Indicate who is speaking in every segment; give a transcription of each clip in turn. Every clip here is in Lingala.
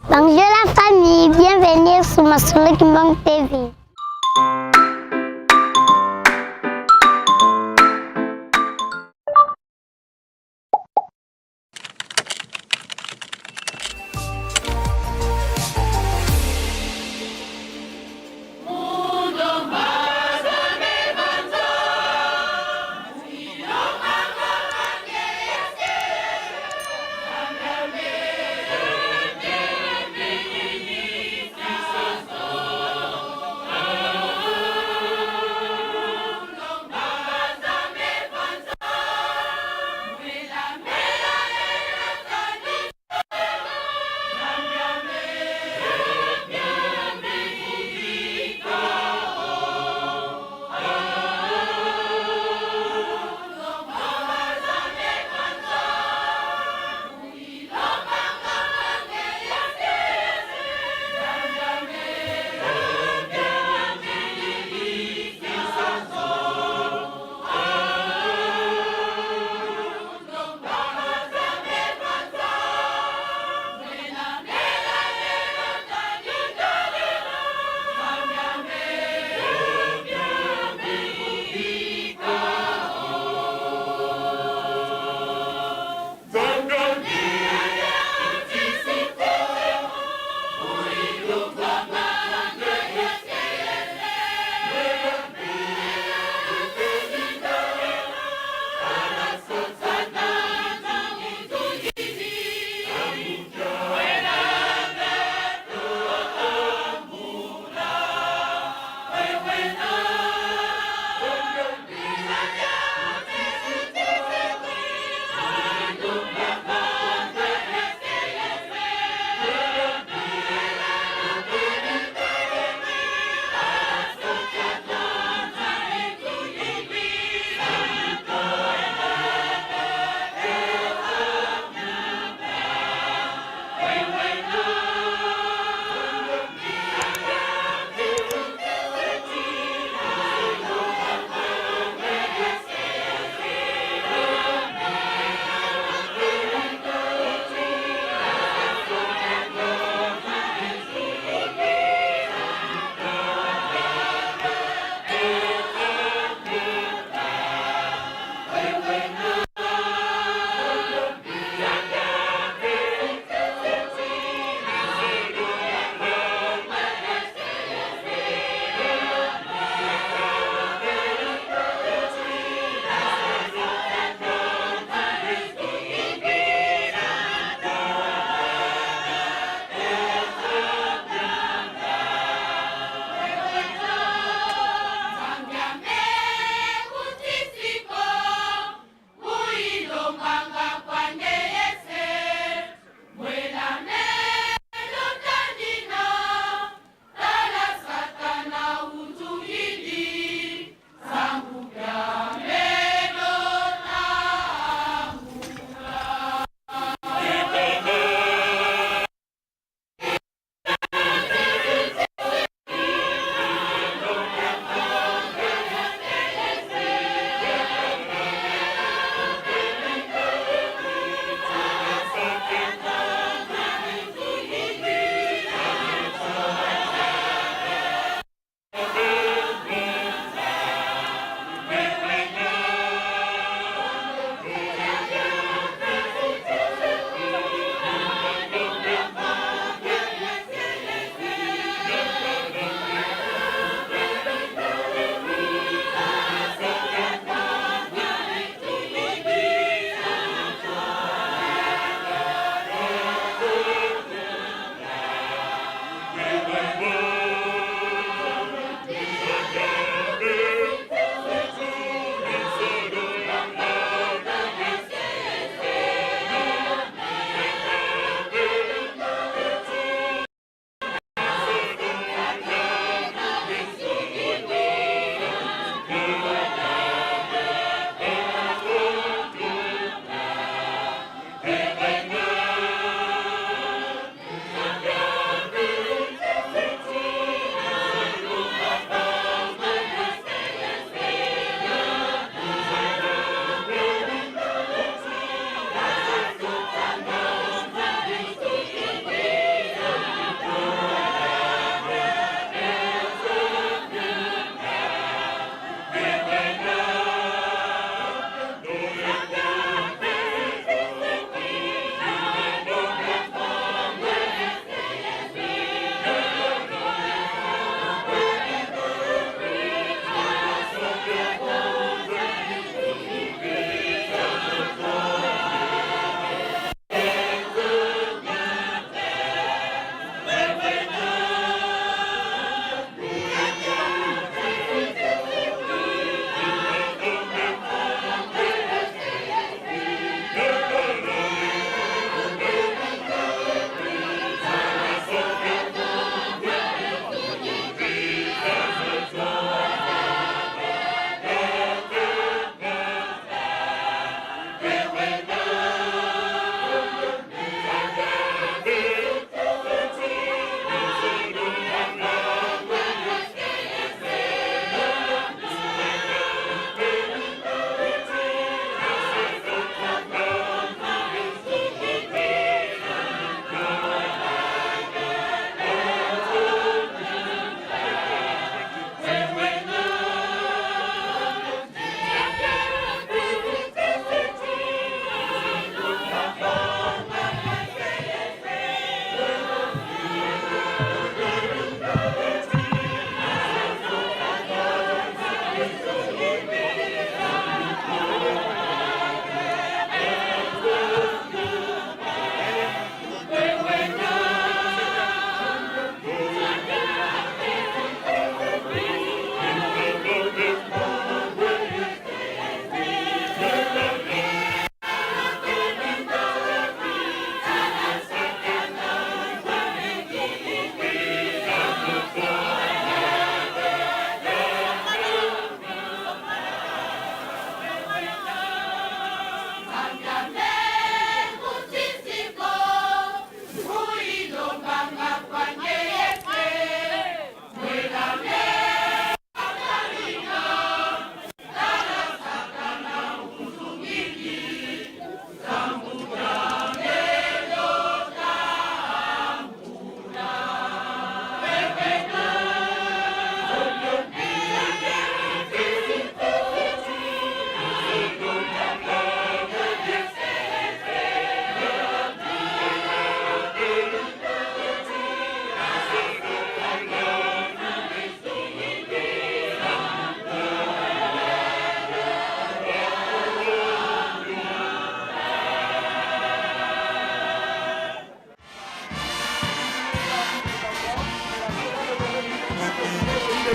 Speaker 1: Bonjour la famille, bienvenue sur Masolo Kimbangu TV.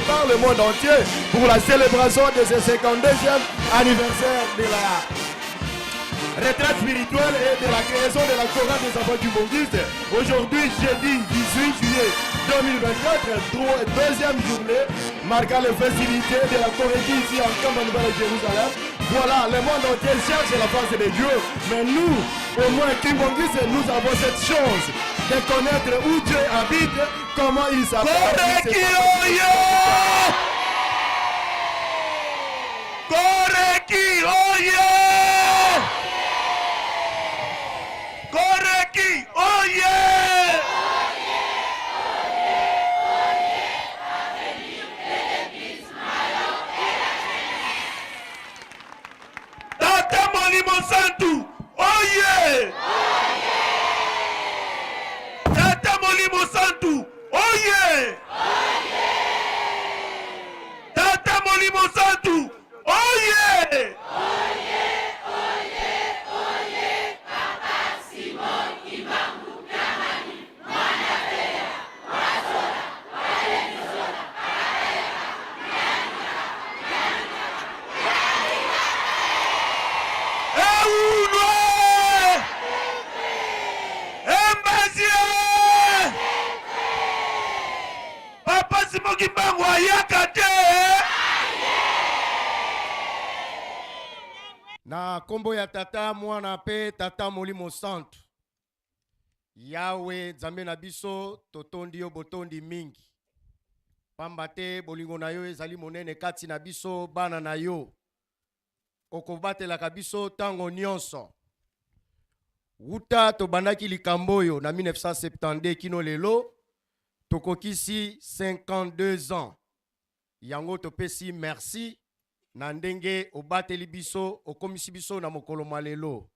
Speaker 2: par le monde entier pour la célébration de ce 52e anniversaire de la retraite spirituelle et de la création de la chorale des enfants kimbanguistes. Aujourd'hui, jeudi 18 juillet 2024, deuxième journée, marquant les festivités de la Koreki ici en Nkamba Nouvelle Jérusalem. Voilà, le monde entier cherche la face de Dieu, mais nous, au moins Kimbanguistes, nous avons cette chance de connaître où Dieu habite, comment il s'appelle.
Speaker 3: Koreki oyo! Koreki oyo! Koreki oye! Tata Molimo Santu oye! Tata Molimo Santu oye! Tata Molimo Santu oye! Eunwe! Embasie! Papa Simon Kimbangu ayaka te!
Speaker 4: Na nkombo ya Tata, Mwana mpe Tata Molimo Santu. Yawe Nzambe na biso, totondi yo botondi mingi, pamba te bolingo na yo ezali monene kati na biso bana na yo. Okobatelaka biso ntango nyonso. Wuta tobandaki likambo oyo na 1972 kino lelo, tokokisi 52 ans. Yango topesi merci na ndenge obateli biso, okomisi biso na mokolo mwa lelo.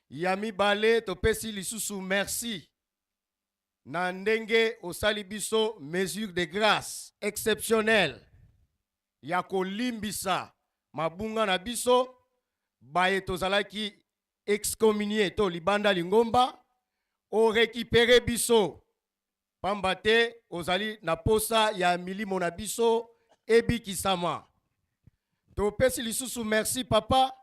Speaker 4: Ya mibale, topesi lisusu merci na ndenge osali biso mesure de grâce exceptionnelle ya kolimbisa mabunga na biso baye tozalaki excommunié to libanda lingomba, orécupérer biso pamba te ozali na posa ya milimo na biso ebikisama. Topesi lisusu merci, papa,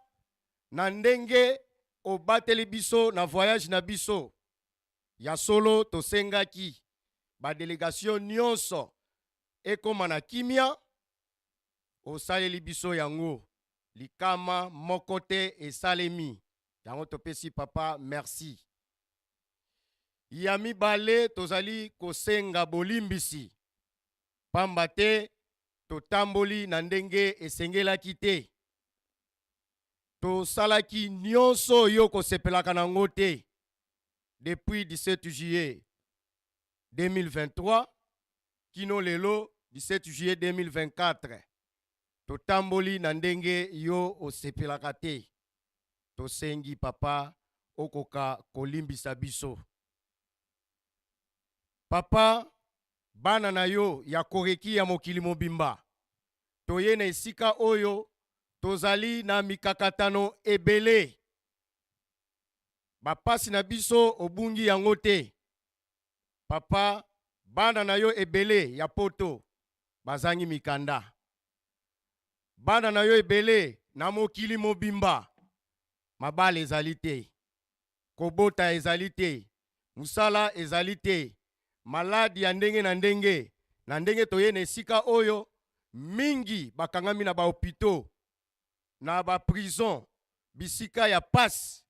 Speaker 4: na ndenge obateli biso na voyage na biso. Ya solo, tosengaki badélégation nyonso ekóma na kimia, osaleli biso yango, likama moko te esalemi. Yango topesi papa merci. Ya mibale, tozali kosenga bolimbisi pamba te totamboli na ndenge esengelaki te, tosalaki nyonso oyo kosepelaka nango te. Depuis 17 juillet 2023 kino lelo 17 juillet 2024, totamboli na ndenge yo osepelaka te. Tosengi, papa, okoka kolimbisa biso. Papa, bana na yo ya Koreki ya mokili mobimba, toye na esika oyo tozali na mikakatano ebele. Bapasi na biso, obungi yango te, papa. Bana na yo ebele ya Poto bazangi mikanda. Bana na yo ebele na mokili mobimba, mabala ezali te, kobota ezali te, mosala ezali te, maladi ya ndenge na ndenge. Na ndenge toye na esika oyo, mingi bakangami na bahôpitaux, na baprison, bisika ya pasi.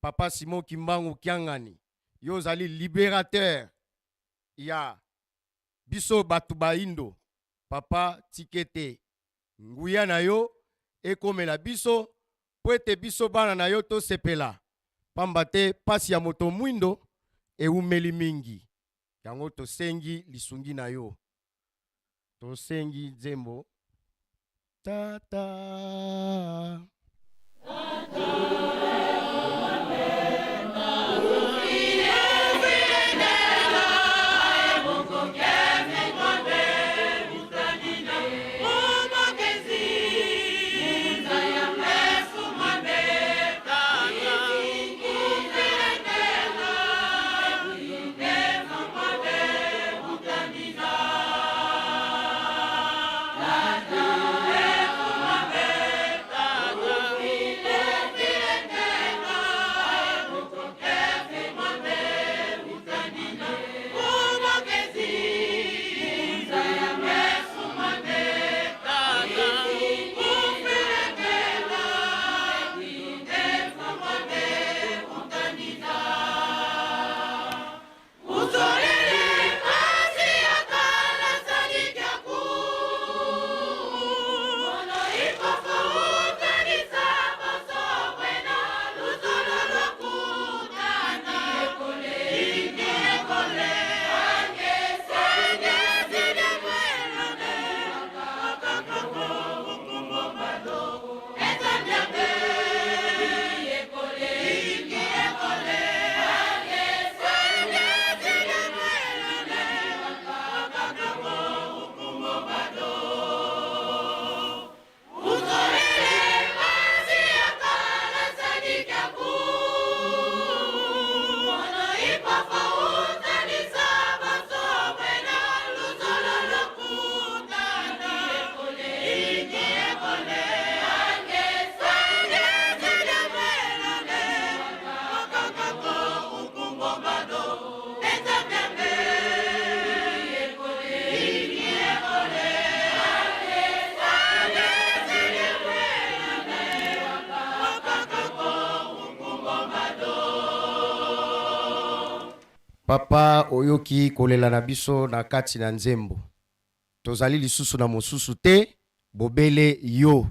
Speaker 4: Papa Simon Kimbangu Kiangani, yo ozali libérateur ya biso bato baindo. Papa, tika ete nguya na yo ekomela biso mpo ete biso bana na yo tosepela, pamba te pasi ya moto mwindo ewumeli mingi. Yango tosengi lisungi na yo. Tosengi nzembo Tata. Papa, oyoki kolela na biso na kati na nzembo. Tozali lisusu na mosusu te, bobele yo.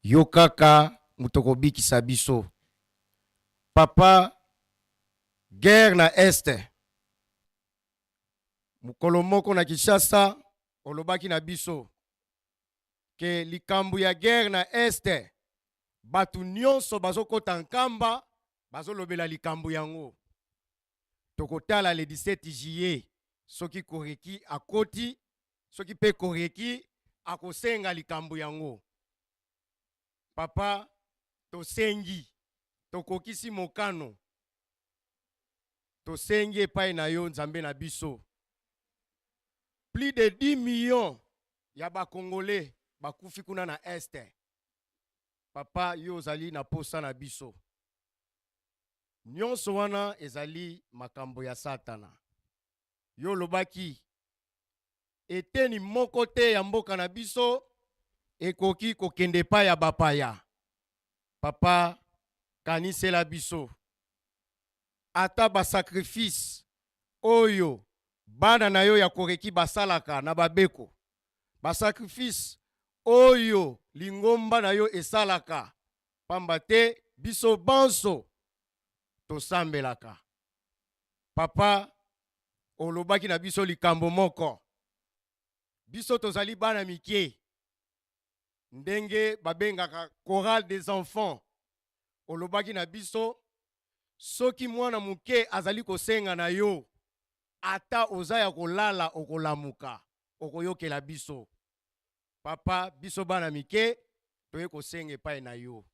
Speaker 4: Yo kaka moto okobikisa biso. Papa, guerre na Est. Mokolo moko na Kinshasa, olobaki na biso ke likambo ya guerre na Est, bato nyonso bazokota nkamba, bazolobela likambo yango. Tokotala le 17 juillet soki Koreki akoti, soki pe Koreki akosenga likambo yango. Papa, tosengi, tokokisi mokano, tosengi epai na yo Nzambe na biso. Plus de 10 millions ya ba Congolais bakufi kuna na Est. Papa, yo ozali na posa na biso. Nyonso wana ezali makambo ya Satana. Yo olobaki, eteni moko te ya mboka na biso ekoki kokende epai ya bapaya. Papa, kanisela biso ata ba sacrifice oyo bana na yo ya Koreki basalaka na babeko, ba sacrifice oyo lingomba na yo esalaka, pamba te biso banso tosambelaka. Papa, olobaki na biso likambo moko. Biso tozali bana mike, ndenge babengaka chorale des enfants. Olobaki na biso, soki mwana moke azali kosenga na yo, ata oza ya kolala okolamuka, okoyokela biso. Papa, biso bana mike toye kosenga epai na yo,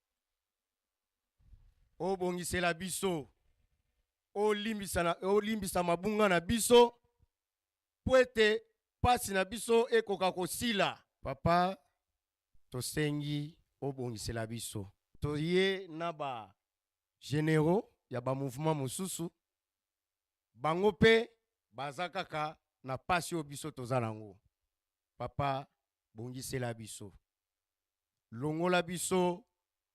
Speaker 4: obongisela biso, olimbisa mabunga na biso, mpo ete pasi na biso ekoka kosila. Papa, tosengi obongisela biso. Toye na ba generaux ya ba mouvement mosusu, bango pe baza kaka na pasi oyo biso toza nango. Papa, bongisela biso, longola biso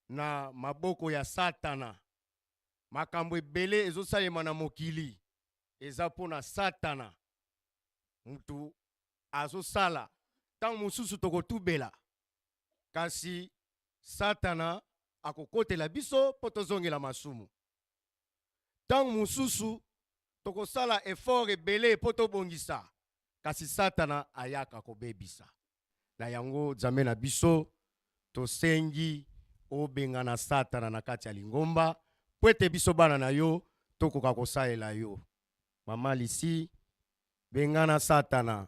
Speaker 4: na maboko ya Satana. Makambo ebele ezosalema na mokili eza mpo na Satana mutu azosala. Ntango mosusu tokotubela, kasi Satana akokotela biso mpo tozongela masumu. Ntango mosusu tokosala effort ebele mpo tobongisa, kasi Satana ayaka kobebisa. Na yango, Nzambe na biso, tosengi obengana Satana na kati ya lingomba mpo ete biso bana na yo tokoka kosalela yo. Mama Lisi, bengana Satana.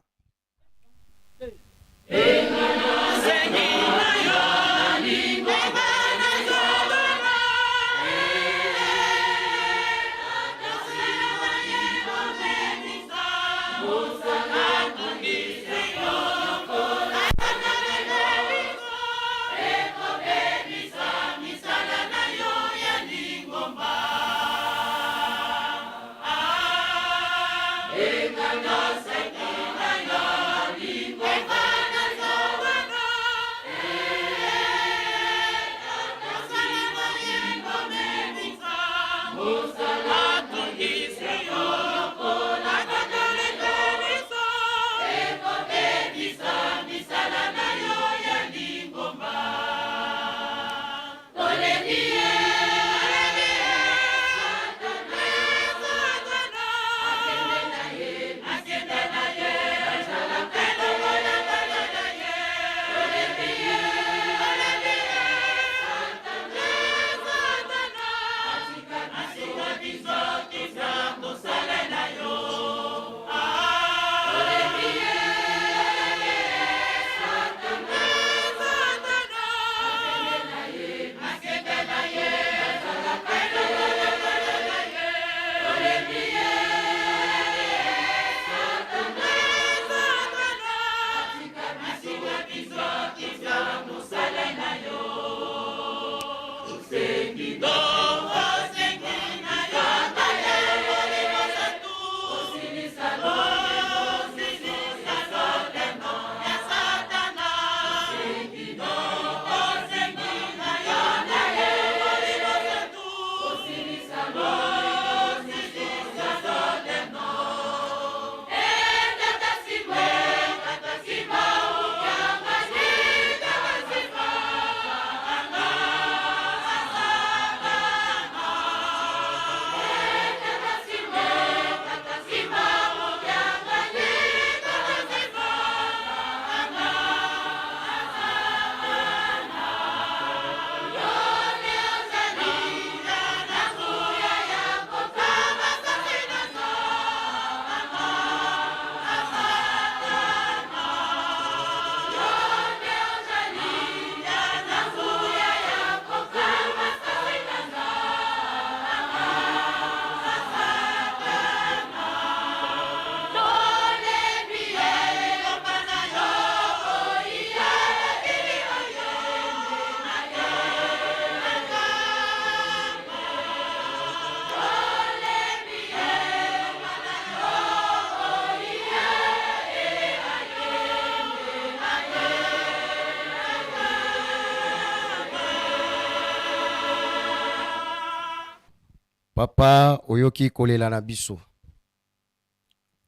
Speaker 4: Papa, oyoki kolela na biso.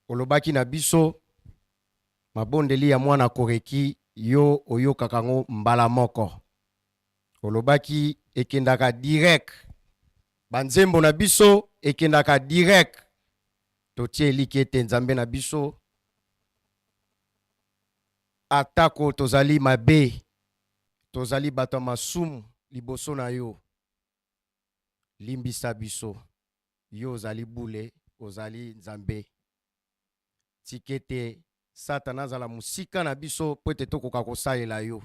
Speaker 4: Olobaki na biso mabondeli ya mwana Koreki, yo oyokaka yango mbala moko. Olobaki ekendaka direct. Banzembo na biso ekendaka direct. Totie eliki ete Nzambe na biso, atako tozali mabe, tozali bato ya masumu liboso na yo, limbisa biso. Yo ozali bule, ozali Nzambe. Tika ete Satana azala mosika na biso mpo ete tokoka kosalela yo,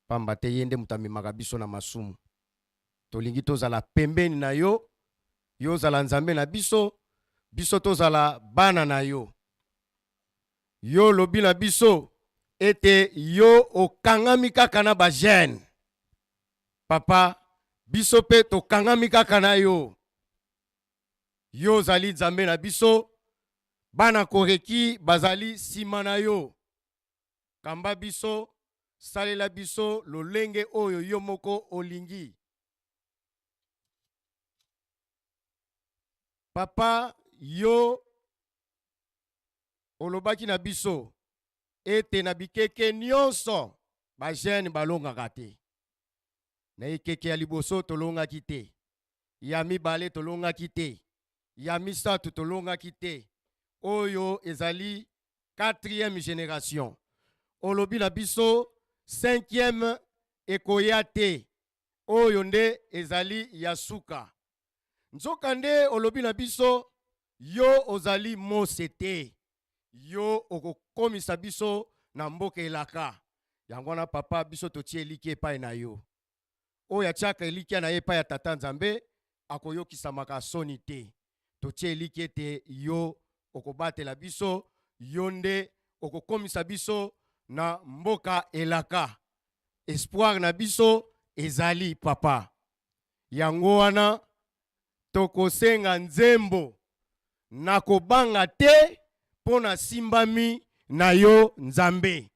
Speaker 4: pamba te ye nde moto amemaka biso na masumu. Tolingi tozala pembeni na yo, yo ozala Nzambe na biso, biso tozala bana na yo. Yo olobi na biso ete yo okangami kaka na ba jeunes. Papa, biso mpe tokangami kaka na yo. Yo ozali Nzambe na biso, bana Koreki bazali nsima na yo. Kamba biso, salela biso lolenge oyo yo moko olingi. Papa, yo olobaki na biso ete na bikeke nyonso ba jeunes balongaka te. Na ekeke ya liboso tolongaki te, ya mibale tolongaki te, ya misato tolongaki te. Oyo ezali quatrième generation. Olobi na biso cinquième ekoya te, oyo nde ezali ya suka. Nzokande olobi na biso yo ozali Mose te, yo okokomisa biso na mboka elaka. Yango wana papa, biso totie elikya epai na yo. Oyo atiaka elikya na ye epai ya Tata Nzambe akoyokisamaka soni te. Totie elikya ete yo okobatela biso, yo nde okokomisa biso na mboka elaka. Espoir na biso ezali papa. Yango wana tokosenga nzembo nakobanga te mpo nasimbami na yo Nzambe.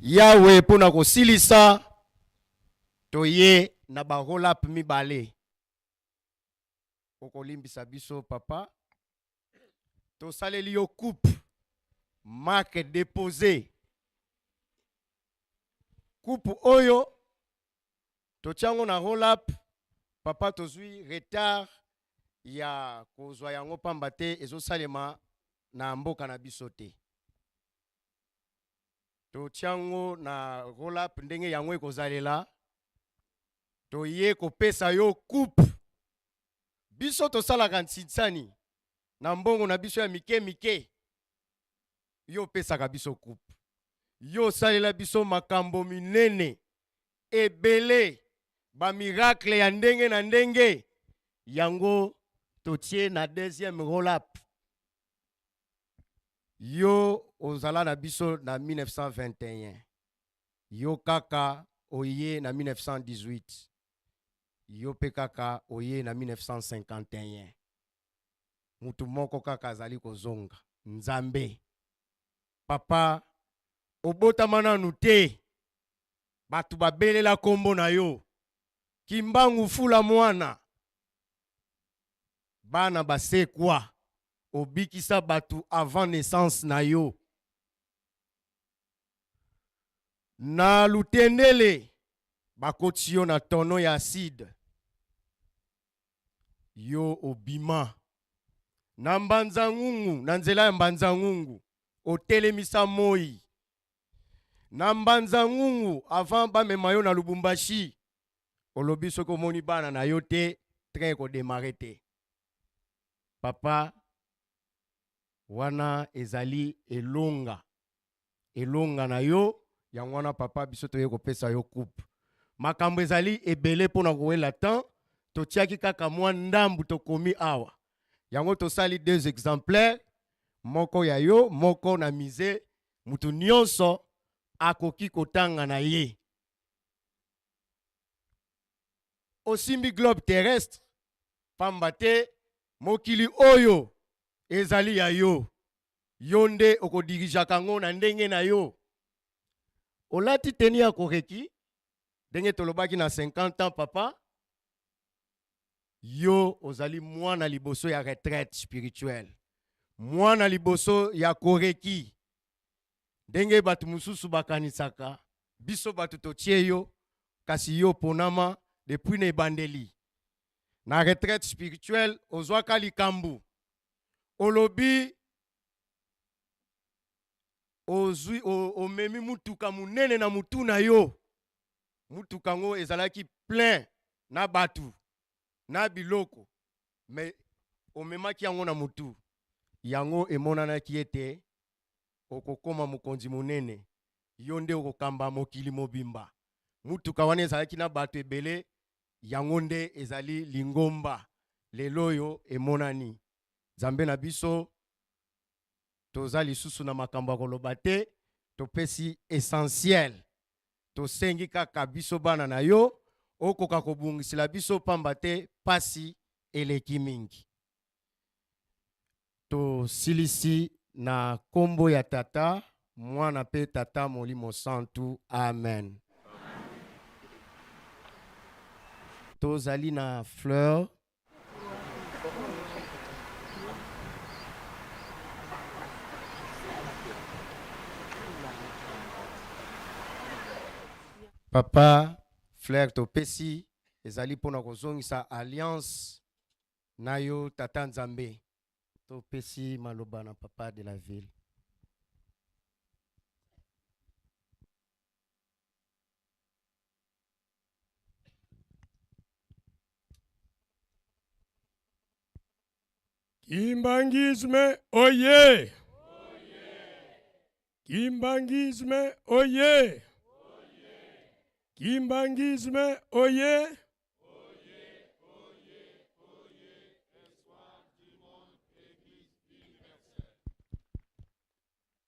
Speaker 4: Yawe mpo na kosilisa toye na ba roll up mibale. Okolimbisa biso papa, tosaleli yo coupe marque déposée. Coupe oyo totiango na roll up papa, tozwi retard ya kozwa yango pamba te ezosalema na mboka na biso te. Totiango na roll up ndenge yango ekozalela, toye kopesa yo coupe. Biso tosalaka nsinsani na mbongo na biso ya mike mike, yo opesaka biso coupe. Yo osalela biso makambo minene ebele, ba miracle ya ndenge na ndenge, yango totie na deuxième roll up. Yo ozala na biso na 1921, yo kaka oye na 1918, yo pe kaka oye na 1951. Mutu moko kaka azali kozonga, Nzambe. Papa, obotama nanu te, bato babelela kombo na yo, Kimbangu fula mwana, bana basekwa, obikisa bato avant naissance na yo. Na Lutendele bakotisi yo na tonneau ya acide, yo obima. Na Mbanza-Ngungu, na nzela ya Mbanza-Ngungu, otelemisa moi. Na Mbanza-Ngungu, avant bamema yo na Lubumbashi, olobi soki omoni bana na yo te, train ekodemare te. Papa, wana ezali elonga. Elonga na yo, yango wana papa biso toye kopesa yo coupe. Makambo ezali ebele mpona kowela temps, totiaki kaka mwa ndambu tokomi awa. Yango tosali 2 exemplaires, moko ya yo, moko na musée, mutu nyonso akoki kotanga na ye. Osimbi globe terrestre, pamba te mokili oyo ezali ya yo. Yo nde okodirijaka yango na ndenge na yo. Olati teni ya koreki, ndenge tolobaki na 50 ans papa, yo ozali mwana liboso ya retraite spirituelle, mwana liboso ya koreki. Ndenge bato mosusu bakanisaka, biso bato totie yo, kasi yo ponama depuis na ebandeli. Na retraite spirituelle ozwaka likambo, olobi ozwi omemi mutuka munene na mutu na yo. Mutuka ngo ezalaki plein na batu na biloko, mais omemaki yango na mutu. Yango emonanaki ete okokoma mokonzi monene, yo nde okokamba mokili mobimba. Mutuka wana ezalaki na bato ebele, yango nde ezali lingomba lelo oyo emonani. Nzambe na biso, toza lisusu na makambo ya koloba te, topesi essentiel. Tosengi kaka biso bana na yo okoka kobungisela biso pamba te pasi eleki mingi. Tosilisi na kombo ya Tata, Mwana pe Tata Molimo Santu. Amen. Tozali na fleur. Papa, fleur topesi ezali pona kozongisa alliance na yo Tata Nzambe. Topesi maloba na papa de la ville.
Speaker 5: Kimbanguisme oye! Kimbanguisme oye! Kimbanguisme oye!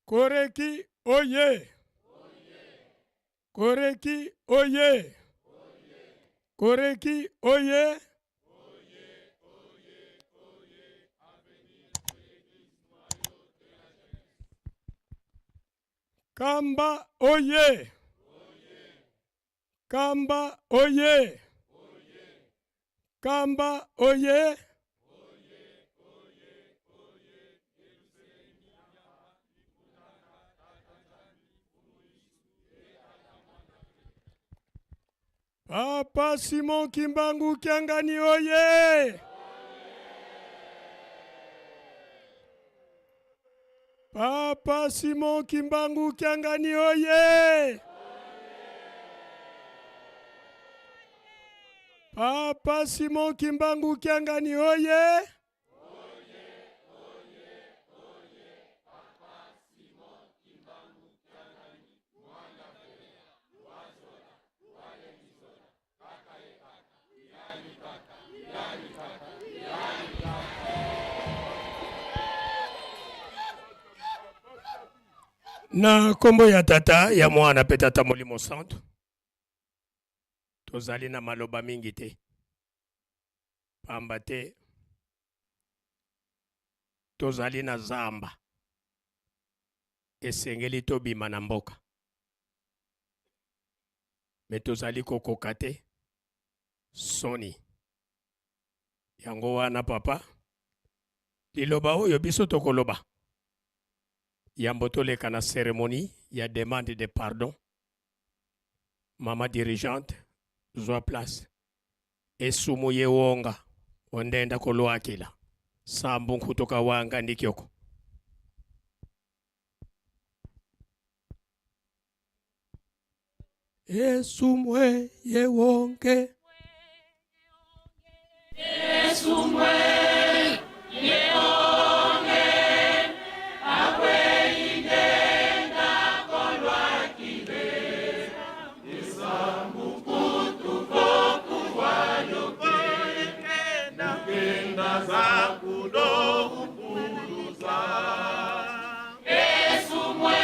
Speaker 5: Koreki oye! Koreki oye! Koreki oye! Kamba oye! Kamba oye! Kamba oye! Papa Simon Kimbangu Kiangani oye! Papa Simon Kimbangu Kiangani oye! Papa Simon Kimbangu Kiangani oye! Na nkombo ya Tata, ya Mwana mpe Tata Molimo Santu, tozali na maloba mingi te, pamba te tozali na zamba, esengeli tobima na mboka. Me tozali kokoka te, soni. Yango wana papa, liloba oyo biso tokoloba yambo toleka na cérémonie ya demande de pardon. Mama dirigeante, zwa place. Esumu ye wonga ondenda kolwakila sambu nkutoka wanga ndikyoko. Esumwe ye wonke.
Speaker 6: Esumwe ye wonke akweyindenda kolwakile isambukutu kokuwayo kenda zakudo upuluza esumwe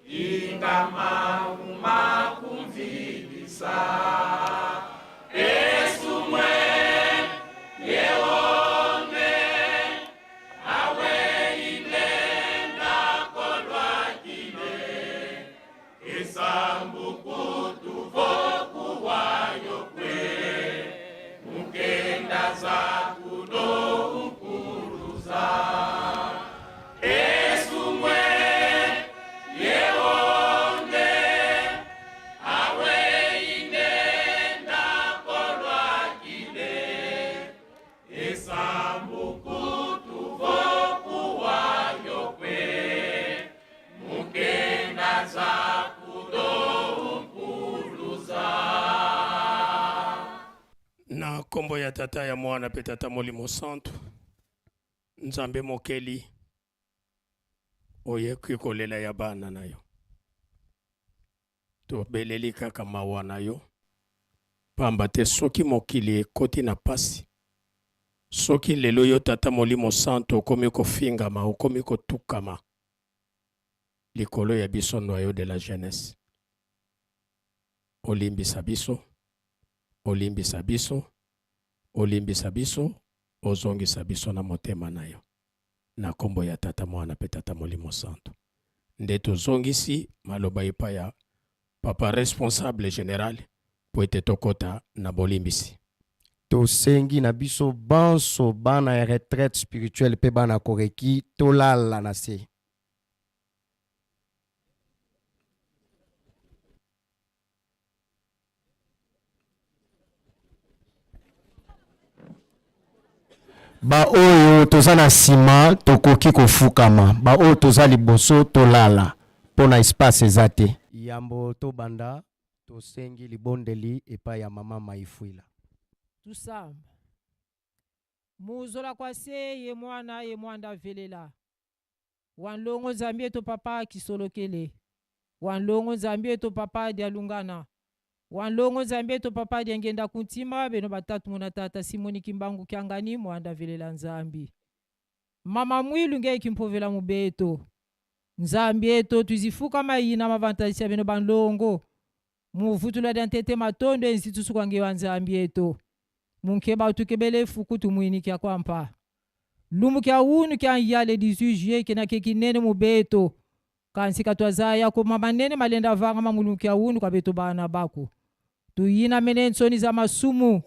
Speaker 7: Ingama uma kumvilisa.
Speaker 5: Na nkombo ya Tata, ya Mwana mpe Tata Molimo Santu, Nzambe Mokeli, oyoki kolela ya bana na yo. Tobeleli kaka mawa na yo, pamba te soki mokili ekoti na pasi, soki lelo yo Tata Molimo Santu okomi kofingama, okomi kotukama likolo ya biso noyau de la jeunesse, olimbisa biso, olimbisa biso, olimbisa biso, ozongisa biso na motema na yo. Na kombo ya Tata, Mwana pe Tata Molimo Santu, nde tozongisi maloba epai ya Papa responsable general po ete tokota na bolimbisi.
Speaker 4: Tosengi na biso banso bana ya retraite spirituelle pe bana koreki tolala na se. Baoyo toza na nsima tokoki kofukama, baoyo toza liboso tolala mpo na espace eza te. Yambo tobanda, tosengi libondeli epai ya mama Mayifuila.
Speaker 7: Tusamba muzola kwa se ye mwana ye mwanda velela Wa nlongo Nzambi eto papa kisolokele Wa nlongo Nzambi eto papa dialungana Wa nlongo Nzambi eto papa diangenda kuntima Beno batatu muna tata Simoni Kimbangu kiangani Muanda velela Nzambi Mama mwilu nge kimpovela mubeto Nzambi eto tuzifuka mayina mavantalisia beno ba nlongo Muvutula dia ntete matondo enzi tusuka nge wa Nzambi eto Munkeba utukebele fuku tumuini kia kwampa Lumu kia unu kia nya le 18 juillet kena ke kinene mubeto Kansi katuazaya ko mamanene malenda vanga mamulumu kia unu kwa beto bana baku Tuyina mene nsoni za masumu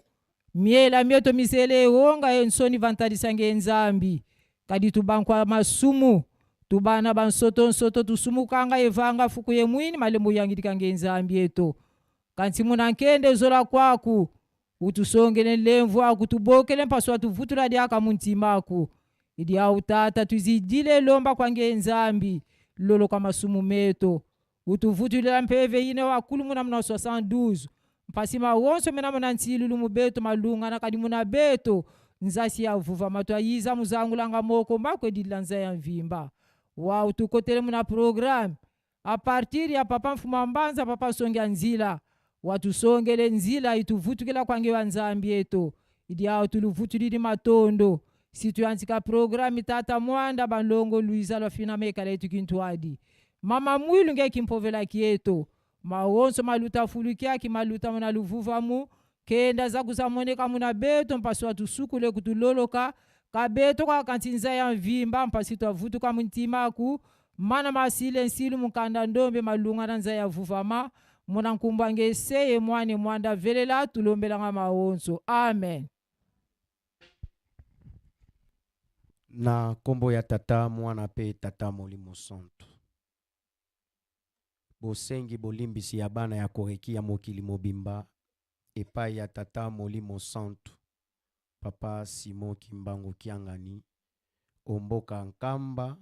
Speaker 7: Miela mieto mizele ehonga e nsoni vantalisa nge Nzambi Kadi tubankwa masumu Tubana ba nsoto nsoto tusumukanga evanga fuku ye mwini malembo yangidika nge Nzambi eto Kansi muna nkende zola kwaku Utusongele nlemvu aku tubokele mpasu atuvutula diaka mu ntima aku Idi au tata tuzidile lomba kwa nge Nzambi loloka masumu meto Utuvutulila mpeve ine wa kulu muna muna 72 mpasi mawonso mena muna nsilulu mubeto malungana kadi muna beto nzasi ya vuva matu ayiza muzangulanga moko mako edidila nza ya mvimba wa utukotele muna programme a partir ya papa mfuma mbanza papa songi ya nzila watusongele nzila ituvutukila kwange wa nzambi eto idi awo tuluvutulidi matondo si tuyanzika programme tata mwanda banlongo luiza lwa fina mekala etu kintuadi mama mwilu nge kimpovela kieto mawonso maluta fulukiaki maluta muna luvuvamu kenda za kuzamoneka muna beto mpasi watusukule kutuloloka kabeto kakanti nza ya mvimba mpasi twavutuka muntimaku mana masile nsilu mukanda ndombe malunga na nza ya vuvama muna nkumbwa nge seye mwane mwanda velela tulombelanga mawonso amen.
Speaker 4: Na nkombo ya Tata, Mwana mpe Tata Molimo Santu. Bosengi bolimbisi ya bana ya Koreki ya mokili mobimba epai ya Tata Molimo Santu, Papa Simon Kimbangu Kiangani, o mboka Nkamba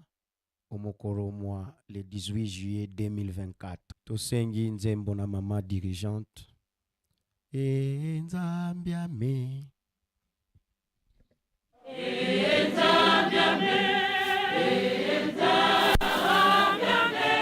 Speaker 4: o mokolo mwa le 18 juillet 2024. Tosengi nzembo na mama dirigeante Ee Nzambe ame.
Speaker 6: Ee Nzambe ame, Ee Nzambe ame.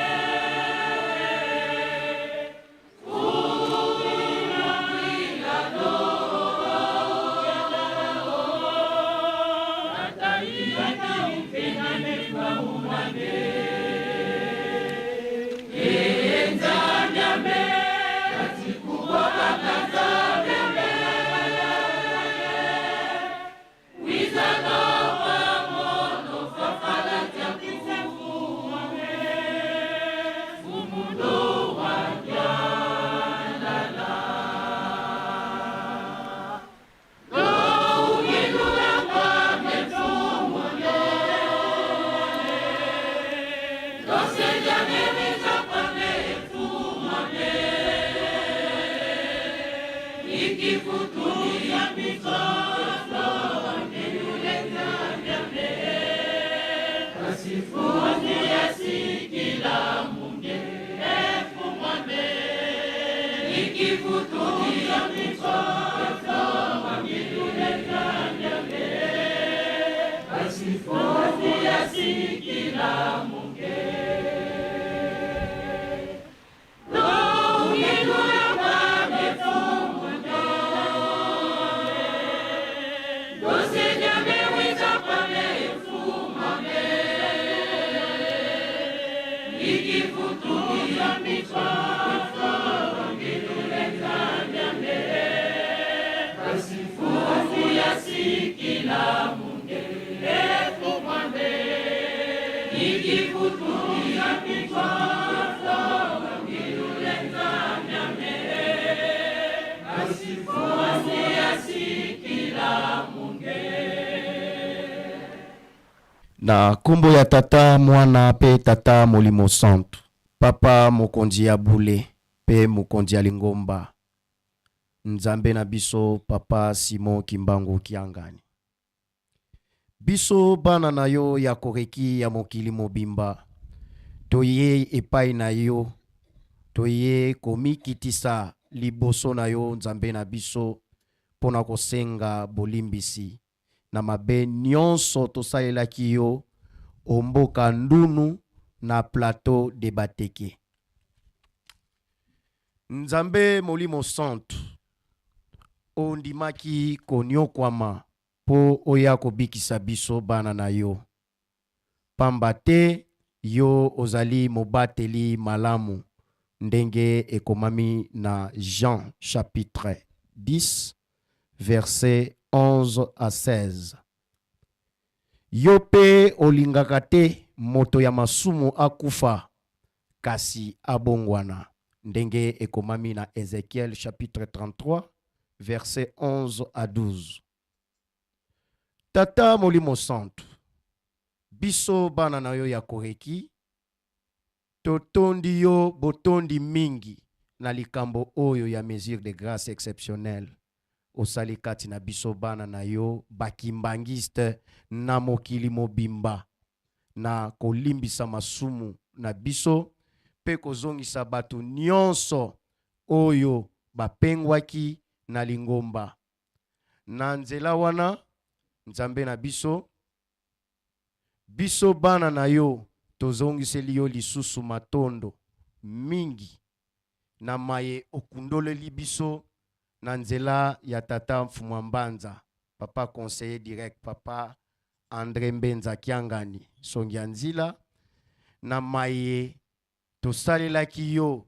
Speaker 4: Na kombo ya Tata, Mwana pe Tata Molimo Santu. Papa mokonzi ya bule pe mokonzi ya lingomba, Nzambe na biso Papa Simon Kimbangu Kiangani. Biso bana na yo ya koreki ya mokili mobimba, toye epai na yo, toye komikitisa liboso na yo Nzambe na biso mpo na kosenga bolimbisi na mabe nionso tosalelaki yo o mboka Ndunu na plateau de Bateke. Nzambe Molimo Santu, ondimaki koniokwama mpo oya kobikisa biso bana na yo. Pamba te yo ozali mobateli malamu, ndenge ekomami na Jean chapitre 10 verset 11 à 16. Yo mpe olingaka te moto ya masumu akufa, kasi abongwana, ndenge ekomami na Ezekiel chapitre 33 verset 11 à 12. Tata Molimo Santu, biso bana na yo ya koreki, totondi yo botondi mingi na likambo oyo ya mesure de grace exceptionnelle osali kati na biso bana na yo ba kimbanguiste na mokili mobimba na kolimbisa masumu na biso mpe kozongisa bato nyonso oyo bapengwaki na lingomba. Na nzela wana, Nzambe na biso, biso bana na yo tozongiseli yo lisusu matondo mingi na maye okundoleli biso na nzela ya tata Mfumua Mbanza, papa conseiller direct, papa Andre Mbenza Kiangani, Songi ya Nzila, na maye tosalelaki yo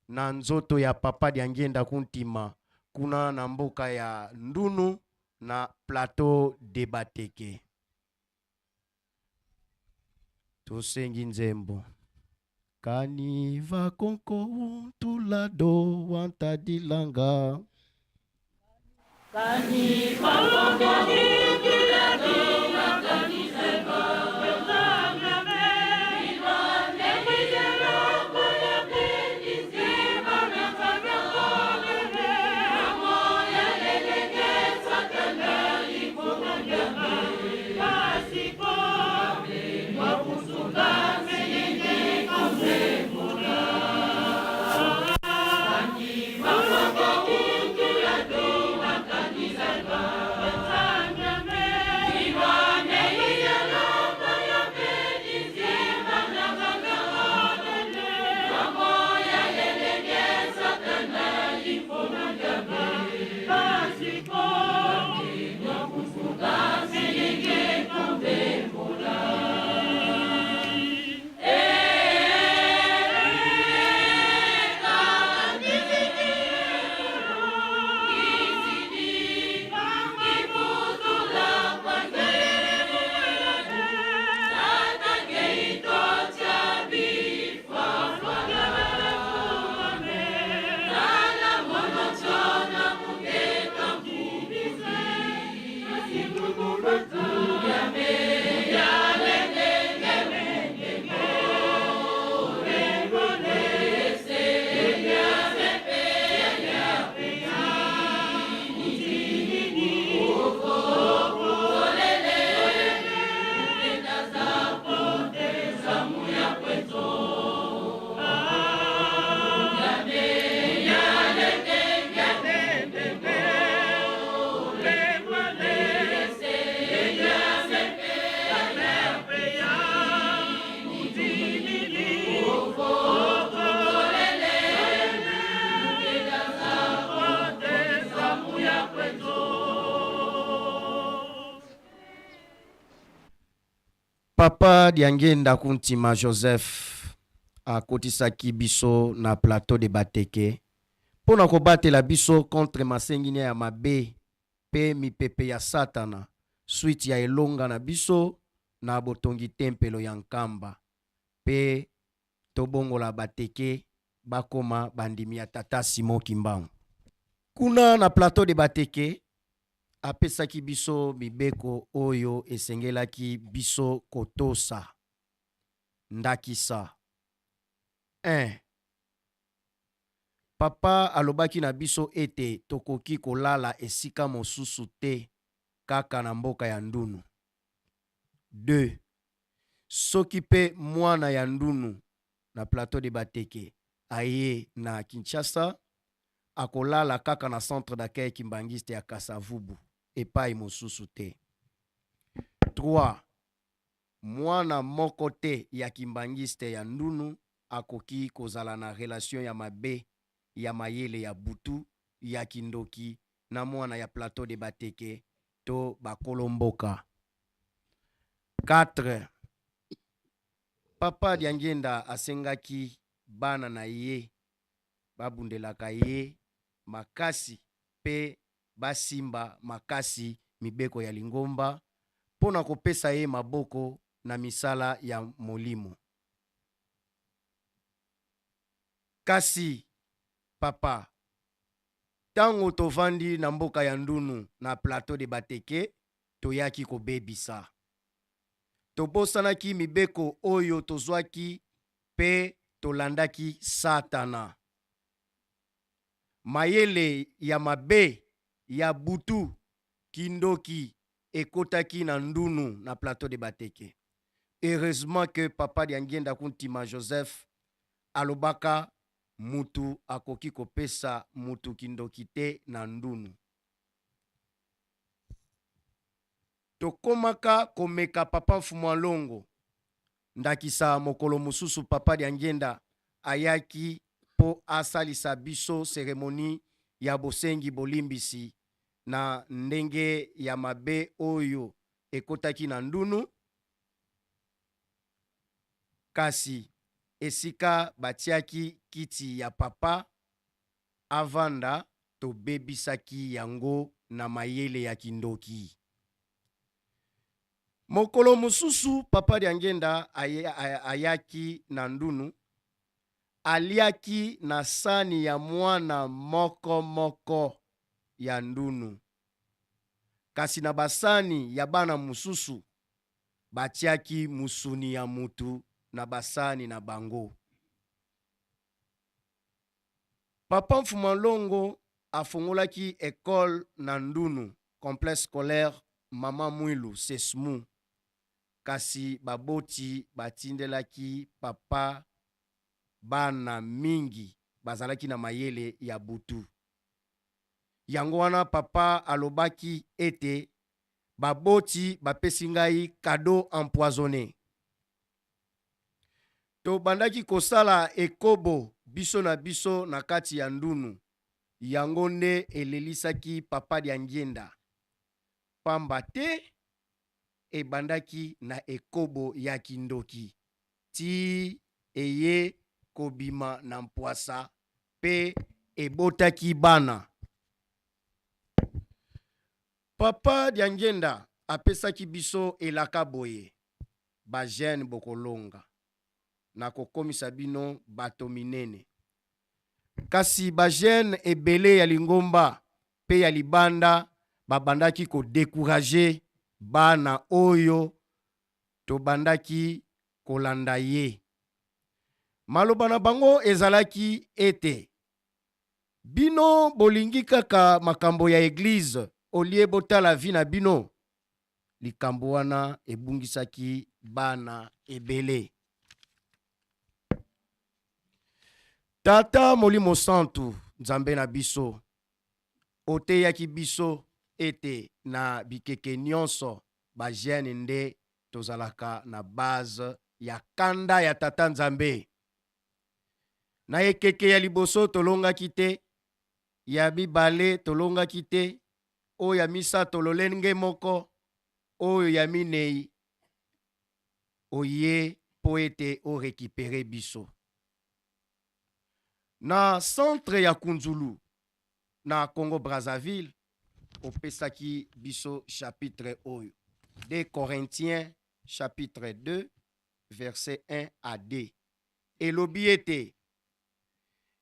Speaker 4: na nzoto ya papa Diangienda Kuntima kuna na mboka ya Ndunu na plateau de Bateke. Tosengi nzembo Kaniva konko untulado wantadilanga.
Speaker 6: Kaniva konko untulado wantadilanga.
Speaker 4: Papa Diangienda Kuntima Joseph akotisaki biso na plateau de Bateke mpo na kobatela biso contre masenginya ya mabe mpe mipepe ya Satana suite ya elonga na biso na botongi tempelo ya Nkamba mpe tobongola Bateke bakoma bandimi ya Tata Simon Kimbangu. Kuna na plateau de Bateke, apesaki biso mibeko oyo esengelaki biso kotosa. Ndakisa, 1. Papa alobaki na biso ete tokoki kolala esika mosusu te kaka na mboka ya Ndunu. 2. Soki pe mwana ya Ndunu na plateau de Bateke aye na Kinshasa, akolala kaka na centre d'accueil kimbanguiste ya Kasa-Vubu, epayi mosusu te. 3. Mwana moko te ya kimbanguiste ya Ndunu akoki kozala na relation ya mabe, ya mayele ya butu, ya kindoki na mwana ya plateau de Bateke to bakolo mboka. 4. Papa Diangienda asengaki bana na ye babundelaka ye makasi mpe basimba makasi mibeko ya lingomba mpo na kopesa ye maboko na misala ya molimo. Kasi, Papa, tango tovandi na mboka ya Ndunu na plateau de Bateke, toyaki kobebisa. Tobosanaki mibeko oyo tozwaki mpe tolandaki Satana. Mayele ya mabe ya butu, kindoki ekotaki na Ndunu na plateau de Bateke. Heureusement que Papa Diangienda Kuntima Joseph alobaka mutu akoki kopesa mutu kindoki te na Ndunu. Tokomaka komeka Papa Mfumu'a Longo. Ndakisa, mokolo mosusu Papa Diangienda ayaki mpo asalisa biso ceremonie ya bosengi bolimbisi na ndenge ya mabe oyo ekotaki na Ndunu, kasi esika batiaki kiti ya Papa avanda tobebisaki yango na mayele ya kindoki. Mokolo mosusu Papa Diangienda ayaki na Ndunu, aliaki na sani ya mwana moko moko ya Ndunu, kasi na basani ya bana mosusu batiaki musuni ya mutu na basani na bango. Papa Mfuma Longo afongolaki ecole na Ndunu, complexe scolaire Mama Mwilu, CESMU, kasi baboti batindelaki papa bana mingi bazalaki na mayele ya butu. Yango wana papa alobaki ete baboti bapesi ngai cadeau empoisonne. Tobandaki kosala ekobo biso na biso na kati ya ndunu. Yango nde elelisaki Papa Diangienda. Pamba te ebandaki na ekobo ya kindoki tii eye kobima na mpwasa pe ebotaki bana. Papa Diangienda apesaki biso elaka boye, Ba jeunes bokolonga. Nakokomisa bino bato minene. Kasi ba jeunes ebele ya lingomba pe ya libanda babandaki ko decourager bana oyo tobandaki kolanda ye. Maloba na bango ezalaki ete, Bino bolingi kaka makambo ya eglise au lieu botala vie na bino. Likambo wana ebungisaki bana ebele. Tata Molimo Santu, Nzambe na biso, oteyaki biso ete na bikeke nionso ba jeunes nde tozalaka na base ya kanda ya Tata Nzambe. Na ekeke ya liboso tolongaki te, ya mibale tolongaki te, oyo ya misato lolenge moko, oyo ya minei oye mpo ete o recuperer biso. Na centre ya Kunzulu na Congo Brazzaville opesaki biso chapitre oyo 2 Corinthiens chapitre 2 verset 1 à 2 elobi ete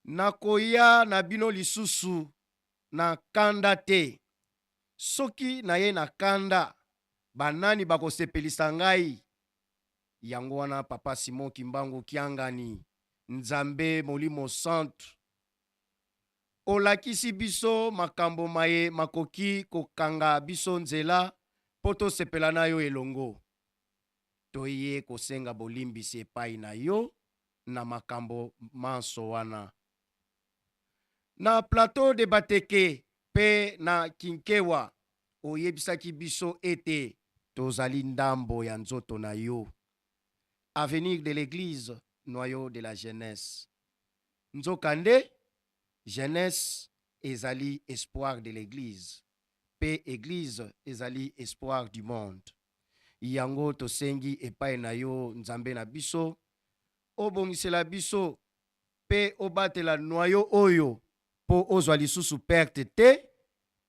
Speaker 4: nakoya na bino lisusu. na kanda te. Soki naye na kanda, banani bakosepelisa ngai? Yango wana Papa Simon Kimbangu Kiangani, Nzambe Molimo Santu, olakisi biso makambo maye makoki kokanga biso nzela mpo tosepela na yo elongo. Toye kosenga bolimbisi epai na yo na makambo manso wana. Na Plateau de Bateke mpe na Kinkewa, oyebisaki biso ete tozali ndambo ya nzoto na yo. Avenir de l'Eglise, noyau de la jeunesse. Nzokande, jeunesse ezali espoir de l'Eglise mpe Eglise ezali espoir du monde. Yango tosengi epai na yo, Nzambe na biso, obongisela biso mpe obatela noyau oyo mpo ozwa lisusu perte te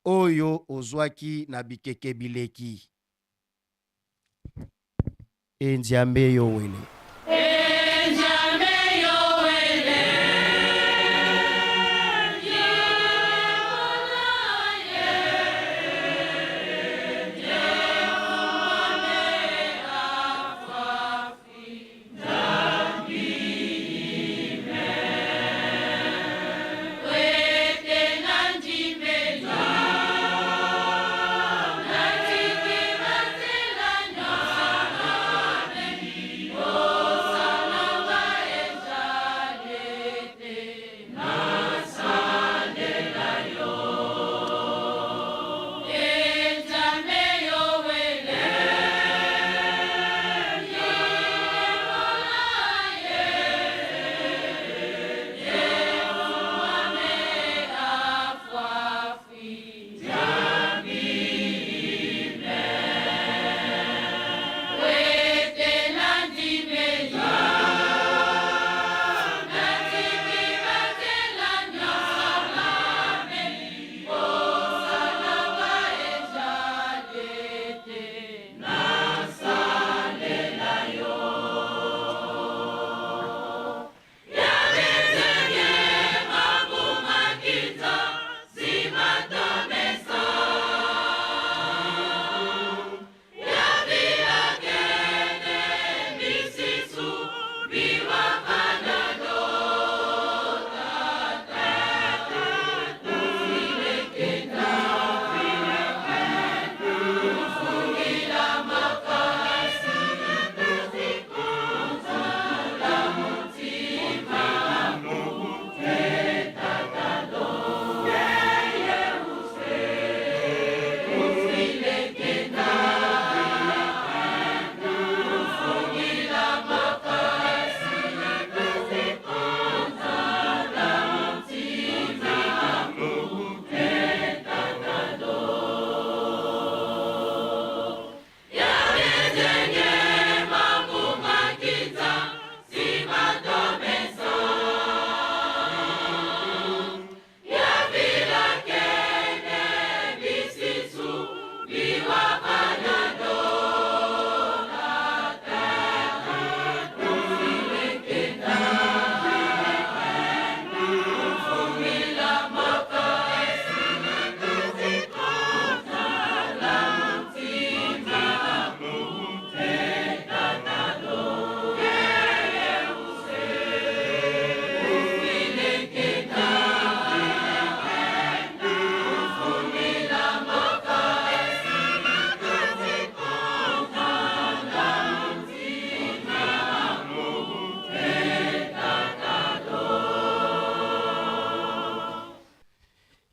Speaker 4: oyo ozwaki na bikeke bileki. E Nzambe yo wele.
Speaker 6: E Nzambe yo wele.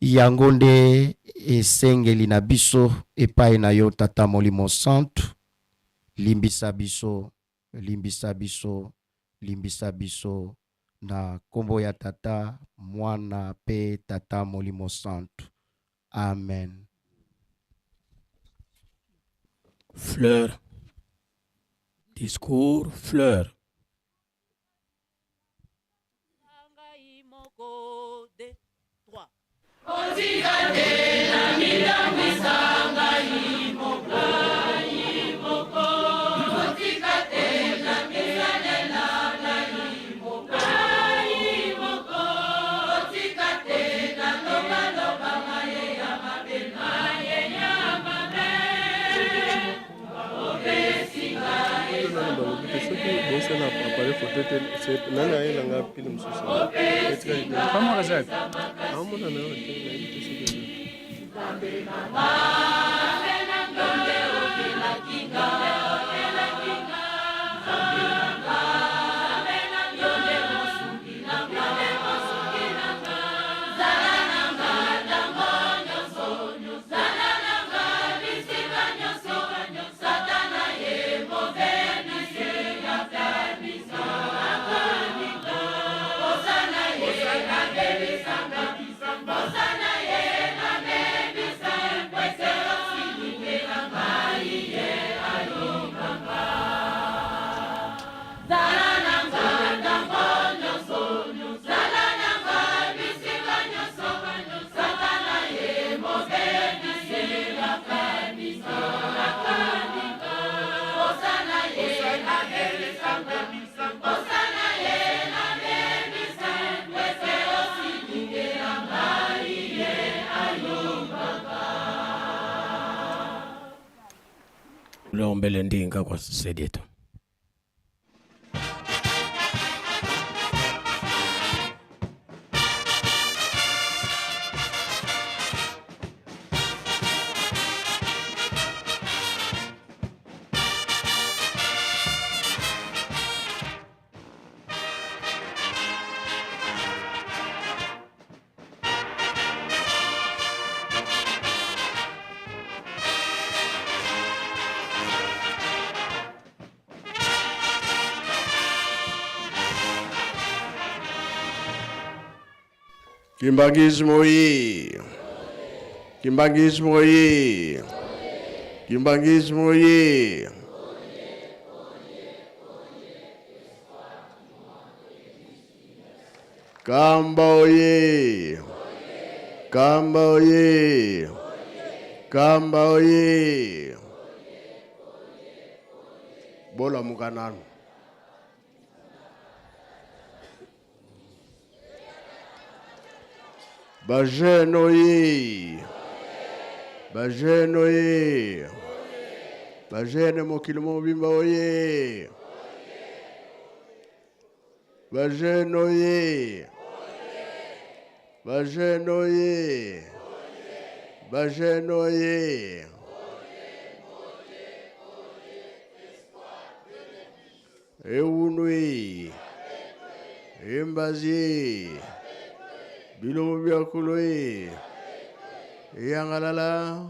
Speaker 4: Yango nde esengeli na biso epai na yo, Tata Molimo Santu. Limbisa biso, limbisa biso, limbisa biso na nkombo ya Tata, Mwana mpe Tata Molimo Santu. Amen.
Speaker 5: Fleur. Discours fleur.
Speaker 8: Nakanisa na appareil photo te nani ayela nga pile mosusu etikali te.
Speaker 9: Pamoko aza wapi?
Speaker 8: Aomona na yo te nayebi te soki eza.
Speaker 5: Lombele ndinga kwa sedieto.
Speaker 10: Kimbanguisme oye! Kimbanguisme oye! Kimbanguisme oye! Kamba oye! Kamba oye! Kamba oye! Bolamuka nanu. Ba jeune oye! Ba jeune oye! Ba jeune mokili mobimba oye! Ba jeune oye! Ba jeune oye! Ba jeune oye! Ewunui! Embazi! Biloko bya kolo e! Eyangalala!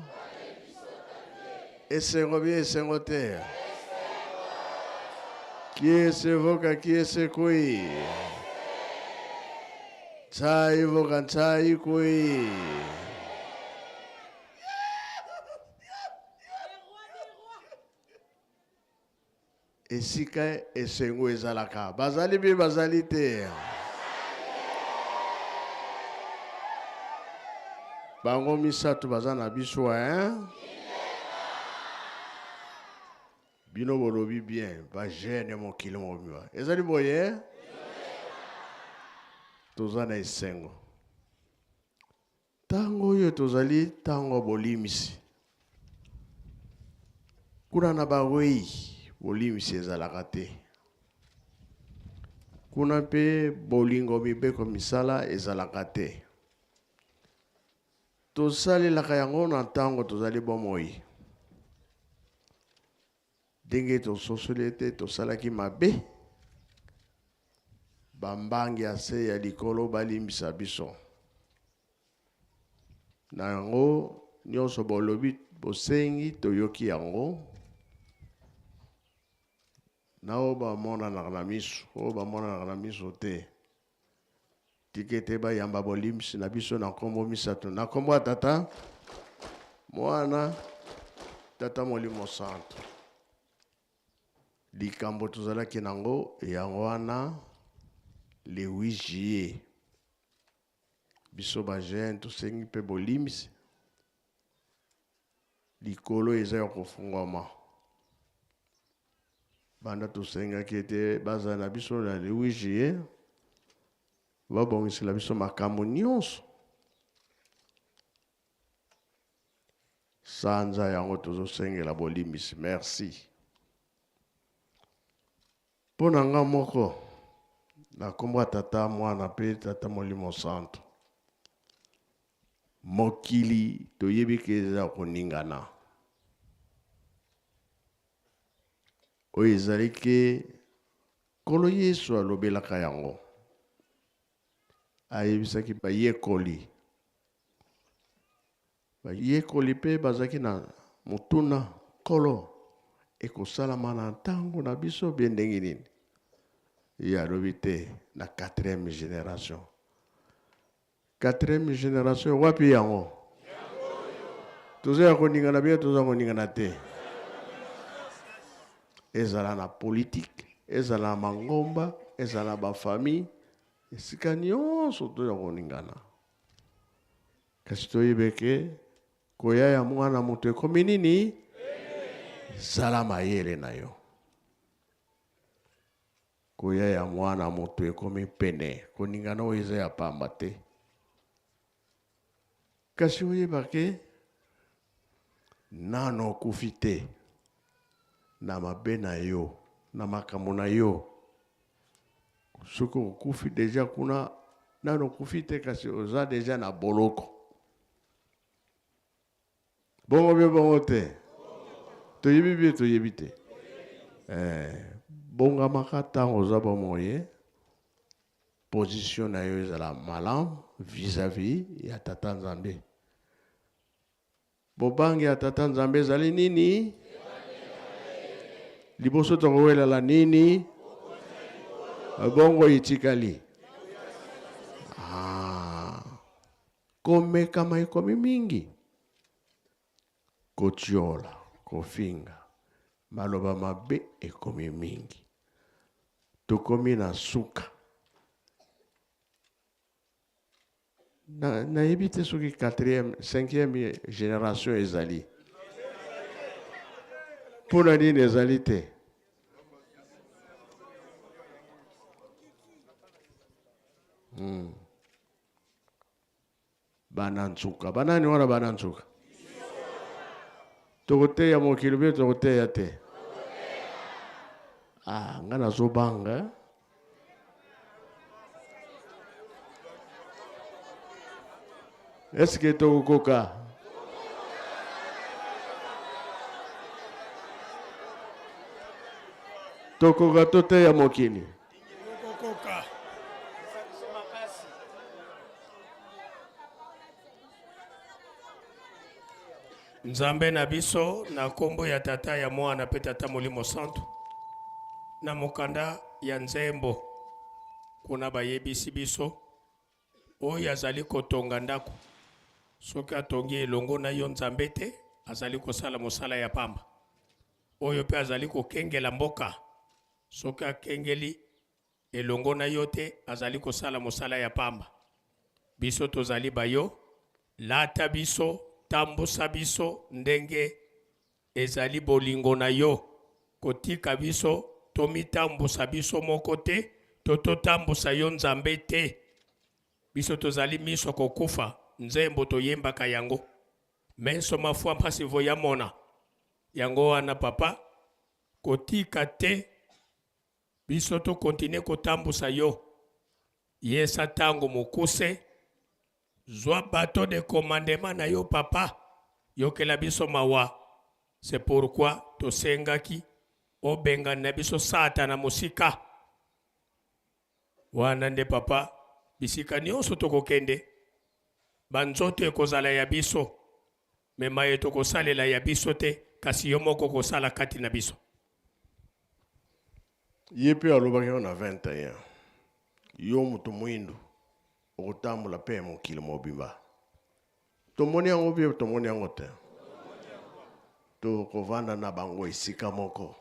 Speaker 10: Esengo bi esengo te! Kiese voka kiese kui! Ntsai voka ntsai kui! Esika esengo ezalaka, bazali mpe bazali te. Bango misato baza na biso hein? Bino bolobi bien, ba jeune mokili mobimba. Ezali boye? Toza na esengo. Ntango oyo tozali ntango ya bolimbisi. Kuna na bawei, bolimbisi ezalaka te. Kuna mpe bolingo, mibeko, misala ezalaka te. Tosalelaka yango na ntango tozali bomoi. Ndenge tososoli ete tosalaki mabe, bambangi ya se ya likolo balimbisa biso. Na yango, nyonso bolobi, bosengi, toyoki yango. Na oyo bamonanaka na miso, oyo bamonanaka na miso te. Tika ete bayamba bolimbisi na biso na nkombo misato, na nkombo ya Tata, Mwana, Tata Molimo Santu. Likambo tozalaki nango yango wana le 8 juillet. Biso ba jeunes tosengi mpe bolimbisi. Likolo eza ya kofungwama. Banda tosengaki ete bazala na biso na le 8 juillet, babongisela biso makambo nyonso. Sanza yango tozosengela bolimbisi. Merci. Mpo na nga moko, na nkombo ya Tata, Mwana mpe Tata Molimo Santu, mokili toyebi ke eza koningana. Oyo ezali ke Nkolo Yesu alobelaka yango. Ayebisaki bayekoli. Bayekoli mpe bazalaki na motuna, Nkolo, ekosalama na ntango na biso bie ndenge nini? Ye alobi te, na quatrième generation. Quatrième generation wapi yango? Toza ya koningana bie toza koningana te. Ezala na politique, ezala na mangomba, ezala na bafamille, esika nyonso toza koningana. Kasi toyeba eke koya ya mwana moto ekomi nini? Zala mayele na yo. Koya ya mwana moto ekomi pene. Koningana oyo eza ya pamba te. Kasi oyeba ke nano okufi te na mabe na yo, na makambo na yo. Soki okufi deja kuna, nano okufi te kasi oza deja na boloko. Bongo bie bongo te? Toyebi bie toyebi te. Eh, bongamaka ntango oza bomoi, eh? Position na yo ezala malamu vis-à-vis ya Tata Nzambe. Bobangi ya Tata Nzambe ezali nini? Liboso tokowelala nini? Bongo etikali. Ah. Komekama ekomi mingi. Kotiola, kofinga, maloba mabe ekomi mingi. Tokomi na suka. Na, nayebi te soki quatrième, cinquième génération ezali. Mpo na nini ezali te? Bana nsuka. Banani wana bana nsuka? Tokoteya mokili mpe tokoteya te. Ah, nga nazobanga. Est-ce que tokokoka? Tokoka toteya mokili.
Speaker 5: Tokokoka. Nzambe na biso, na nkombo ya Tata, ya Mwana mpe Tata Molimo Santu, na mokanda ya Nzembo kuna bayebisi biso oyo azali kotonga ndako, soki atongi elongo na yo Nzambe te, azali kosala mosala ya pamba. Oyo mpe azali kokengela mboka, soki akengeli elongo na yo te, azali kosala mosala ya pamba. Biso tozali ba yo, lata biso, tambusa biso ndenge ezali bolingo na yo. Kotika biso tomitambusa biso moko te, to totambusa yo Nzambe te. Biso tozali miso kokufa, nzembo toyembaka yango. Menso mafua mpasi voya mona. Yango wana papa, kotika te biso to continuer kotambusa yo. Yesa tango mokuse, zwa bateau de commandement na yo papa, yokela biso mawa. C'est pourquoi tosengaki obengana biso satana mosika. Wana nde papa, bisika nionso tokokende, ba nzoto ekozala ya biso, mais maye tokosalela ya biso te, kasi yo moko okosala kati na biso.
Speaker 10: Ye pe alobaki yango na 21. Yo moto mwindu okotambola pe mokili mobimba. Tomoni yango pe tomoni yango te. Tokovanda na bango esika moko.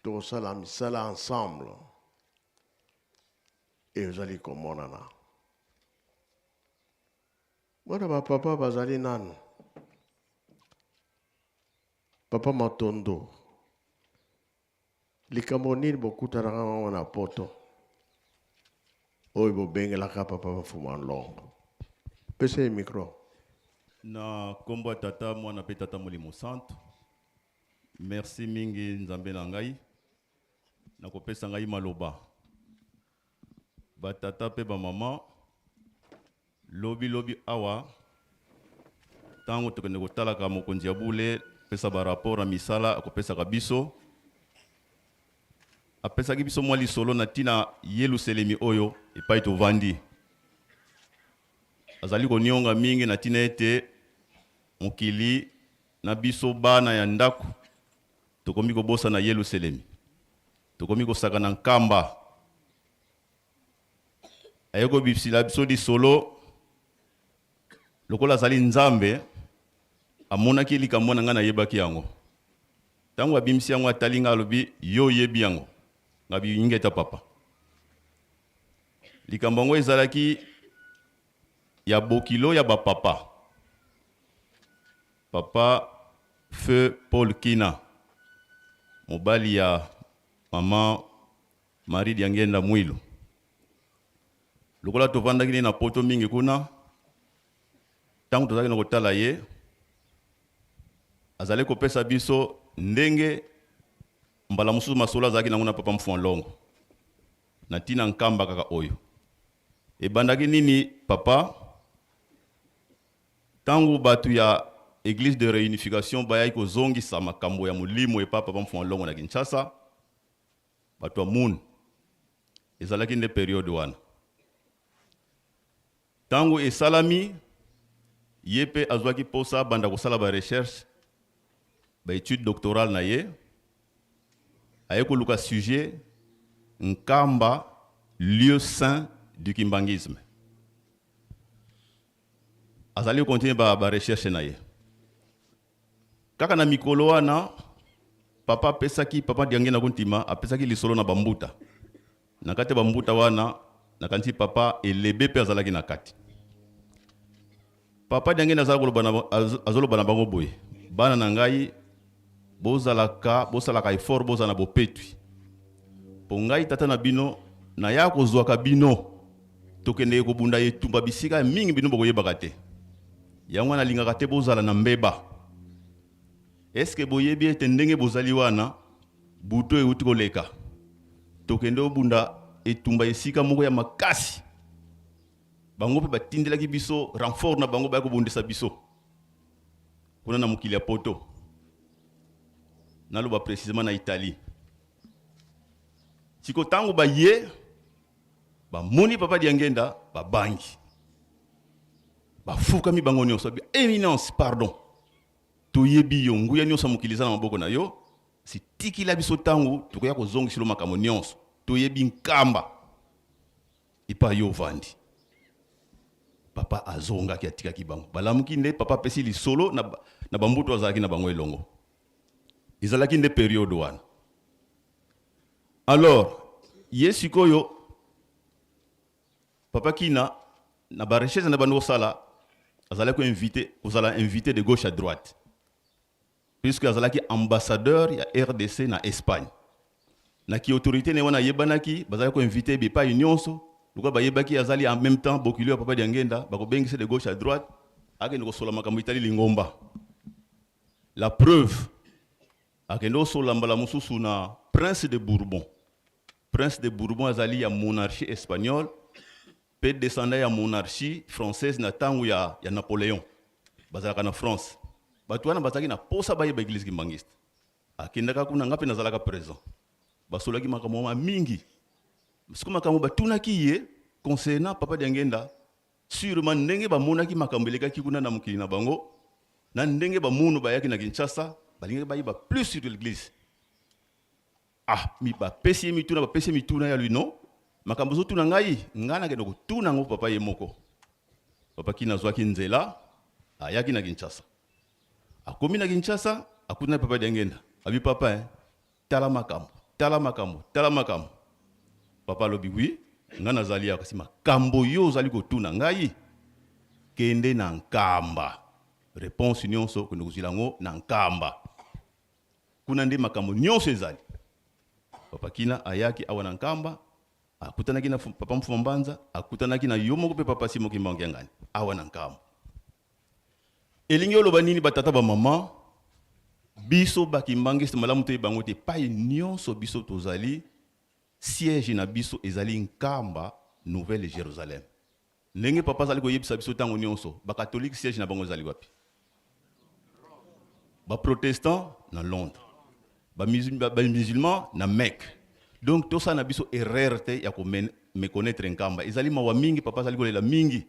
Speaker 10: Tokosala misala ensemble. Ezali komonana. Bana ba papa bazali nanu. Papa Matondo, likambo nini bokutanaka nango na poto oyo bobengelaka papa Mfuma Nlongo? Pesa ye micro.
Speaker 9: Na kombo ya Tata, Mwana pe Tata Molimo Santu. Merci mingi Nzambe na ngai. Na kopesa ngai maloba. Ba tata pe ba mama, lobi lobi awa tango tokende kotalaka mokonzi ya bule pesa ba rapport na misala akopesaka biso, apesaki biso mwa lisolo na tina Yeluselemi oyo epai tovandi. Azali konionga mingi na tina ete mokili na biso bana ya ndako tokomi kobosana Yeluselemi, tokomi kosakana nkamba. Aye kobisila biso lisolo lokola azali Nzambe, amonaki likambo wana, ngai nayebaki yango. Tango abimisi yango, atali ngai, alobi, yo oyebi yango? Ngabi, ingeta papa. Likambo yango ezalaki ya bokilo ya ba papa. Papa feu Paul Kina, mobali ya maman Marie Diangienda Muilu. Lokola tovandaki ne na poto mingi kuna, tango tozalaki na kotala ye, azali kopesa biso ndenge mbala mosusu masolo azalaki nango na papa Mfua Nlongo na tina nkamba kaka oyo ebandaki nini papa. Tango batu ya Eglise de reunification bayaki kozongisa makambo ya molimo epa papa Mfua Nlongo na Kinshasa, batu ya Moon, ezalaki nde periode wana. Tango esalami, ye pe azuaki posa abanda kosala ba recherches, ba etudes doctorales na ye, aye koluka sujet Nkamba, lieu saint du kimbanguisme. Azali ko continuer ba recherches na ye. Kaka na mikolo wana, papa apesaki, papa Diangienda Kuntima apesaki lisolo na ba mbuta. Na kati ya ba mbuta wana, nakanisi papa Elebe pe azalaki na kati. Papa Diangienda azala koloba na, azoloba na bango boye, bana na ngai, bozalaka, bosalaka effort, bozala na bopetwi. Po ngai tata na bino, naya kozwaka bino, tokendeke kobunda etumba bisika mingi bino bokoyebaka te. Yango wana nalingaka te bozala na mbeba. Est-ce que boyebi ete ndenge bozali wana, butu euti koleka, tokende obunda etumba esika moko ya makasi. Bango pe batindelaki biso renfort na bango baya kobundisa biso kuna na mokili ya poto. Naloba precisement na Italie. Siko tango baye, bamoni papa Diangienda, babangi. Bafukami bango nyonso, babi, Eminence, pardon. Toyebi yo, nguya nyonso ya mokili eza na maboko na yo. Si tikila biso tango tokoya kozongisela yo makambo nyonso. Toyebi nkamba epai yo ovandi. Papa azongaki, atikaki bango. Balamuki nde papa apesi lisolo na, na bambutu azalaki na bango elongo. Ezalaki nde periode wana. Alors, ye sikoyo papa Kina na ba recherche na bandi kosala, azalaki ko inviter, kozala invité de gauche à droite, puisque azalaki ambassadeur ya RDC na Espagne. Na ki autorité ne wana ayebanaki, bazalaki ko inviter bipai nyonso, lokola bayebaki azali en même temps bokilo ya papa Diangienda, bakobengisa de gauche à droite, akende kosola makambo etali lingomba. La preuve, akende kosola mbala mosusu na Prince de Bourbon. Prince de Bourbon azali ya monarchie espagnole pe descendant ya monarchie française na tango ya, ya Napoleon. Bazalaka na France. Bato wana bazalaki na posa bayeba eglise kimbanguiste. Akendaka kuna, nga pe nazalaka present. Basolaki makambo wana mingi. Sikoyo makambo batunaki ye concernant papa Diangienda, surement ndenge bamonaki makambo elekaki kuna na mokili na bango, na ndenge ba munu bayaki na Kinshasa, balingaki bayeba plus sur l'eglise. Ah, mi bapesi ye mituna, bapesi ye mituna ya lui non. Makambo ozotuna ngai, ngai nakende kotuna yango papa ye moko. Papa Kina azwaki nzela, ayaki na Kinshasa. Akomi na Kinshasa, akutani papa Diangienda. Abi papa, hein, tala makambo, tala makambo, tala makambo. Papa alobi oui, ngai nazali awa, kasi makambo yo ozali kotuna ngai, kende na Nkamba. Réponse nyonso okende kozwila yango na Nkamba. Kuna nde makambo nyonso ezali. Papa Kina ayaki awa na Nkamba, akutanaki na Papa Mfuma Mbanza, akutanaki na yo moko pe Papa Simon Kimbangu Kiangani awa na Nkamba. Elingi oloba nini ba tata ba mama, biso ba kimbangiste malamu toyeba yango te, epai nyonso biso tozali. Siège na biso ezali Nkamba, Nouvelle Jerusalem. Ndenge papa azali koyebisa biso tango nionso, ba catholiques siège na bango ezali wapi? Ba protestants na Londres, ba musulmans na Mecque. Donc tosala na biso erreur te ya ko meconnaitre Nkamba. Ezali mawa mingi, papa azali kolela mingi.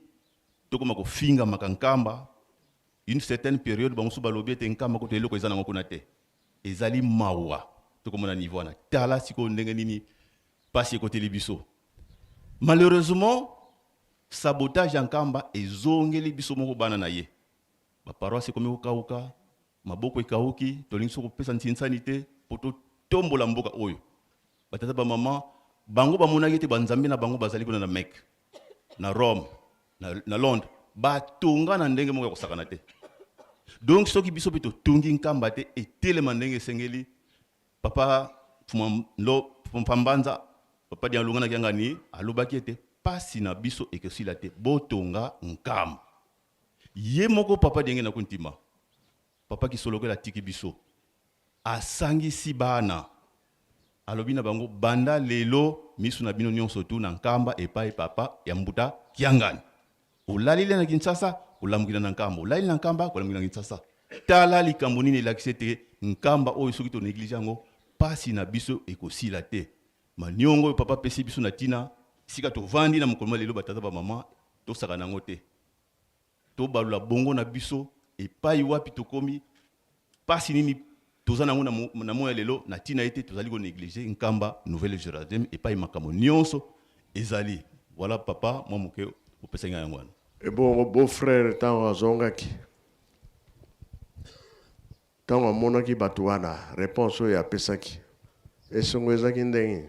Speaker 9: Tokoma kofingamaka Nkamba. Une certaine periode ba mosusu balobi ete Nkamba kutu eloko eza nango kuna te. Ezali mawa tokoma na niveau wana. Tala sikoyo ndenge nini pasi ekoteli biso. Malheureusement sabotage ya Nkamba ezongeli biso moko bana na ye. Ba paroisse ekomi kokawuka, maboko ekawuki, tolingi so kopesa nsinsani te po totombola mboka oyo. Ba tata ba maman bango bamonaki ete ba nzambe na bango bazali kuna na Mecque, na Rome, na, na Londres, batonga na ndenge moko ya kosakana te. Donc soki biso pe totongi Nkamba te etelema ndenge esengeli, papa Fuma Ndo Mfambanza, papa Dialungana na Kiangani alobaki ete pasi na biso ekosila te, botonga Nkamba. Ye moko papa Diangienda Kuntima, papa Kisolokele atiki biso, asangisi bana, alobi na bango banda lelo misu na bino nionso tout na Nkamba epai papa ya Mbuta Kiangani. Olaleli na Kinshasa, olamukila na Nkamba, olali na Nkamba, olamukila na Kinshasa. Tala likambo nini elakisi ete Nkamba oyo soki to negliger yango, pasi na biso ekosila te. Maniongo oyo papa apesi biso na tina sika tovandi na mokolo mwa lelo ba tata ba mama tosakana yango te. Tobalula bongo na biso epayi wapi tokomi, pasi nini toza na yango na moyi ya lelo na tina ete tozali ko negliger Nkamba Nouvelle Jerusalem epayi makambo nionso ezali. Voilà papa mwa moke opesaki ngai yango wana.
Speaker 10: Ebongo beau frère tango azongaki tango amonaki batu wana reponse oyo apesaki esengo ezalaki ndenge nini?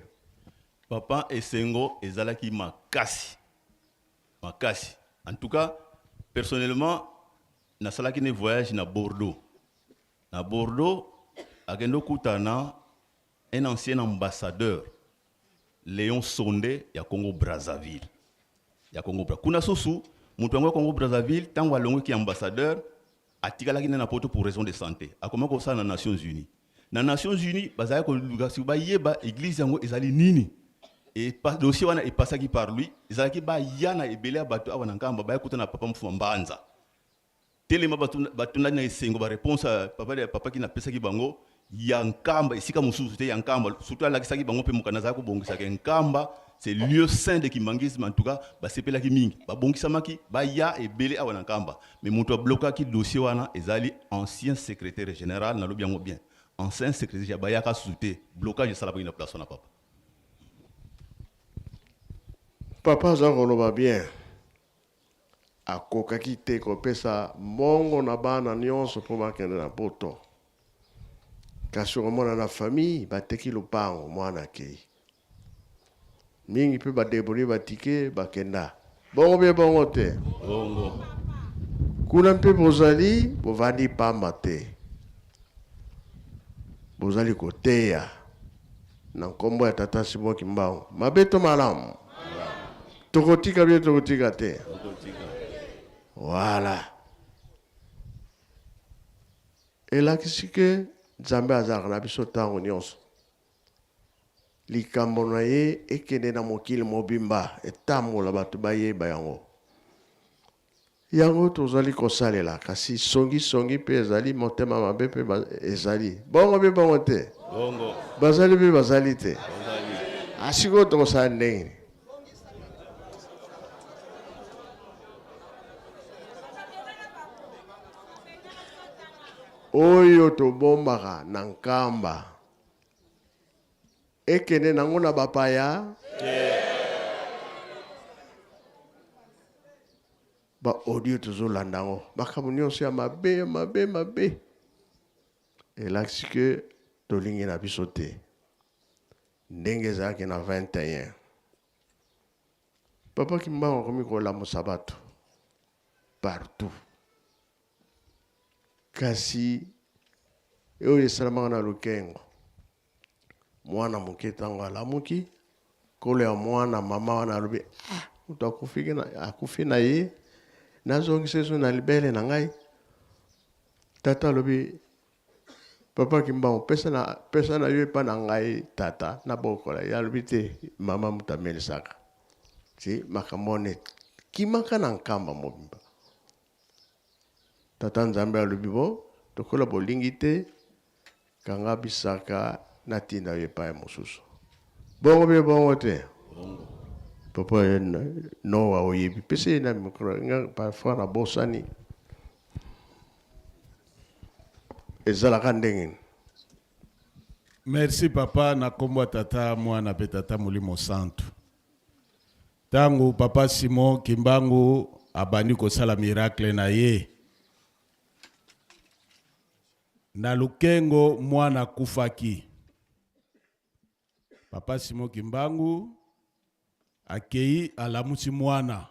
Speaker 9: Papa esengo ezalaki makasi makasi en tout cas personnellement nasalaki ne voyage na Bordeaux na Bordeaux akende okutana un ancien ambassadeur Léon Sonde ya Congo Brazzaville ya Congo Bra kuna susu moto yango ya Congo Brazzaville ntango alongwaki ambassadeur atikalaki nde na poto pour raison de santé akomaki kosala na Nations Unies na Nations Unies bazalaki koluka soki bayeba eglise yango ezali nini et dossier wana epasaki par lui ezalaki baya na ebele ya bato awa na Nkamba baya kutana na papa Mfuma Mbanza telema batundaki na esengo ba réponse ya papa papa kina apesaki bango ya Nkamba esika mosusu te ya Nkamba surtout alakisaki bango mpe mokanda azalaki kobongisaka Nkamba c'est lieu saint de kimbanguisme en tout cas basepelaki mingi babongisamaki baya ebele awa na Nkamba mais moto ablokaki dossier wana ezali ancien secrétaire général nalobi yango bien ancien secrétaire général bayaka susu te blocage esalamaki na place wana papa.
Speaker 10: Papa aza koloba bien akokaki te kopesa mbongo na bana nionso po bakende na poto kasi okomona na famille bateki lopango mwana akeyi mingi pe ba debrouiller ba ticket bakenda bongo bien bongo te
Speaker 9: bongo
Speaker 10: kuna mpe bozali bovandi pamba te bozali koteya na nkombo ya tata Simon Kimbangu mabe to malamu tokotika bien tokotika te voilà elakisi ke Nzambe azalaka na biso ntango nyonso Likambo na ye ekende na mokili mobimba, etambola bato bayeba yango. Yango tozali kosalela, kasi songi songi mpe ezali, motema mabe mpe ezali. Bongo mpe bongo te?
Speaker 9: Bongo.
Speaker 10: Bazali mpe bazali te?
Speaker 9: Bazali.
Speaker 10: Ah, sikoyo tokosala ndenge nini? Oyo tobombaka na Nkamba. Ekende nango na bapaya
Speaker 9: te.
Speaker 10: Ba audio tozolanda yango makambo nyonso ya mabe mabe mabe elakisi ke tolingi na biso te ndenge ezalaki na 21 papa Kimbangu akomi kolamusa bato partout Kasi oyo esalamaka na Lukengo, mwana moke ntango alamuki, nkolo ya mwana mama wana alobi, ah, moto akufi na, akufi na ye, nazongisa ezo na libele na ngai. Tata alobi, Papa Kimbangu pesa na pesa na yo epa na ngai tata nabokola ye alobi te mama moto amelisaka ti makambo wana ekimaka na nkamba mobimba tata nzambe alobi bo lokola bolingi te kanga bisaka natinda yo epai mosusu bongo mpe bongo te papa noa oyebi pesa ye na micro nga parfois nabosani ezalaka ndenge nini
Speaker 3: Merci papa na kombo ya tata mwana pe tata molimo santu. Tango papa Simon Kimbangu abandi kosala miracle na ye na Lukengo mwana akufaki. Papa Simon Kimbangu akei alamusi mwana.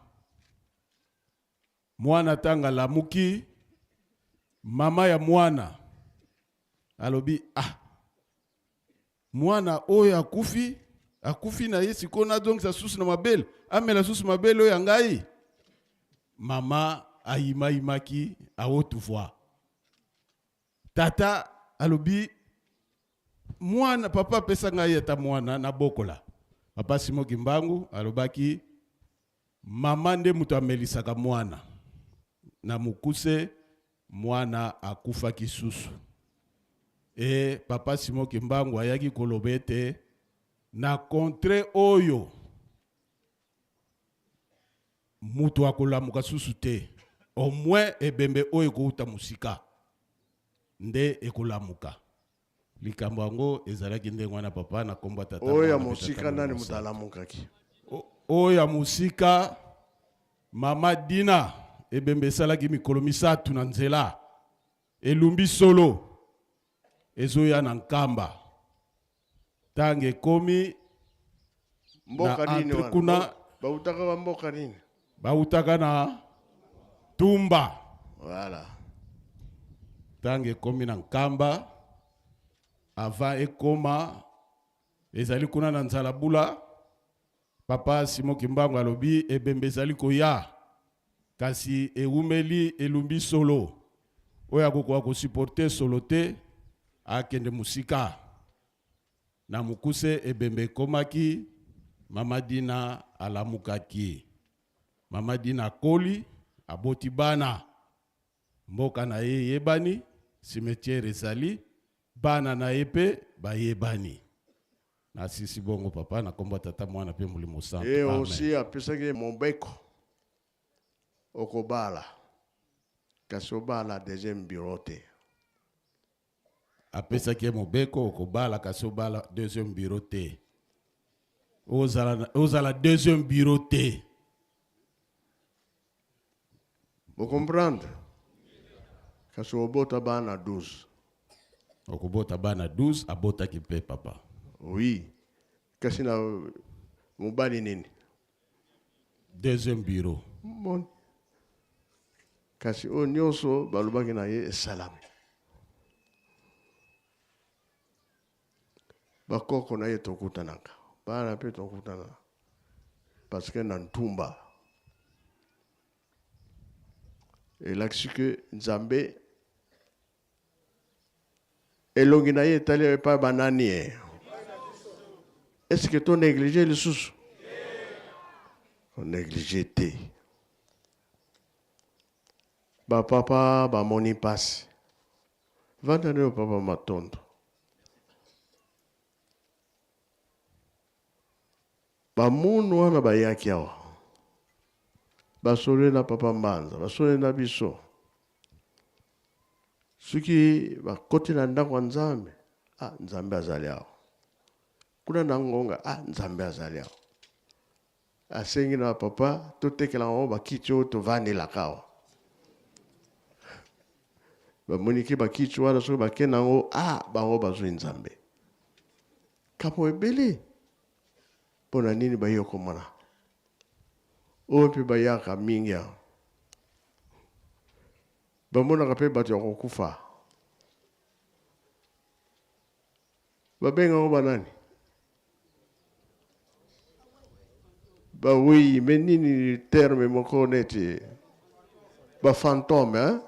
Speaker 3: Mwana tango alamuki, mama ya mwana alobi ah, mwana oyo akufi akufi na ye sikoyo nazongisa susu na mabele amela susu mabele oyo ya ngai. Mama ayimayimaki à haute voix. Tata alobi mwana papa apesa ngai ata mwana nabokola. Papa Simon Kimbangu alobaki Mama nde moto amelisaka mwana. Na mokuse, mwana akufaki susu. E papa Simon Kimbangu ayaki koloba ete na contre oyo moto akolamuka susu te, au moins ebembe oyo ekouta mosika nde ekolamuka. Likambo yango ezalaki ndenge wana papa na kombo ya tata.
Speaker 10: Oyo ya mosika nani moto alamukaki?
Speaker 3: Oyo ya mosika mama Dina ebembe esalaki mikolo misatu na nzela elumbi solo ezoya na Nkamba ntango ekomi
Speaker 10: mboka
Speaker 3: na
Speaker 10: nini
Speaker 3: entre
Speaker 10: wana?
Speaker 3: kuna
Speaker 10: Bautaka ba mboka nini?
Speaker 3: Bautaka na Tumba.
Speaker 10: Voilà.
Speaker 3: Ntango ekomi na Nkamba, avant ekoma ezali kuna na Nzalabula, papa Simon Kimbangu alobi ebembe ezali koya kasi ewumeli elumbi solo, oyo akokoka kosupporte solo te akende mosika. Na mokuse ebembe ekomaki, mama Dina alamukaki. Mama Dina akoli, aboti bana. Mboka na ye eyebani, cimetière ezali, bana na ye pe bayebani. Nasisi bongo papa na kombo ya Tata, Mwana pe Molimo Santu.
Speaker 10: Et
Speaker 3: Amen.
Speaker 10: aussi apesaki ye mobeko okobala kasi obala deuxième bureau te.
Speaker 3: Apesaki ye mobeko okobala kasi obala deuxième bureau te. Ozala, ozala deuxième bureau te.
Speaker 10: Bo comprendre? Kasi obota bana 12.
Speaker 3: Okobota bana 12, abotaki mpe papa.
Speaker 10: Oui. Kasi na mobali nini?
Speaker 3: Deuxième bureau.
Speaker 10: Bon. Kasi oyo nyonso balobaki na ye esalami. Bakoko na ye tokutanaka, bana mpe tokutana parce que na ntumba elakisi ke Nzambe elongi na ye etali epai banani ye. Est-ce que to négliger lisusu? Ko négliger te. Ba papa bamoni mpasi. Vanda nayo papa matondo. Ba munu wana bayaki awa basololi na papa Mbanza, basololi na biso. Soki bakoti na ndako ya Nzambe, ah Nzambe azali awa. Kuna na ngonga, ah Nzambe azali awa. Asengi na papa totekela bango bakiti oyo tovandelaka awa. Bamoni ke bakiti wana soki bake na yango, ah bango bazwi Nzambe. Kapo ebele mpo na nini baye komona oyo mpe bayaka mingi awa bamonaka mpe bato ya kokufa babenga yango banani bawei me nini terme moko neti bafantome hein?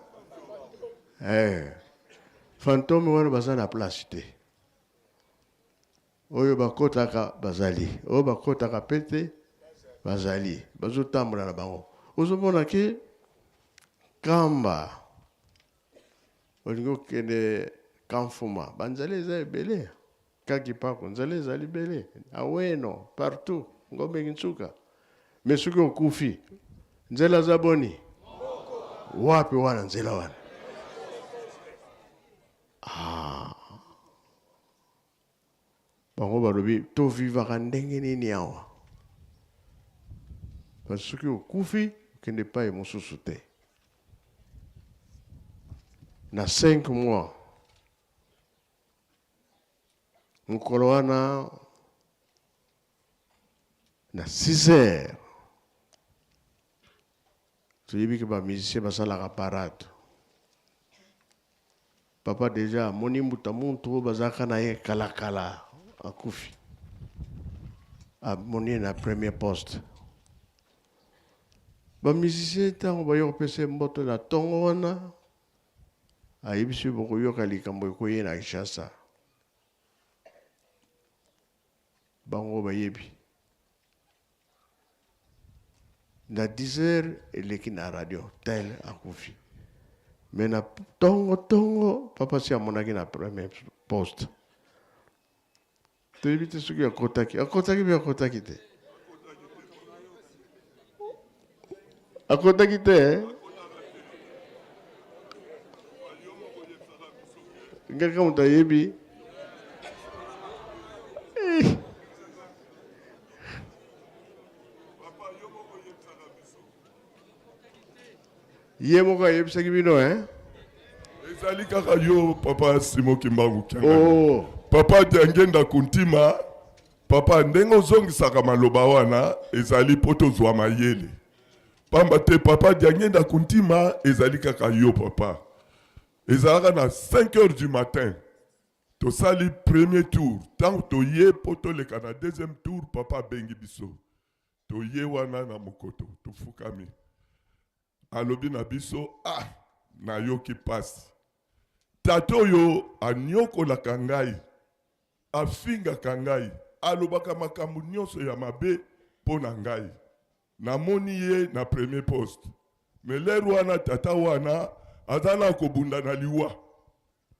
Speaker 10: Eh. Fantome wana baza na place te. Oyo bakotaka bazali, oyo bakotaka pe te bazali, bazotambola na bango. Ozomona ke Nkamba olingi okende Kamfuma, banzela eza ebele, Kakipaku nzela ezali ebele, Aweno partout, Ngombe Kinsuka. Mais soki okufi, nzela aza boni? Wapi wana nzela wana? Ah. Bango balobi to vivaka ndenge nini awa? Parce soki okufi okende epai mosusu te. Na 5 mois mokolo wana na 6 heures toyebi ke ba musiciens basalaka parade. Papa dejà amoni mbuta muntu oyo bazalaka na ye kala kala akufi amoni ye na premier poste ba musiciens ntango baye kopesa ye mboto na tongo wana ayebisi bokoyoka likambo ekoye na Kinshasa bango bayebi Na 10 heures eleki na radio tel akufi mais na tongo tongo papa si amonaki na premier poste toyebi te soki akotaki akotaki mpe akotaki te akotaki te eh? Ngaka moto ayebi eh. Ye moko ayebisaki bino hein?
Speaker 11: Ezali kaka yo papa Simon Kimbangu Kiangani. Oh. Papa Diangenda Kuntima, papa ndenge ozongisaka maloba wana ezali mpo tozwa mayele. Pamba te papa Diangenda Kuntima ezali kaka yo papa. Ezalaka na 5 heures du matin. Tosali premier tour, tango toye po toleka na deuxième tour, papa abengi biso. Toye wana na mokoto, tofukami. Alobi na biso, ah, nayoki pasi. Tata oyo anyokolaka ngai, afingaka ngai, alobaka makambo nyonso ya mabe po na ngai. Namoni ye na premier poste. Mais l'heure wana tata wana aza na kobunda na liwa.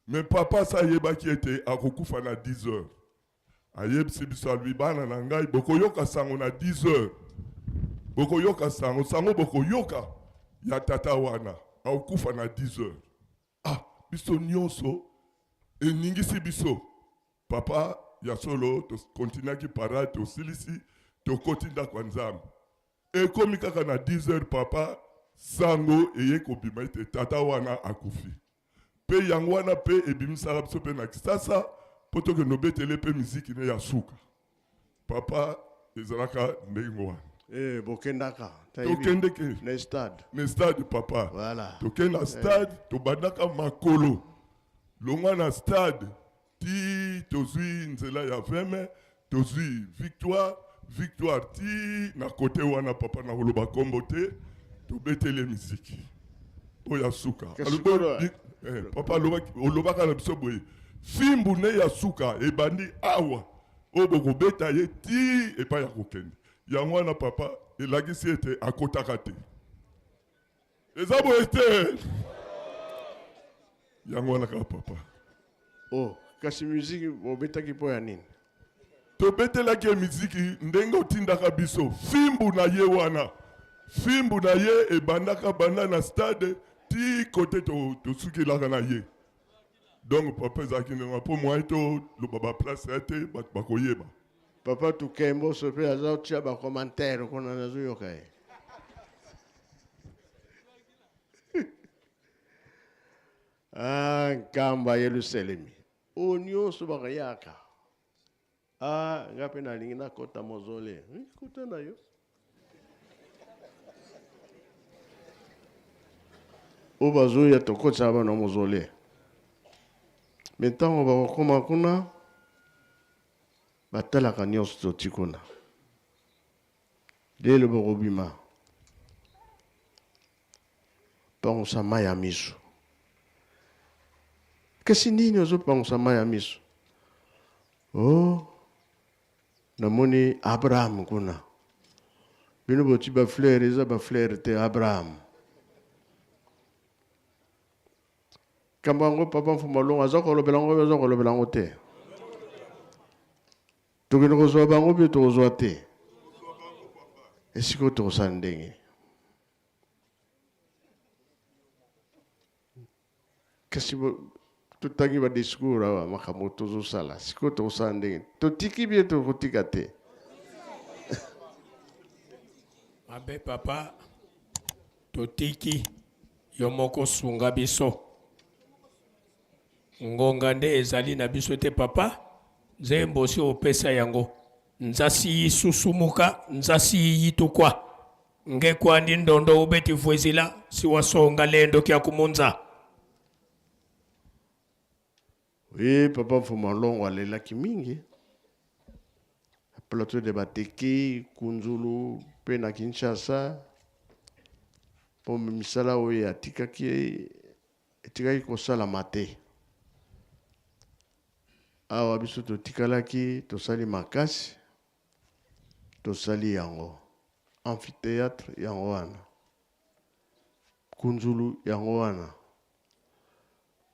Speaker 11: Mais papa asi ayebaki ete akokufa na 10 heures. Ayebisi biso alobi bana na ngai bokoyoka sango na 10 heures. Bokoyoka sango, sango bokoyoka ya tata wana akokufa na 10 heures. Ah biso nionso eningisi biso papa ya solo to continuaki parade tosilisi tokoti ndako ya nzambe ekomi kaka na 10 heures papa sango eye kobima ete tata wana akufi pe yango wana pe ebimisaka biso pe na kisasa po tokende obetele pe miziki ne ya suka Papa ezalaka ndenge wana.
Speaker 10: Eh, bokendaka.
Speaker 11: Tokendeke.
Speaker 10: Na stade.
Speaker 11: Na stade papa.
Speaker 10: Voilà.
Speaker 11: Tokenda eh. stade, tobandaka makolo. Longwa na stade ti tozwi nzela ya veme, tozwi victoire, victoire ti na kote wana papa na koloba kombo te, tobeteli miziki. Oyo ya suka. Eh, papa olobaka na biso boye. Fimbu ne ya suka ebandi awa. Oyo bokobeta ye tii epai akokende. Yango wana papa elakisi ete akotaka te. Eza boye te. Yango wana kaka papa.
Speaker 10: Oh, kasi miziki bobetaki mpo ya nini?
Speaker 11: Tobetelaki ye miziki ndenge otindaka biso. Fimbu na ye wana. Fimbu na ye ebandaka banda na stade ti kote tosukelaka na ye. Donc papa ezalaki ndenge wana mpo moyen toloba ba place ya te bato bakoyeba.
Speaker 10: Papa Tukemboso pe aza tia ba commentaire kuna nazoyoka ye. Ah, Nkamba Yelusalemi. Oyo nyonso bakayaka. Ah, nga pe nalingi nakota mausolee. Eh, kota na yo. Oyo bazoya tokotisaka bana mausolee. Me ntango bakokoma kuna batalaka nyonso toti kuna. Lelo bokobima pangusa mai ya miso. Kasi nini ozopangusa mai ya miso? Oh, namoni Abraham kuna. Bino boti ba fleur, eza ba fleur te, Abraham. Kambo yango papa Mfuma Longo aza kolobela yango, aza kolobela yango te. Tokende kozwa bango mpe tokozwa te. Esika oyo tokosala ndenge. Kasi totangi ba discours awa makambo tozosala sikoyo tokosala ndenge totiki bie tokotika te.
Speaker 5: Mabe papa totiki yo moko sunga biso ngonga nde ezali na biso te papa nzembo osi opesa yango nzasi yi susumuka nzasi yi yitukwa Nge kwandi ndondo ubeti vwezila si wasonga lendo kya kumunza.
Speaker 10: Oui, papa Mfuma Longo alelaki mingi. Plateau de Bateke, Kunzulu, mpe na Kinshasa mpo misala oyo atikaki etikaki kosalama te. Awa biso totikalaki tosali makasi Tosali yango. Amphitheatre yango wana. Kunzulu yango wana.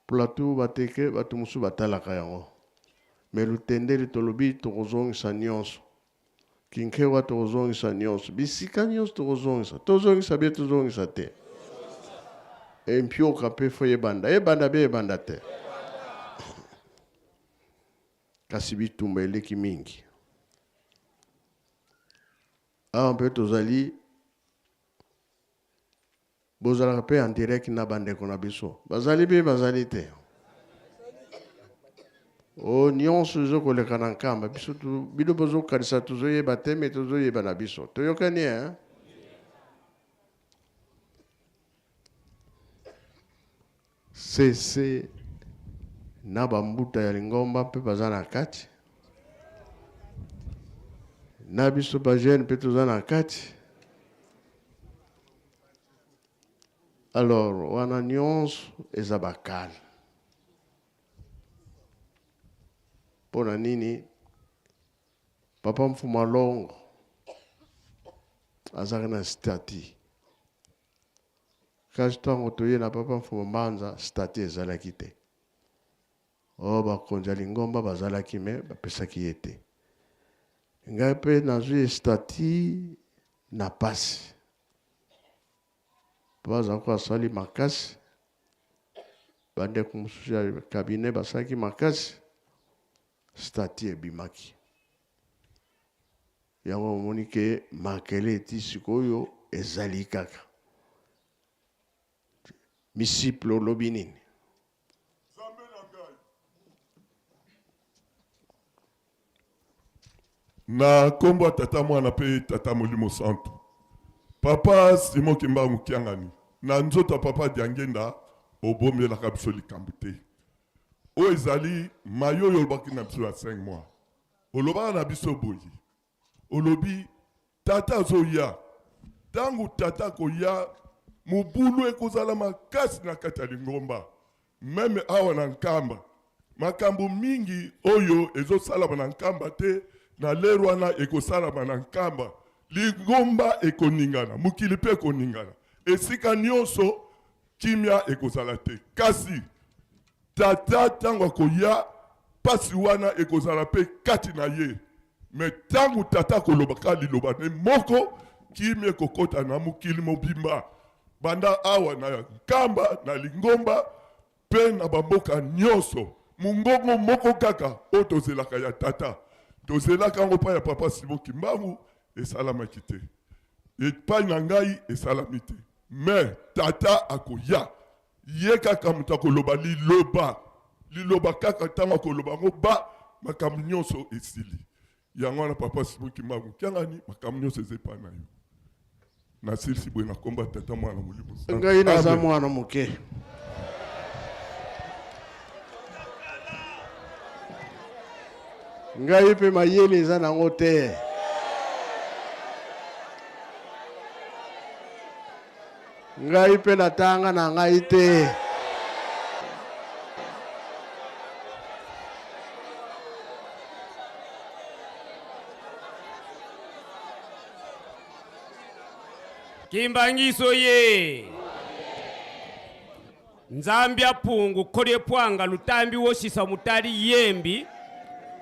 Speaker 10: Plateau Bateke bato mosusu batalaka yango. Mais Lutendele tolobi tokozongisa nionso. Kinkewa tokozongisa nionso. Bisika nionso tokozongisa. Tozongisa bien tozongisa te. Et Mpioka pe faut ebanda. Ebanda bien ebanda te. Kasi bitumba eleki mingi. Awa mpe tozali, bozalaka mpe en direct na bandeko na biso. Bazali mpe bazali te. O nyonso ezokoleka na Nkamba, biso bino bozokanisa tozoyeba te, me tozoyeba na biso. Toyokani hein? CC na ba mbuta ya lingomba mpe baza na kati, na biso ba jeune mpe toza na kati. Alors wana nyonso eza bakale. Mpo na nini Papa Mfuma Longo azalaki na statut Kasi tango toye na Papa Mfumu Mbanza statut ezalaki te. Oh bakonzi ya lingomba bazalaki mais bapesaki ye te. Ngai pe nazui statut na pasi. Papa Zako asali makasi, bandeko mosusu ya cabinet basalaki makasi, statut ebimaki. Yango omoni ke makele ti sikoyo ezali kaka. Misiple olobi nini?
Speaker 11: Na kombo ya Tata Mwana pe Tata Molimo Santu. Papa Simon Kimbangu Kiangani, na nzoto ya Papa Diangienda obombelaka biso likambo te. Oyo ezali maye oyo olobaki na biso ya 5 mois. Olobaka na biso boye, olobi tata azoya. Tango tata akoya, mobulu ekozala makasi na kati ya lingomba, meme awa na Nkamba. Makambo mingi oyo ezosalama na Nkamba te, na lere wana ekosalama na Nkamba. Lingomba ekoningana, mokili pe ekoningana. Esika nionso kimia ekozala te. Kasi Tata tango akoya, pasi wana ekozala pe kati na ye. Mais tango Tata akoloba kaka liloba ne moko, kimia ekokota na mokili mobimba, banda awa na Nkamba, na Lingomba pe na ba mboka nionso. Mongongo moko kaka oyo tozelaka ya Tata, tozelaka yango epai ya Papa Simon Kimbangu, esalamaki te. Epai na ngai esalami te. Mais Tata akoya. Ye kaka moto akoloba liloba, liloba kaka ntango akoloba yango ba makambo nyonso esili. Yango wana Papa Simon Kimbangu Kiangani, makambo nyonso eza epai na yo. Nasilisi boye na kombo ya Tata, Mwana, Molimo Santu.
Speaker 10: Ngai naza
Speaker 11: Amen.
Speaker 10: mwana moke. Ngai mpe mayele eza nango te. Ngai mpe natanga na ngai te.
Speaker 5: Kimbangiso ye! Nzambi apungu kholye pwanga lutambi woshisa mutali yembi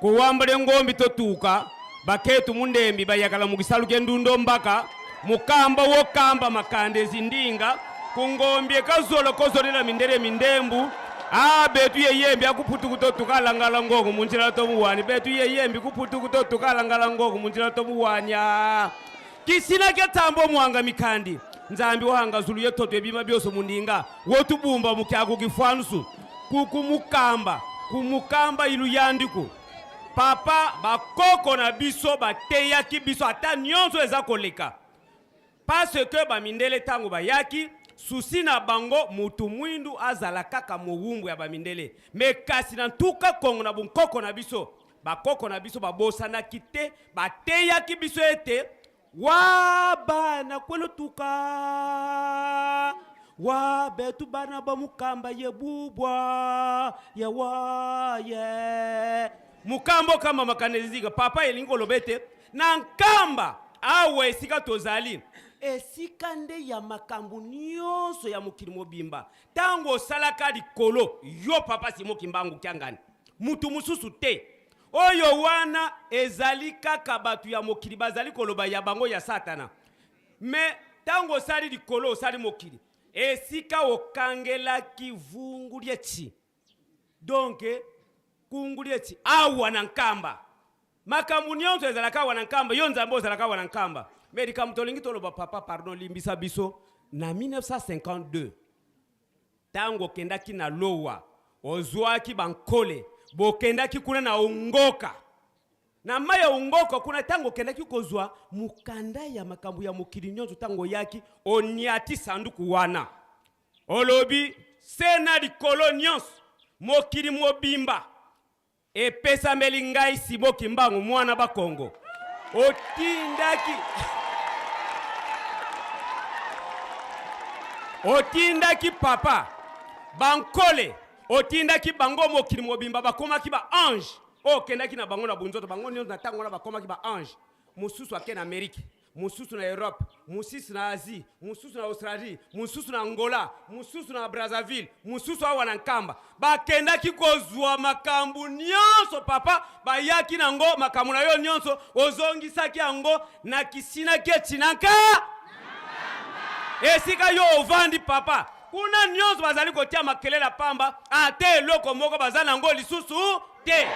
Speaker 5: kuwambale ngombi totuka baketu mundembi bayakala mukisalu ke ndundo mbaka mukamba wokamba makande zindinga kungombi ekazola kozolela mindele mindembu a betu yeyembi akuputuku totukalangala ngoko munjila tomuwani betu yeyembi kuputuku totukalangala ngoko munjila tomuwanya Kisina ke tambo mwanga mikandi Nzambi wahanga zulu ye toto ebima byoso mundinga wotubumba mukyaku kifwanusu kukumukamba kumukamba ilu yandiku papa bakoko na biso bateyaki biso ata nyonso eza koleka parce que bamindele ntango bayaki susi na bango mutu mwindu azala kaka mowumbu ya bamindele me kasi na ntuka kongo na bonkoko na biso Bakoko na biso babosanaki te, bateyaki biso ete wa bana kwelotuka wa betu bana ba mukamba ye bubwa ye wa ye mukamba okamba makanezika papa elingi koloba ete na nkamba awa esika tozali esika nde ya makambo nyonso ya mokili mobimba ntango osalaka likolo yo papa simo kimbangu kiangani Mutu mususu te. Oyo wana ezali kaka batu ya mokili bazali koloba ya bango ya satana. Mais tango osali likolo osali mokili esika okangelaki vungu lyetshi donc kungu lyetshi awa na Nkamba makambo nyonso ezalaka awa na Nkamba yo Nzambe ozalaka awa na Nkamba mais likambo tolingi toloba papa pardon limbisa biso na 1952 Tango okendaki na lowa, ozuaki bankole, bokendaki kuna na Ungoka. Na mai ya Ungoka kuna, tango okendaki kozua mokanda ya makambo ya mokili nyonso, tango oyaki, oniati sanduku wana. Olobi, se na likolo nyonso, mokili mobimba, Epesameli ngai Simon Kimbangu mwana ba Kongo. Otindaki Otindaki papa bankole otindaki bango mokili mobimba bakomaki ba ange oyo okendaki na bango na bunzoto bango nyonso na ntango wana bakomaki ba ange mosusu ake na Amerike mosusu na Europe, mosusu na Asie, mosusu na Australie, mosusu na Angola, mosusu na Brazzaville, mosusu awa na Nkamba. Bakendaki kozwa makambo nyonso papa, bayaki na ngo makambo na yo nyonso, ozongisaki yango na kisina ketinanka esika yo ovandi papa. Kuna nyonso bazali kotia makelele ya pamba, ata eloko moko baza na yango lisusu te.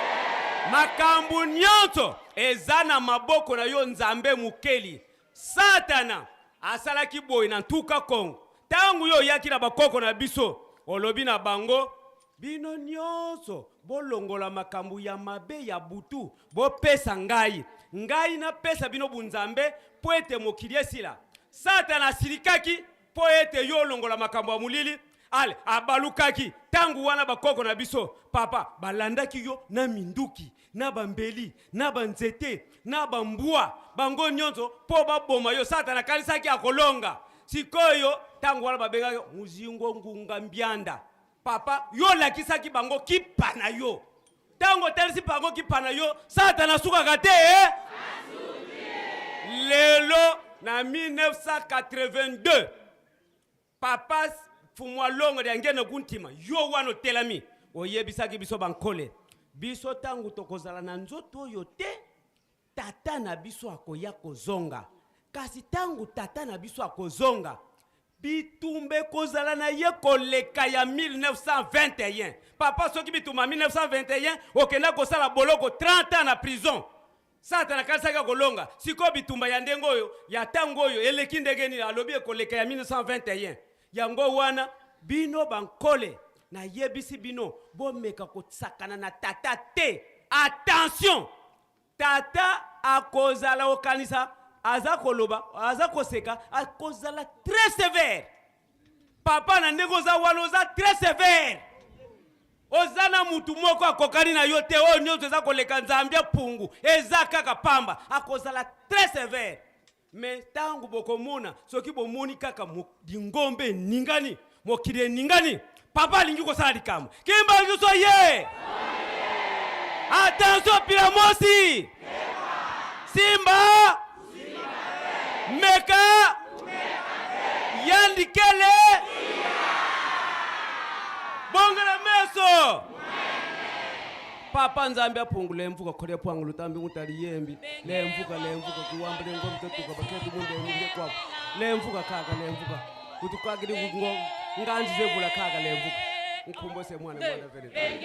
Speaker 5: Makambo nyonso eza na maboko na yo Nzambe mokeli. Satana asalaki boye na ntuka Kongo. Tango yo oyaki na bakoko na biso, olobi na bango, bino nyonso bolongola makambo ya mabe ya butu, bopesa ngai. Ngai napesa bino bunzambe mpo ete mokili esila. Satana asilikaki mpo ete yo olongola makambo ya molili. Ale abalukaki tango wana bakoko na biso papa balandaki yo na minduki na bambeli na banzete na bambwa bango nyonso mpo baboma yo. Satana akanisaki akolonga. Sikoyo tango wana babengaki muzingo ngunga mbianda. Papa yo olakisaki bango kipa na yo. Tango otalisi bango kipa na yo, Satana asukaka te eh? Lelo na 1982 Papa Fumua Longo dia Ngene Kuntima, yo wana otelami, oyebisaki biso bankole, biso tango tokozala na nzoto oyo te, tata na biso akoya kozonga. Kasi tango tata na biso akozonga, bitumba ekozala na ye koleka ya 1921. Papa, soki bitumba 1921, okenda kosala boloko 30 ans na prison. Satana akanisaki akolonga. Sikoyo bitumba ya ndenge oyo, ya ntango oyo, eleki ndenge nini? Alobi ekoleka ya 1921. Yango wana, bino bankole, nayebisi bino, bomeka kosakana na tata te. Attention! Tata akozala okanisa aza koloba, aza koseka, akozala très sévère. Papa na ndenge oza wana oza très sévère. Oza na mutu moko akokani na yo te, oyo nyonso eza koleka Nzambe pungu eza kaka pamba, akozala très sévère. Mais tango bokomona, soki bomoni kaka lingombe eningani, mokili eningani, papa alingi kosala likambo. Kimbangu ye! Attention Piramosi! Simba! Meka!
Speaker 12: Dikele. Bongela meso. Papa Nzambe apungule mvuka khole pwangu lutambi ngutali yembi lemvuka lemvuka kuwamba lengombe totuka bakhetu munde nge kwabo lemvuka khaka lemvuka kuti kwakili ngo nganzi zevula khaka lemvuka nkhumbo semwana mwana vele.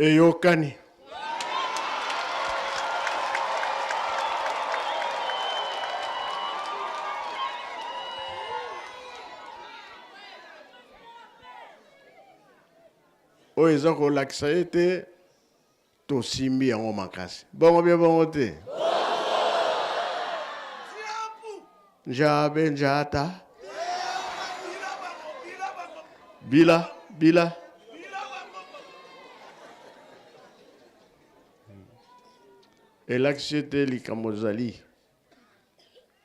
Speaker 10: Eyokani. Oyo eza kolakisa ete tosimbi yango makasi. Bongo bie bongo te. Njabe njata. Bila bila. Elakisi ete likambo ezali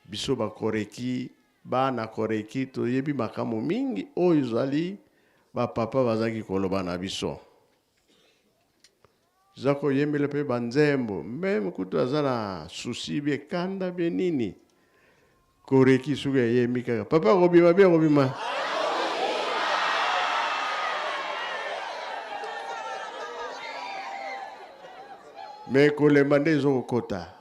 Speaker 10: biso bakoreki bana koreki toyebi makambo mingi oyo ezali bapapa bazalaki koloba na biso. Eza koyembela mpe banzembo meme kutu aza na susi bie kanda bie nini koreki soki ayembi kaka papa akobima bie akobima. Me kolemba nde ezokokota.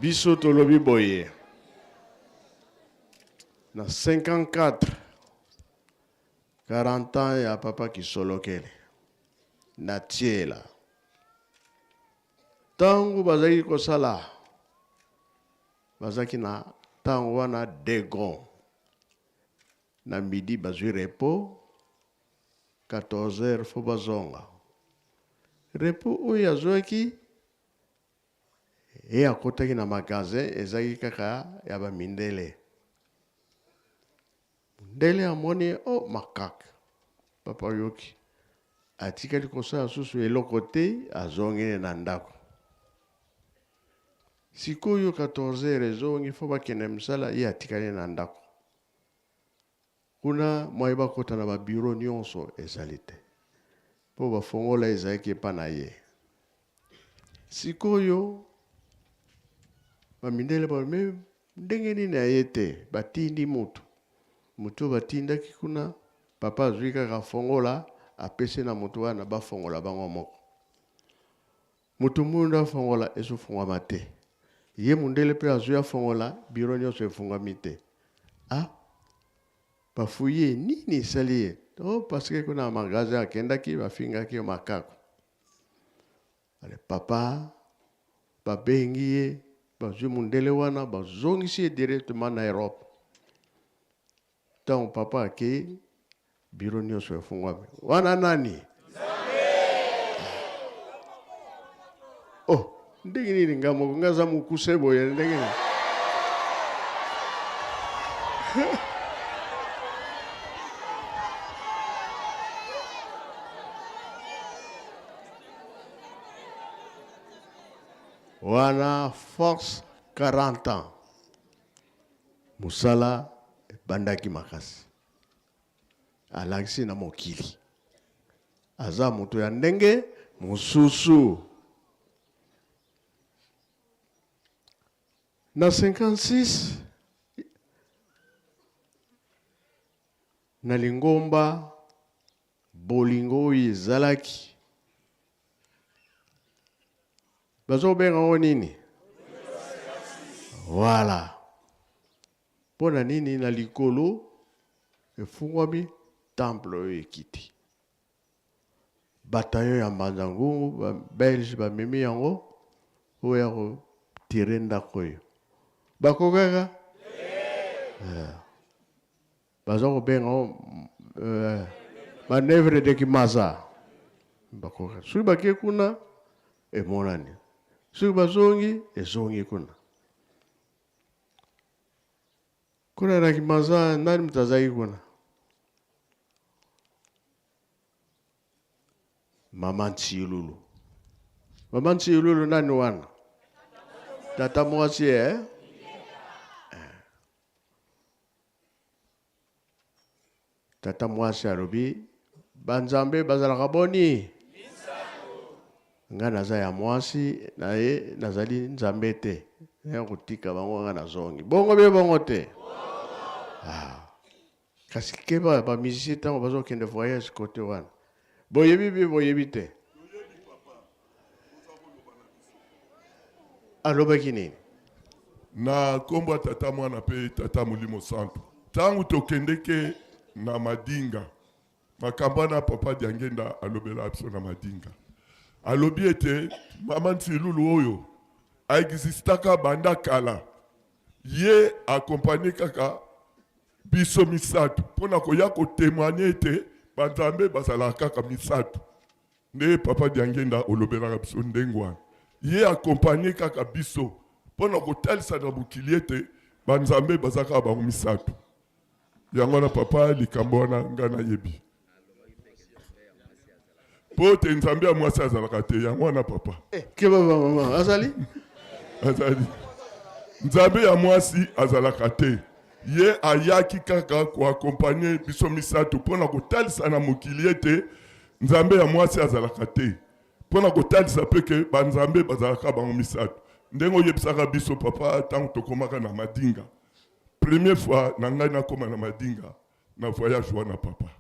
Speaker 10: Biso tolobi boye na 54 40 ans ya papa Kisolokele na Tiela ntango bazalaki kosala bazalaki na ntango wana degon na midi bazwi repos 14 heures fo bazonga repos oyo azwaki Ye akotaki na magasin ezalaki kaka ya ba mindele. Mundele amoni ye oh macaque. Papa oyoki. Atikali kosala susu eloko te azongi ne na ndako. Sikoyo 14 heures ezongi fo bakende mosala ye atikali na ndako. Kuna moyen bakota na ba bureau nionso ezali te po ba fongola ezalaki epa na ye. Sikoyo ba mindele ba mais ndenge nini aye te batindi mutu mutu oyo batindaki kuna papa azui kaka fongola apesi na mutu wana bafongola bango moko. Mutu muindu afongola ezofungwama te. Ye mundele pe azui afongola bureau nionso efungwami te. Ah ba fouiller nini esali ye? Oh parce que kuna na magasin akendaki bafingaki ye makaku. Ale papa babengi ye bazui mundele wana bazongisi ye directement na Europe. Tango papa akei bureau nionso efungwami. Wana nani? Oh, ndenge nini nga moko nga za mokuse boye ndenge nini? Wana force 40 ans. Musala ebandaki makasi. Alakisi na mokili. Aza moto ya ndenge mosusu. Na 56 na lingomba bolingo oyo ezalaki bazobenga yango nini? Voilà. Mpo na nini na likolo efungwami temple oyo ekiti bataillon ya Mbanza Ngungu ba belge bamemi yango oyo ya kotire ndako oyo bakokaka yeah. Baza kobenga yango euh, manœuvre de Kimaza. Bakoka soki bake kuna emonani, soki bazongi ezongi kuna. Kuna na Kimaza nani moto azalaki kuna? Mama Nsilulu. Mama Nsilulu nani wana? Tata mwasi eh? Tata mwasi alobi ba nzambe bazalaka boni? Nga naza ya mwasi na ye nazali nzambe te. Naya kotika bango nga nazongi. Bongo be bongo te? Ah. Kasi keba ba musicien ntango bazokende voyage kote wana. Boyebi be boyebi te? Alobaki nini?
Speaker 11: Na kombo ya Tata, Mwana pe Tata Molimo Santu. Tango tokendeke na Madinga, makambo wana Papa Diangenda alobela biso na Madinga. Alobi ete Mama Nsilulu oyo a existaka banda kala, ye accompagner kaka biso misato pona koya ko temoigner ete ba Nzambe bazalaka kaka misato. Nde papa Diangenda olobelaka biso ndenge wana. Ye accompagner kaka biso pona kotalisa na mokili ete ba Nzambe baza kaka bango misato. Yango wana papa likambo wana nga nayebi. Po te Nzambe ya mwasi azalaka te yango wana papa.
Speaker 10: Eh, keba ba mama azali?
Speaker 11: Azali. Nzambe ya mwasi azalaka te. Ye ayaki kaka ko accompagner biso misato pona kotalisa na mokili ete Nzambe ya mwasi azalaka te. Pona kotalisa pe ke ba Nzambe bazalaka bango misato. Ndenge oyebisaka biso papa ntango tokomaka na Madinga. Première fois na ngai nakoma na Madinga na voyage wana papa.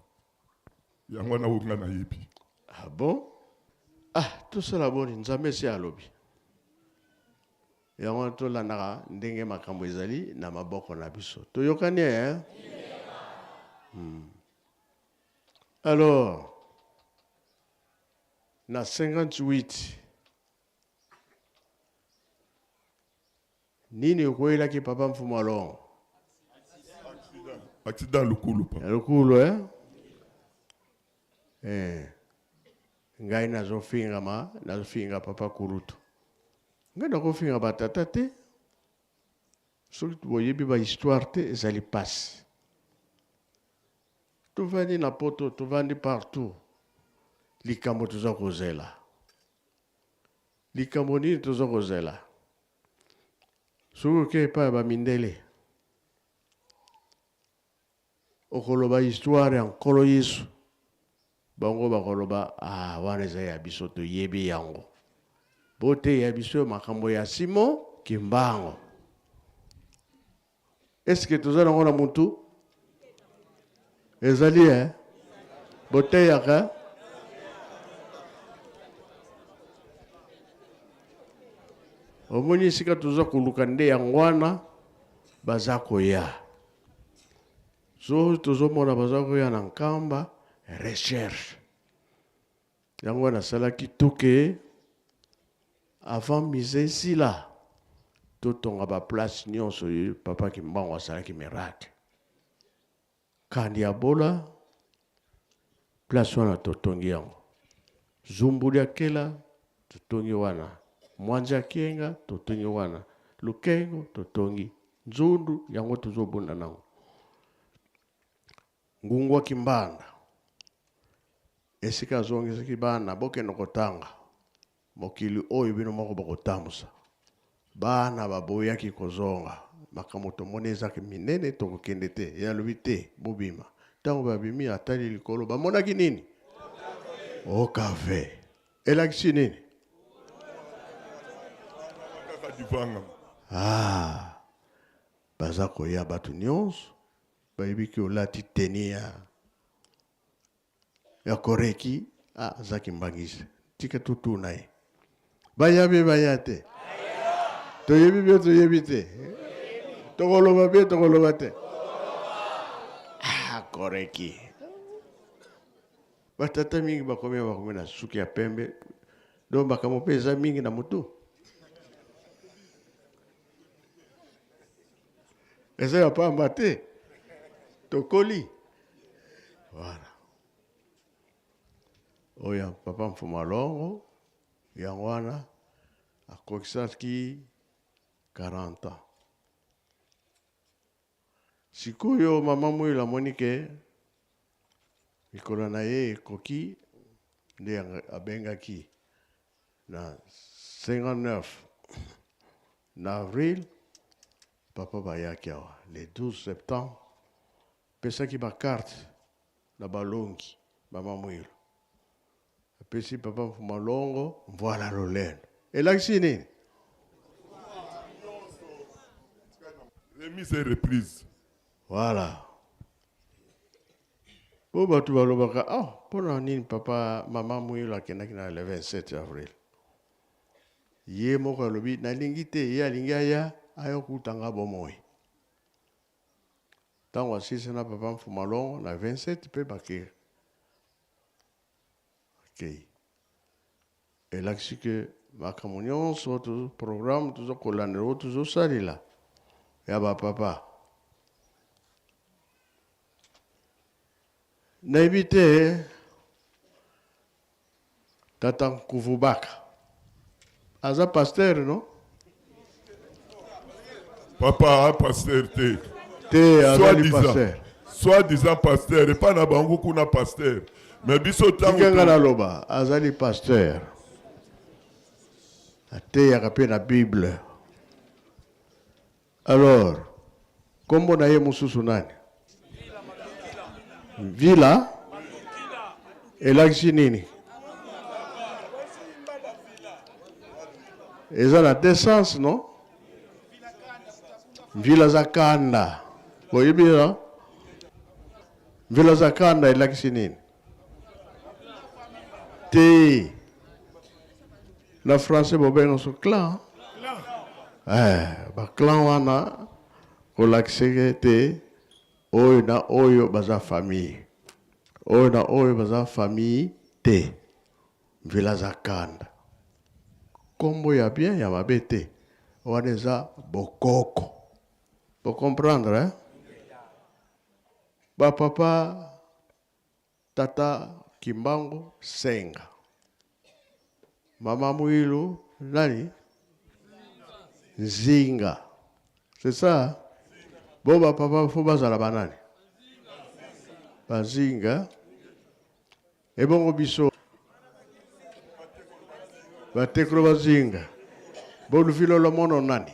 Speaker 11: Yango wana oyo ngai nayebi.
Speaker 10: Ah bon? Ah, tosala boni Nzambe esi alobi. Yango wana tolandaka ndenge makambo ezali na maboko na biso. Toyokani eh? Alors, na 58 nini ekweyelaki papa Mfumu Alongo?
Speaker 11: Accident Lukulu papa.
Speaker 10: Ya Lukulu eh? Eh. Ngai nazofingama, nazofinga papa Kulutu. Ngai nakofinga batata te. Soki boyebi ba histoire te ezali pasi. Tovandi na poto, tovandi partout. Likambo toza kozela. Likambo nini toza kozela? Soki oke epai ya ba mindele, okoloba histoire ya Nkolo Yesu, bango bakoloba ah, wana eza ya biso, toyebi yango. Boteya biso makambo ya Simon Kimbangu. Est-ce que toza nango na mutu? Ezali eh? Boteyaka? Omoni esika toza koluka nde yango wana baza koya. So tozomona baza koya na Nkamba recherche. Yango wana nasalaki toke avant mise esila totonga ba place nyonso oyo papa Kimbangu asalaki miracle. Kandi ya bola place wana totongi yango. Zumbuli ya kela totongi wana. Mwanzi ya kienga totongi wana. Lukengo totongi. Nzundu yango tozobunda nango. Ngungu wa Kimbanda esika azongisaki bana bokende kotanga mokili oyo bino moko bokotambusa. Bana baboyaki kozonga makambo tomoni ezaki minene tokokende te. Ye alobi te bobima. Ntango babimi atali likolo bamonaki nini? Okave. Elakisi nini? Ah, baza koya bato nyonso bayebi ke olati teni ya ya koreki ah, aza kimbangiste tika totuna ye baya be baya te toyebi be toyebi te tokoloba be tokoloba te ah, koreki batata mingi bakomi bakomi na suki ya pembe donc makambo mpe eza mingi na motu eza ya pamba te tokoli voilà oyo papa mfuma longo yango wana akokisaki 40 ans sikoyo mama mwilo amoni ke mikolo na ye ekoki nde abengaki na 59 na avril papa bayaki awa le 12 septembre pesaki ba carte na balongi mama mwilo apesi papa mfuma longo mvwala lolendo elakisi nini
Speaker 11: remise et reprise
Speaker 10: voilà Po batu balobaka oh pona nini papa mama Muilu akendaki na le 27 avril. Ye moko alobi nalingi te ye alingi aya aya kuta nga bomoi. Tango asilisi na papa Mfuma Longo na 27 pe bake. Akei. Elakisi ke makambo nyonso to programme tozo kolandela oyo tozosalela ya ba papa. Nayebi te tata Nkuvubaka aza pasteur no?
Speaker 11: Papa pasteur te.
Speaker 10: Te azali pasteur.
Speaker 11: Soit disant pasteur epa na bango kuna pasteur. Mais biso tango
Speaker 10: Tika nga naloba azali pasteur. Ateyaka pe na Bible. Alors, kombo na ye mosusu nani? Villa elakisi nini? Eza na deux sens, non? Mvila za kanda. Boyebi no? Mvila za kanda elakisi nini? Te. Na français bobenga so clan. Eh, ba clan wana kolakisa ete oyo na oyo baza famille. Oyo na oyo baza famille te. Mvila za kanda. Kombo ya bien ya mabe te. Wana eza bokoko. Bo comprendre hein? Ba papa tata Kimbangu Senga. Mama Muilu nani? Nzinga. C'est ça? Bo ba papa fo bazala banani? Bazinga. Ebongo biso batekolo bazinga boluvilo lomono nani?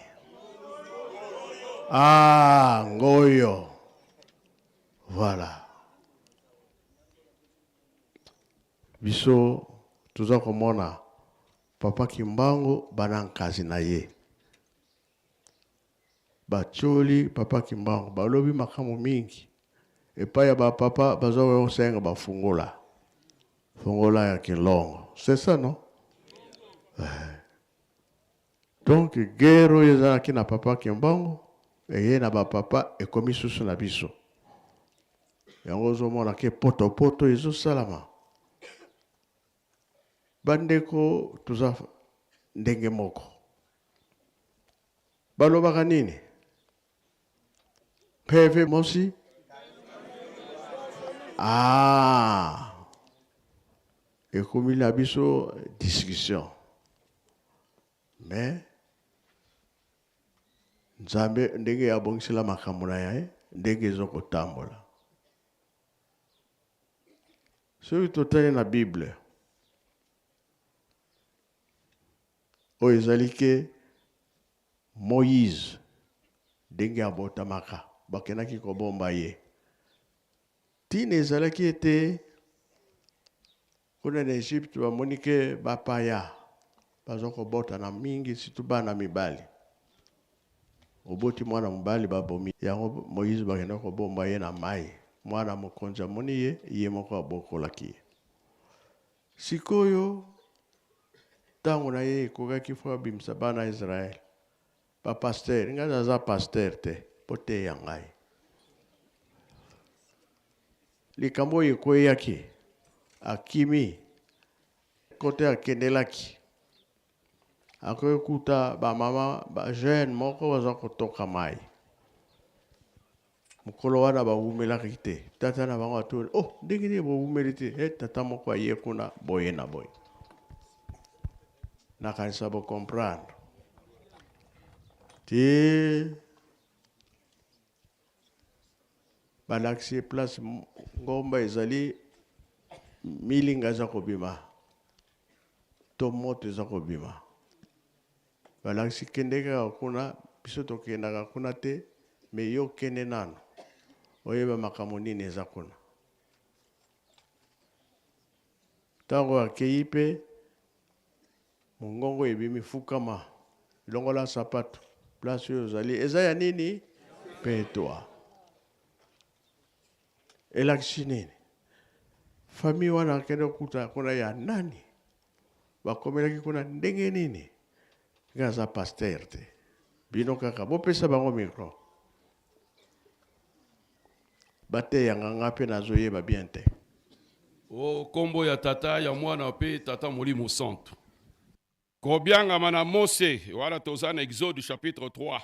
Speaker 10: Ah, ngoyo. Voilà. Biso toza komona papa Kimbangu bana nkazi na ye. Batioli papa Kimbangu balobi makambo mingi epai ya ba papa baza kosenga bafungola fungola ya Kilongo. C'est ça non? Eh. Donc guerre oyo ezalaki na papa Kimbangu eye na ba papa ekomi susu na biso. Yango ozomona ke potopoto ezosalama. Bandeko toza ndenge moko. Balobaka nini? PV mosi? Ah! Ekomi na biso discussion. Mais Nzambe ndenge abongisela makambo na ye ndenge ezokotambola. Soki totali na Bible oyo ezali ke Moïse ndenge abotamaka bakendaki kobomba ye. Ntina ezalaki ete kuna na Egypte bamoni ke bapaya baza kobotana mingi, surtout bana mibali. Oboti mwana mobali babomi yango. Moïse bakenda kobomba ye na mai. Mwana mokonzi amoni ye, ye moko abokolaki ye. Sikoyo ntango na ye ekokaki fo abimisa bana ya Israël. Ba pasteur, ngai naza pasteur te, boteya ngai. Likambo oyo ekweyaki, akimi kote akendelaki, akoki kuta ba mama ba jeune moko baza kotoka mai. Mokolo wana bawumelaki te. Tata na bango atuni, oh ndenge nini bowumeli te? Eh, tata moko aye kuna boye na boye. Nakanisa bo comprendre. Ti balakisi ye place ngomba ezali, milinga eza kobima to moto eza kobima. Balakisi kende kaka kuna, biso tokendaka kuna te, mais yo kende nano oyeba makambo nini eza kuna. Ntango akei mpe mongongo ebimi, fukama, longola sapato, place oyo ozali eza ya nini? Petwa. Elakisi nini? Famille wana akende kokuta kuna ya nani? Bakomelaki kuna ndenge nini? Nga aza pasteur te. Bino kaka bopesa bango micro. Bateya nga, nga pe nazoyeba bien te.
Speaker 13: O kombo ya Tata, ya Mwana mpe Tata Molimo Santu. Kobiangama na Mose, wana toza na Exode chapitre 3.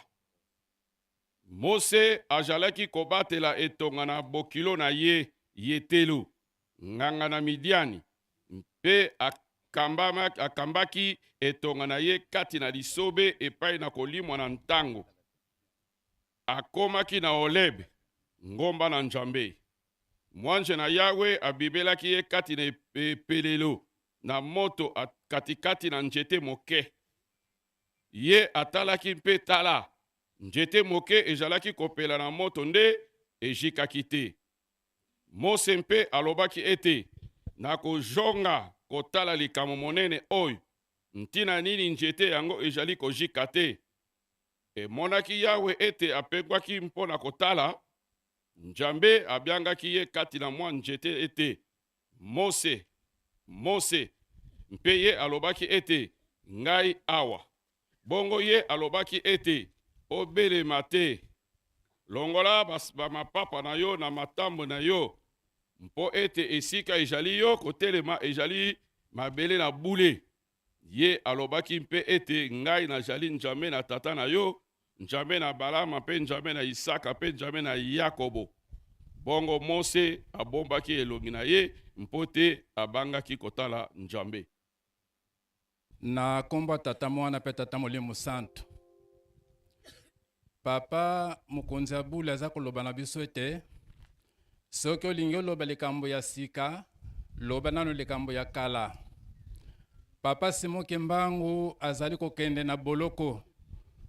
Speaker 13: Mose ajalaki kobatela etonga na bokilo na ye Yetelo, nganga na Midiani, mpe akambaki etonga na ye kati na lisobe epai na kolimwa na ntango. Akomaki na Holebe, ngomba na Njambe. Mwanje na Yawe abibelaki ye kati na epelelo na moto katikati na njete moke. Ye atalaki mpe tala, njete moke ejalaki kopela na moto nde ejikaki te. Mose mpe alobaki ete, Nakojonga kotala likambo monene oyo. Ntina nini njete yango ejali kojika te? Emonaki Yawe ete apengwaki mpo na kotala, Njambe abiangaki ye kati na mwa njete ete, Mose, Mose! Mpe ye alobaki ete, Ngai awa. Bongo ye alobaki ete, Obelema te. Longola bamapapa na yo na matambo na yo, mpo ete esika ejali yo kotelema ejali mabele na bule. Ye alobaki mpe ete, Ngai najali Njambe na tata na yo, Njambe na Abalama mpe Njambe na Isaka mpe Njambe na Yakobo. Bongo Mose abombaki elongi na ye mpo te abangaki kotala Njambe.
Speaker 14: Na kombo ya Tata, Mwana mpe Tata Molimo Santu. Papa mokonzi ya bule aza koloba na biso ete soki olingi oloba likambo ya sika, loba nano likambo ya kala. Papa Simon Kimbangu azali kokende na boloko.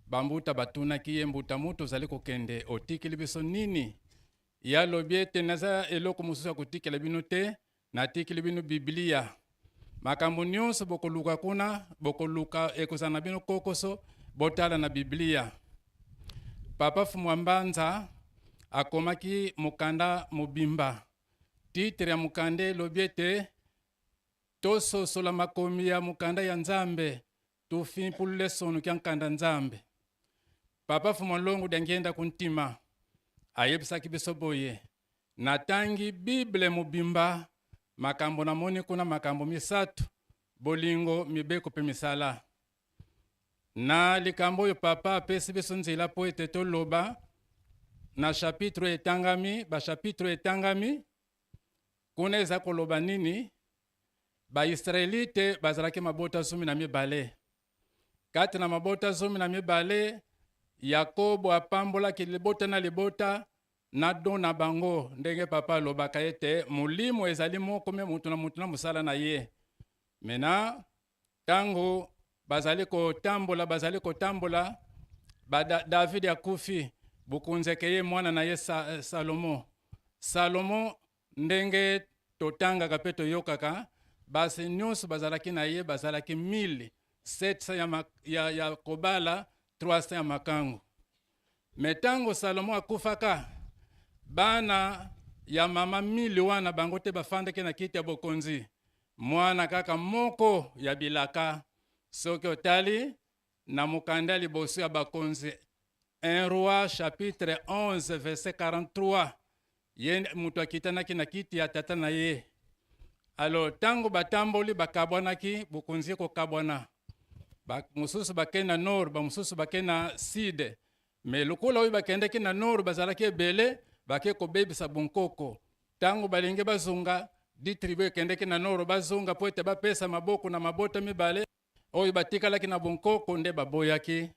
Speaker 14: Bambuta batunaki ye, mbuta mutu ozali kokende, otikeli biso nini? Ye alobi ete naza eloko mosusu ya kotikela bino te, Natikeli bino Biblia. Makambo nyonso bokoluka kuna, bokoluka ekozala na bino kokoso, botala na Biblia. Papa Fumua Mbanza akomaki mokanda mobimba. Titre ya mokanda elobi ete Tososola makomi ya mokanda ya Nzambe, tufimpulule sonu kya nkanda Nzambe. Papa Fumua Longo Diangienda Kuntima ayebisaki biso boye, Natangi Bible mobimba, makambo namoni kuna makambo misatu, bolingo, mibeko pe misala. Na likambo oyo Papa apesi biso nzela po ete toloba na chapitre oyo etangami, ba chapitre oyo etangami kuna eza koloba nini? Ba Israelite bazalaki mabota 12. Kati na mabota 12, Yakobo apambolaki libota na libota na don na bango, ndenge papa alobaka ete molimo ezali moko me moto na moto na mosala na ye. Mena ntango bazali kotambola, bazali kotambola, ba da, David akufi, bokonzi ekeye mwana na ye Sa, Salomo. Salomo ndenge totangaka mpe toyokaka, basi nyonso bazalaki na ye bazalaki 1700 ya, ya, ya kobala, 300 ya makangu. Me ntango Salomo akufaka, bana ya mama 1000 wana bango te bafandaki na kiti ya bokonzi, mwana kaka moko ya bilaka. Soki otali na mokanda ya liboso ya Bakonzi, 1 Roi chapitre 11 verset 43, ye moto akitanaki na kiti ya tata na ye. Alors ntango batamboli bakabwanaki, bokonzi ekokabwana, mosusu bakei na nord, bamosusu bakei na sud. Me lokola oyo bakendaki na nord bazalaki ebele, bake kobebisa bonkoko. Ntango balingi bazonga, di tribu ekendeki na nord bazonga mpo ete bapesa maboko na mabota mibale oyo batikalaki na bonkoko nde baboyaki.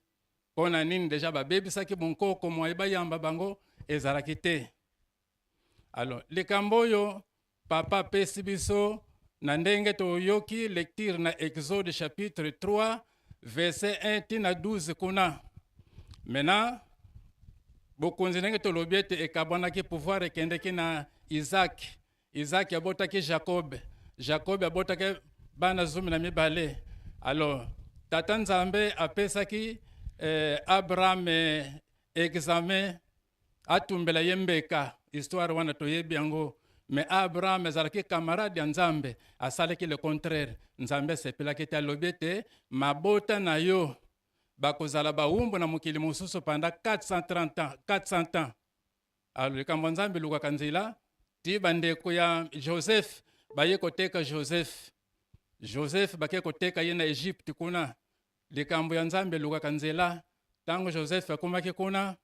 Speaker 14: Mpo na nini? Deja babebisaki bonkoko, mwaye bayamba bango ezalaki te. Alors likambo oyo papa apesi biso na ndenge toyoki lecture na Exode chapitre 3 verset 1 ti na 12 kuna. Maintenant bokonzi ndenge tolobi ete ekabwanaki, pouvoir ekendeki na Isaac. Isaac abotaki Jacob, Jacob abotaki bana 12. Alors tata Nzambe apesaki eh, Abraham eh, examen atumbela ye mbeka. Histoire wana toyebi yango. Mais Abraham azalaki camarade ya Nzambe, asalaki le contraire. Nzambe asepelaki te, alobi ete mabota na yo bakozala bawumbu na mokili mosusu pendant 430 ans, 400 ans. Alors likambo ya Nzambe elukaka nzela ti bandeko ya Joseph baye koteka Joseph. Joseph bake koteka ye na Egypte kuna. Likambo ya Nzambe elukaka nzela. Tango Joseph akomaki kuna,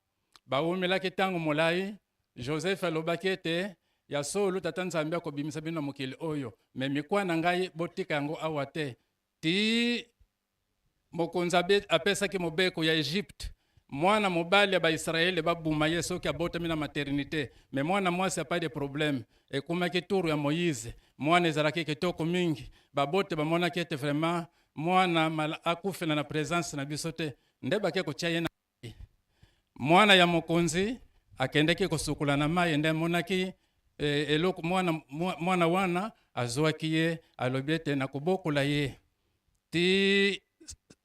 Speaker 14: bawumelaki tango molai. Joseph alobaki ete ya solo tata Nzambe akobimisa bino na mokili oyo, me mikwa na ngai botika yango awa te ti Mokonzi apesaki mobeko ya Egypte, mwana mobali ya Baisraele babuma ye soki abotami na maternite, me mwana mwasi pas de problème. Ekomaki tour ya Moïse, mwana ezalaki kitoko mingi, babote bamonaki ete vraiment mwana akufela na presence na biso te, nde bake kotia ye na mwana ya mokonzi akendeki kosukola na mai, nde amonaki eh, eloko mwana, mwana wana azwaki ye, alobi ete nakobokola ye. Ti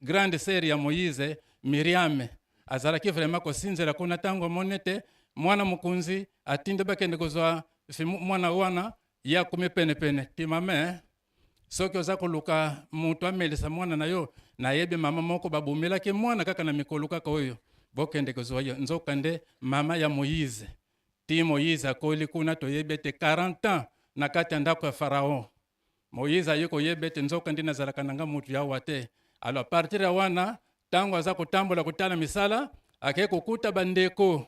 Speaker 14: grande sœur ya Moïse Miriam azalaki vraiment kosinzela kuna ntango amoni ete mwana mokonzi atindi bakende kozwa mwana wana, ye akomi penepene. Ti mama, soki oza koluka moto amelisa mwana na yo, nayebi mama moko babomelaki mwana kaka na mikolo kaka oyo, bokende kozwa ye. Nzoka nde mama ya Moïse. Ti Moïse akoli kuna, toyebi ete 40 ans na kati ya ndako ya Pharaon. Moïse aye koyeba ete nzoka nde nazalaka na nga motu ya awa te. Alors à partir ya wana, ntango aza kotambola kotala misala, akei kokuta bandeko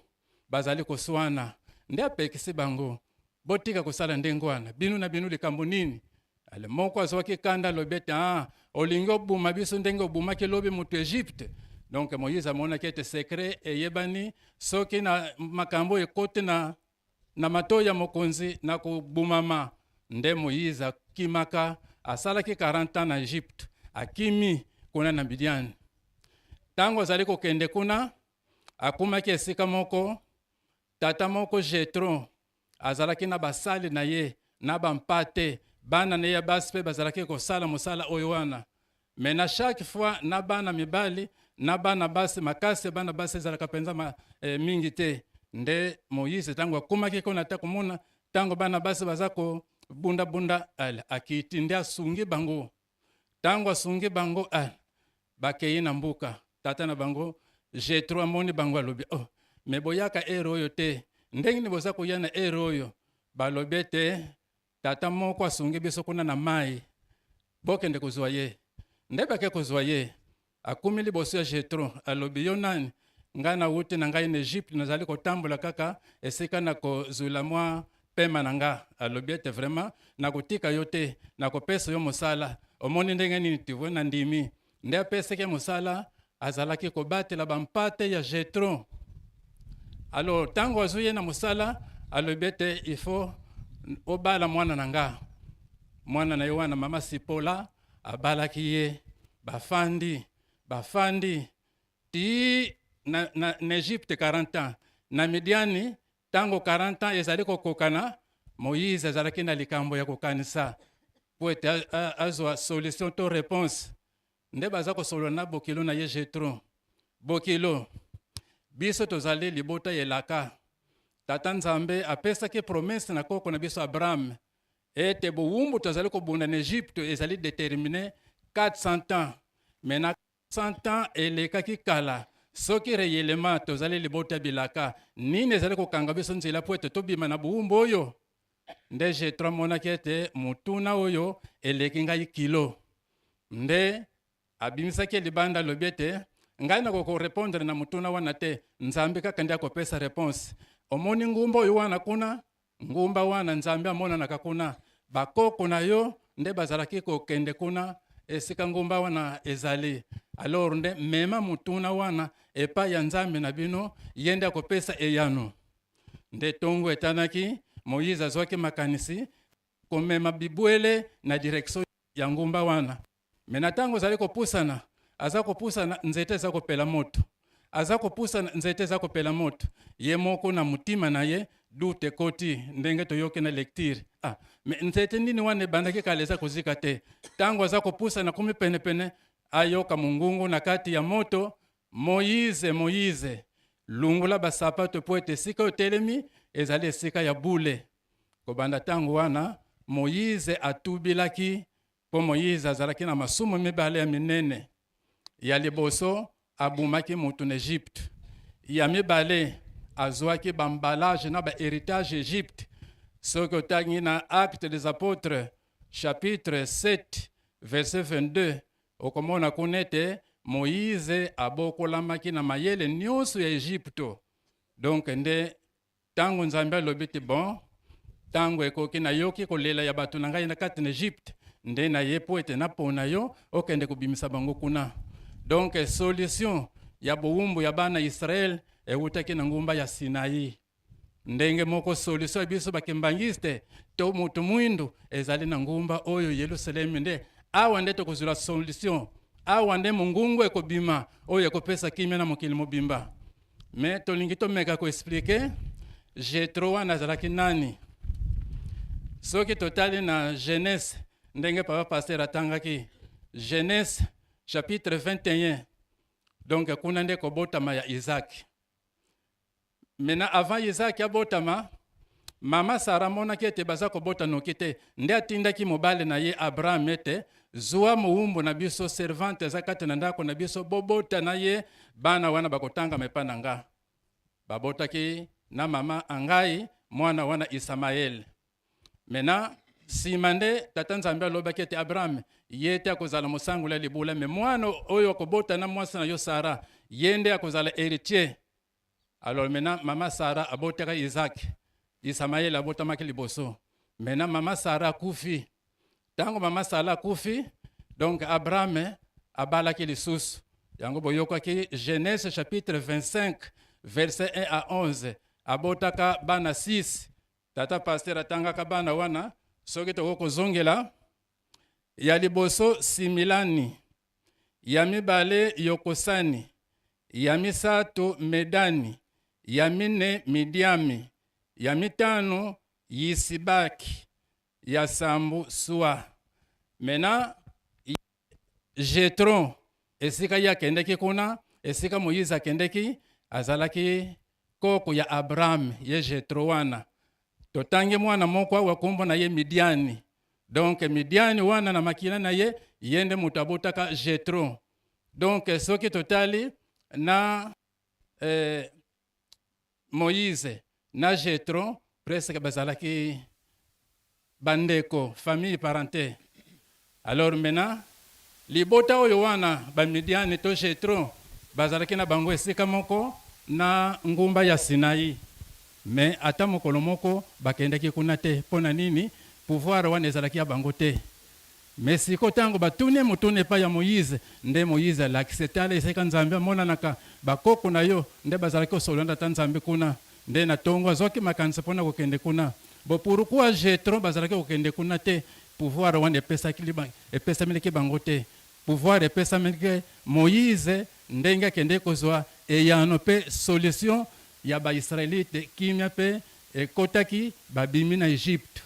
Speaker 14: bazali koswana, nde apekisi bango: botika kosala ndenge wana, bino na bino likambo nini? Ale moko azwaki kanda, alobi ete ah, olingi obuma biso ndenge obumaki lobi moto Egypte. Donc Moïse amonaki ete secret eyebani, soki na makambo ekoti na matoi ya mokonzi na kobumama. Nde Moïse akimaka, asalaki 40 ans na Egypte, akimi kuna na Midiani. Ntango azali kokende kuna, akumaki esika moko, tata moko Jetro azalaki na basali na ye na bampate, bana na ye ya basi mpe bazalaki kosala mosala oyo wana. Mais na chaque fois na bana mibali na bana basi, makasi ya bana basi ezalaka mpenza mingi te. Nde Moïse ntango akomaki kuna, ata komona ntango bana basi baza kobundabunda, ale akiti nde asungi bango. Ntango asungi bango, ale bakei na mbuka. Tata na bango Jetro amoni bango, alobi: oh, mais boyaka heure oyo te, ndenge nini boza koya na heure oyo? Balobi ete tata moko asungi biso kuna na mai, bokende kozwa ye. Nde bake kozwa ye, akumi liboso ya Jetro, alobi: yo nani? Ngai nawuti na ngai na Egypte, nazali kotambola kaka esika na kozwila mwa pema na nga. Alobi ete vraiment nakotika yo te, nakopesa yo mosala. Omoni ndenge nini tivo na ndimi. Nde apesaki mosala, azalaki kobatela bampate ya Jetro. Alors ntango azwi ye na mosala, alobi ete il faut obala mwana na nga. Mwana na ye wana, mama Sipola, abalaki ye. Bafandi, bafandi ti na Egypte 40 ans, na Midiani ntango 40 ans ezali kokokana, Moïse azalaki na likambo ya kokanisa po ete azwa solution to réponse. Nde baza kosolola na bokilo na ye Jetro: bokilo, biso tozali libota ya elaka. Tata Nzambe apesaki promesse na koko na biso Abraham ete bowumbu tozali kobunda na Egypte ezali déterminé 400 ans. Mais na 100 ans elekaki kala. Soki réellement tozali libota ya bilaka, nini ezali kokanga biso nzela po ete tobima na bowumbu oyo? Nde Jetro amonaki ete motuna oyo eleki ngai kilo. Nde abimisaki libanda, alobi ete ngai nakokorépondre na motuna wana te, Nzambe kaka nde akopesa réponse. Omoni ngumba oyo wana kuna, ngumba wana Nzambe amonanaka kuna, bakoko na yo nde bazalaki kokende kuna esika ngumba wana ezali. Alors nde mema motuna wana epai ya Nzambe na bino, ye nde akopesa eyano. Nde ntongo etanaki, Moïse azwaki makanisi komema bibwele na direction ya ngumba wana. Mais na ntango azali kopusana, aza kopusana, nzete eza kopela moto, aza kopusana, nzete eza kopela moto. Ye moko na motima na ye doute ekoti, ndenge toyoki na lecture: ah, mais nzete nini wana ebandaki kala eza kozika te? Ntango aza kopusana, komi penepene, ayoka mongungu na kati ya moto: Moïse, Moïse, lungula basapato mpo ete esika oyo telemi ezali esika ya bule. Kobanda ntango wana, Moïse atubilaki, mpo Moïse azalaki na masumu mibale ya minene. Ya liboso, abumaki moto na Egypte. Ya mibale, azwaki baemballage na bahéritage Egypte. Soki otangi na Acte des Apôtres chapitre 7 verset 22, okomona kuna ete Moïse abokolamaki na mayele nyonso ya Egypte. Donc nde ntango Nzambe alobi te: bon, ntango ekoki, nayoki kolela ya bato na ngai na kati na Egypte, nde naye mpo ete napona yo okende kobimisa bango kuna. Donc solution ya bowumbu ya bana Israele ewutaki na ngumba ya Sinai. Ndenge moko solution ya biso bakimbanguiste to moto mwindu ezali na ngumba oyo Yelusalemi. Nde awa nde tokozwela solution, awa nde mongungu ekobima oyo ekopesa kimia na mokili mobimba. Mais tolingi tomeka koexpliquer Jetro wana azalaki nani. Soki totali na Genèse, ndenge papa pasteur atangaki Genèse chapitre 21. Donc kuna nde kobotama ya Isaac. Maintenant avant Isaac abotama, mama Sara amonaki ete baza kobota noki te, nde atindaki mobali na ye Abraham ete zwa mowumbu na biso servante aza kati na ndako na biso, bobota na ye bana wana bakotangama epai na nga. Babotaki na mama Angai mwana wana Isamaele. Maintenant sima nde tata Nzambe alobaki ete Abraham ye te akozala mosangoli ya libula, me mwana oyo akobota na mwasi na yo Sara ye nde akozala héritier. Alors maintenant mama Sara abotaka Isaac, Isamaele abotamaki liboso. Maintenant mama Sara akufi. Tango mama Sara akufi, donc Abraham abalaki lisusu. Yango boyokaki Genèse chapitre 25 verset 1 à 11, abotaka bana 6. Tata pasteur atangaka bana wana, soki tokoki kozongela. Ya liboso Similani, ya mibale Yokosani, ya misato Medani, ya mine Midiami, ya mitano Yisibaki, ya sambo Sua. Mena Jetro, esika ye akendeki kuna, esika Moyize akendeki, azalaki koko ya Abraham, ye Jetro wana. Totangi mwana moko awa kombo na ye Midiani. Donc Midiani wana na makila na ye, ye nde moto abotaka Jetro. Donc soki totali na eh, Moïse na Jetro presque bazalaki bandeko, famille parenté. Alors maintenant libota oyo wana bamidiane to Jetro bazalaki na bango esika moko na ngumba ya Sinai, mais ata mokolo moko bakendaki kuna te. Mpo na nini? Pouvoir wana ezalaki ya bango te. Mais siko tango batuni motuna epai ya Moïse, nde Moïse alakisi, tala esika Nzambe amonanaka, bakoko na yo nde bazalaki kosolola na Tata Nzambe kuna, nde na tongo azwaki makanisi pona kokende kuna. Bon, pourquoi Jethro bazalaki kokende kuna te? Pouvoir wana epesaki epesamelaki bango te. Pouvoir epesamelaki Moïse ndenge akendeki kozwa eyano pe solution ya ba Israelites, kimia pe ekotaki, babimi na Egypte.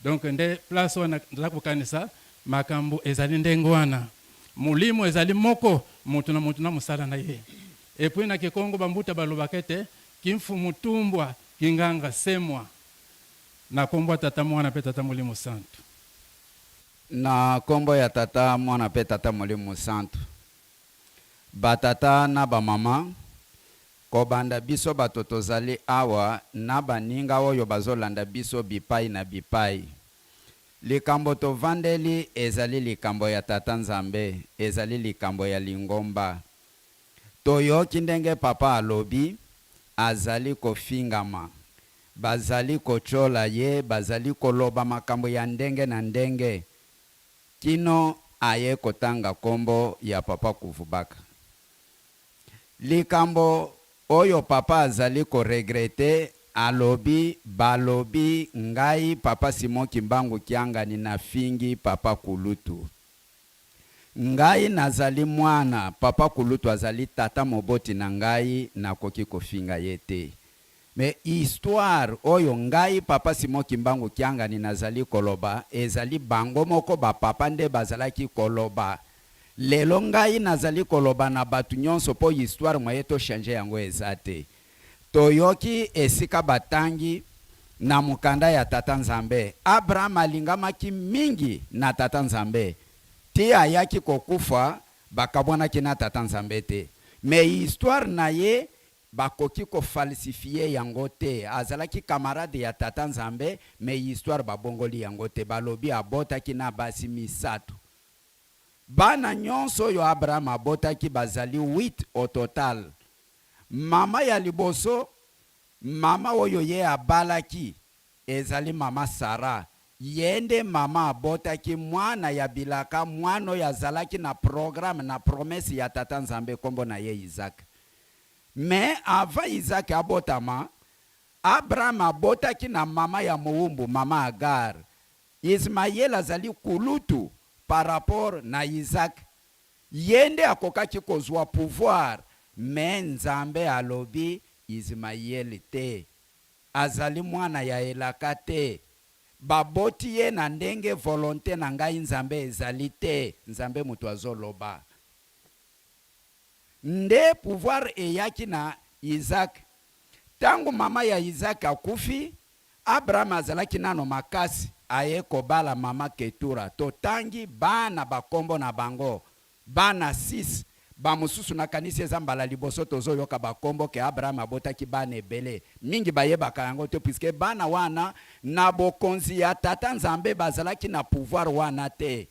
Speaker 14: Donc nde place wana naza kokanisa makambo ezali ndenge wana. Molimo ezali moko, moto na moto na mosala na ye. Et puis na kikongo ba mbuta balobaka ete kimfumu tumbwa kinganga semwa. Na kombo ya Tata, Mwana pe Tata Molimo Santu.
Speaker 15: Na kombo ya Tata, Mwana pe Tata Molimo Santu. Ba tata na ba mama, Kobanda biso bato tozali awa na baninga oyo bazolanda biso bipai na bipai. Likambo tovandeli ezali likambo ya Tata Nzambe, ezali likambo ya lingomba. Toyoki ndenge Papa alobi, azali kofingama, bazali kotyola ye, bazali koloba makambo ya ndenge na ndenge, kino aye kotanga kombo ya Papa Kuvubaka. Likambo oyo papa azali ko regretter alobi balobi ngai papa Simon kimbangu kiangani na fingi papa kulutu ngai nazali mwana papa kulutu azali tata moboti na ngai nakoki kofinga ye te mais histoire oyo ngai papa Simon kimbangu kiangani nazali koloba ezali bango moko ba papa nde bazalaki koloba Lelo ngai nazali koloba na batu nionso po histoire moyen to changer yango eza te. Toyoki esika batangi na mokanda ya Tata Nzambe, Abraham alingamaki mingi na Tata Nzambe ti ayaki kokufa bakabwanaki na Tata Nzambe te. Mais histoire na ye bakoki ko falsifier yango te. Azalaki camarade ya Tata Nzambe mais histoire babongoli yango te. Balobi abotaki na basi misatu. Bana nyonso oyo Abraham abotaki bazali huit au total. Mama ya liboso, mama oyo ye abalaki, ezali mama Sara. Ye nde mama abotaki mwana ya bilaka, mwana oyo azalaki na programme, na promesse ya Tata Nzambe, kombo na ye Isaac. Mais avant Isaac abotama, Abraham abotaki na mama ya mowumbu, mama Agar. Ismael azali kulutu par rapport na Isaac ye nde akokaki kozua pouvoir mais Nzambe alobi Ismael te azali mwana ya elaka te. Baboti ye na ndenge volonte na ngai Nzambe ezali te, Nzambe mutu azoloba. Nde pouvoir eyaki na Isaac. Tango mama ya Isaac akufi, Abraham azalaki nano makasi, aye kobala mama Ketura. Totangi bana ba kombo na bango, bana 6, ba mosusu nakanisi eza mbala liboso tozoyoka ba kombo ke Abraham abotaki bana ebele. Mingi bayebaka yango te puisque bana wana na bokonzi ya Tata Nzambe bazalaki na pouvoir wana te.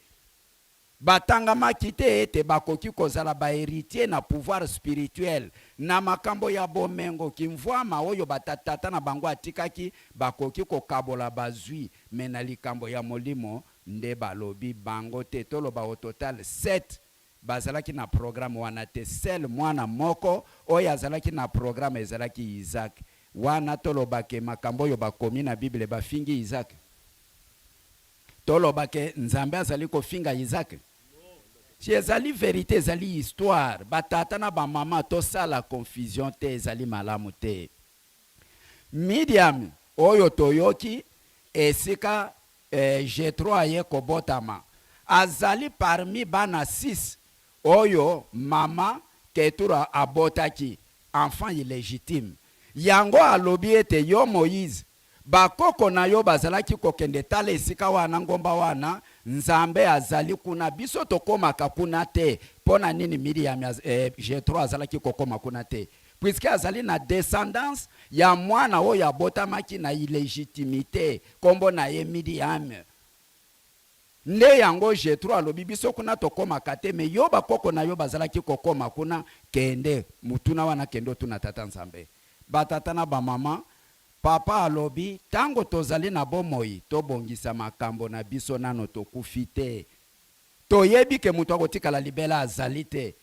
Speaker 15: Batangamaki te ete bakoki kozala ba heritiers na pouvoir spirituel. Na makambo ya bomengo, kimvuama oyo ba tata na bango atikaki, bakoki kokabola bazui, mais na likambo ya molimo nde balobi bango te. Toloba au total 7 bazalaki na programme wana te. Seul mwana moko oyo azalaki na programme ezalaki Isaac. Wana toloba ke makambo oyo bakomi na Bible bafingi Isaac? Toloba ke Nzambe azali kofinga Isaac? Si ezali verite ezali histoire ba tata na ba mama tosala confusion te ezali malamu te. Miriam oyo toyoki esika eh, Jethro aye kobotama azali parmi bana 6 oyo mama Ketura abotaki, enfant illegitime. Yango alobi ete yo Moïse Ba koko na yo bazalaki kokende tala esika wana ngomba wana nzambe azali kuna biso tokomaka kuna te pona nini Miriam eh, Jethro azalaki kokoma kuna te puisque azali na descendance ya mwana oyo abotamaki na illegitimite kombo na ye Miriam nde yango Jethro alobi biso kuna tokomaka te mais yo ba koko na yo bazalaki kokoma kuna kende motuna wana kende otuna tata nzambe ba tata na ba mama Papa alobi tango tozali na bomoi tobongisa makambo na biso nano tokufi te. Toyebi ke moto akotikala libela azali te.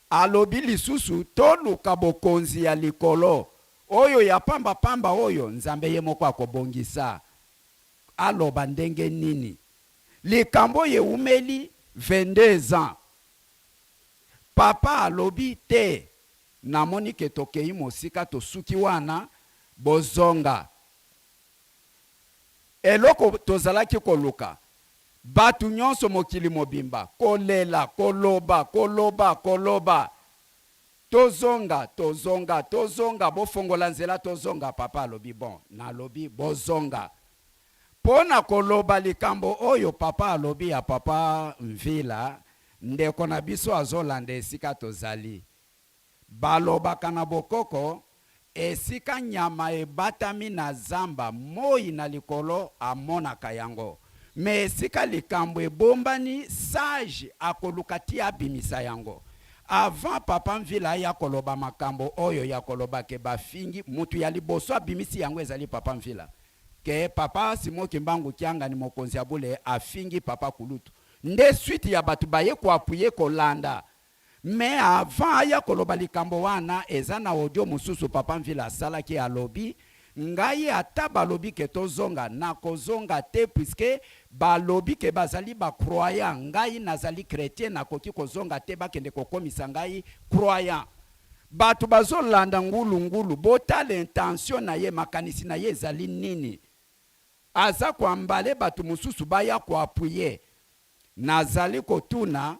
Speaker 15: Alobi lisusu toluka bokonzi ya likolo. Oyo ya pamba pamba oyo Nzambe ye moko akobongisa. Aloba ndenge nini? Likambo oyo ewumeli 22 ans. Papa alobi te Namoni ke tokeyi mosika tosuki wana bozonga eloko tozalaki koluka batu nyonso mokili mobimba kolela koloba koloba koloba tozonga tozonga tozonga bofongola nzela tozonga papa alobi bon nalobi bozonga pona koloba likambo oyo papa alobi ya papa mvila ndeko na biso azolanda esika tozali Balobaka na bokoko, esika nyama ebatami na zamba, moi na likolo amonaka yango. Mais esika likambo ebombani, sage akoluka ti abimisa yango. Avant papa Mvila aya koloba makambo oyo ya koloba ke bafingi, mutu ya liboso abimisi yango ezali papa Mvila. Ke papa Simon Kimbangu Kiangani mokonzi ya bule afingi papa kulutu. Nde suite ya batu baye ko appuyer kolanda Mais avant aya koloba likambo wana eza na audio mususu papa Mvila asalaki alobi ngai ata balobi ke tozonga nakozonga te puisque balobi ke bazali ba croyant ngai nazali chretien nakoki kozonga te bakende kokomisa ngai croyant batu bazolanda ngulu ngulu botala intention na ye makanisi na ye ezali nini aza ko emballer batu mususu baya ko appuyer Nazali kotuna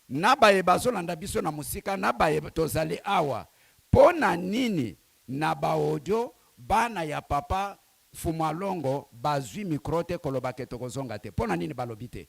Speaker 15: na baye bazolanda biso na mosika na baye tozali awa, po na nini na ba audio bana ya papa Mfumualongo bazui micro te koloba ke tokozonga te? Po na nini balobi te?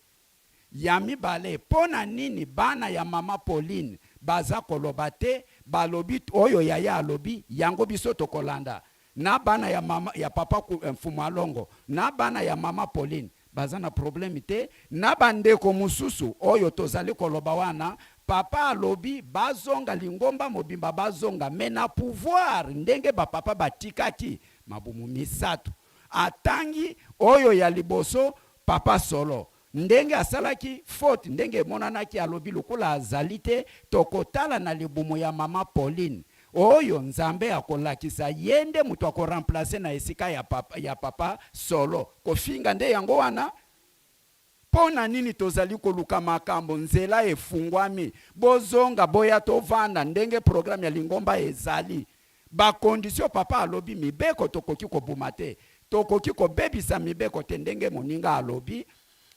Speaker 15: Ya mibale, po na nini bana ya mama Pauline baza koloba te, balobi oyo yaya alobi yango biso tokolanda, na bana ya mama ya papa Mfumualongo na bana ya mama Pauline baza na problème te na ba ndeko mususu oyo tozali koloba wana papa alobi bazonga lingomba mobimba bazonga mais na pouvoir ndenge ba papa batikaki mabumu misatu atangi oyo ya liboso papa solo ndenge asalaki faute ndenge emonanaki alobi lokola azali te tokotala na libumu ya mama Pauline Oyo Nzambe akolakisa ye nde mutu ako remplacer na esika ya papa, ya papa solo. Kofinga nde yango wana? Po na nini tozali koluka makambo? Nzela efungwami. Bozonga, boya tovanda ndenge programme ya lingomba ezali. Ba conditions papa alobi, mibeko tokoki kobuma te. Tokoki kobebisa mibeko te ndenge moninga alobi.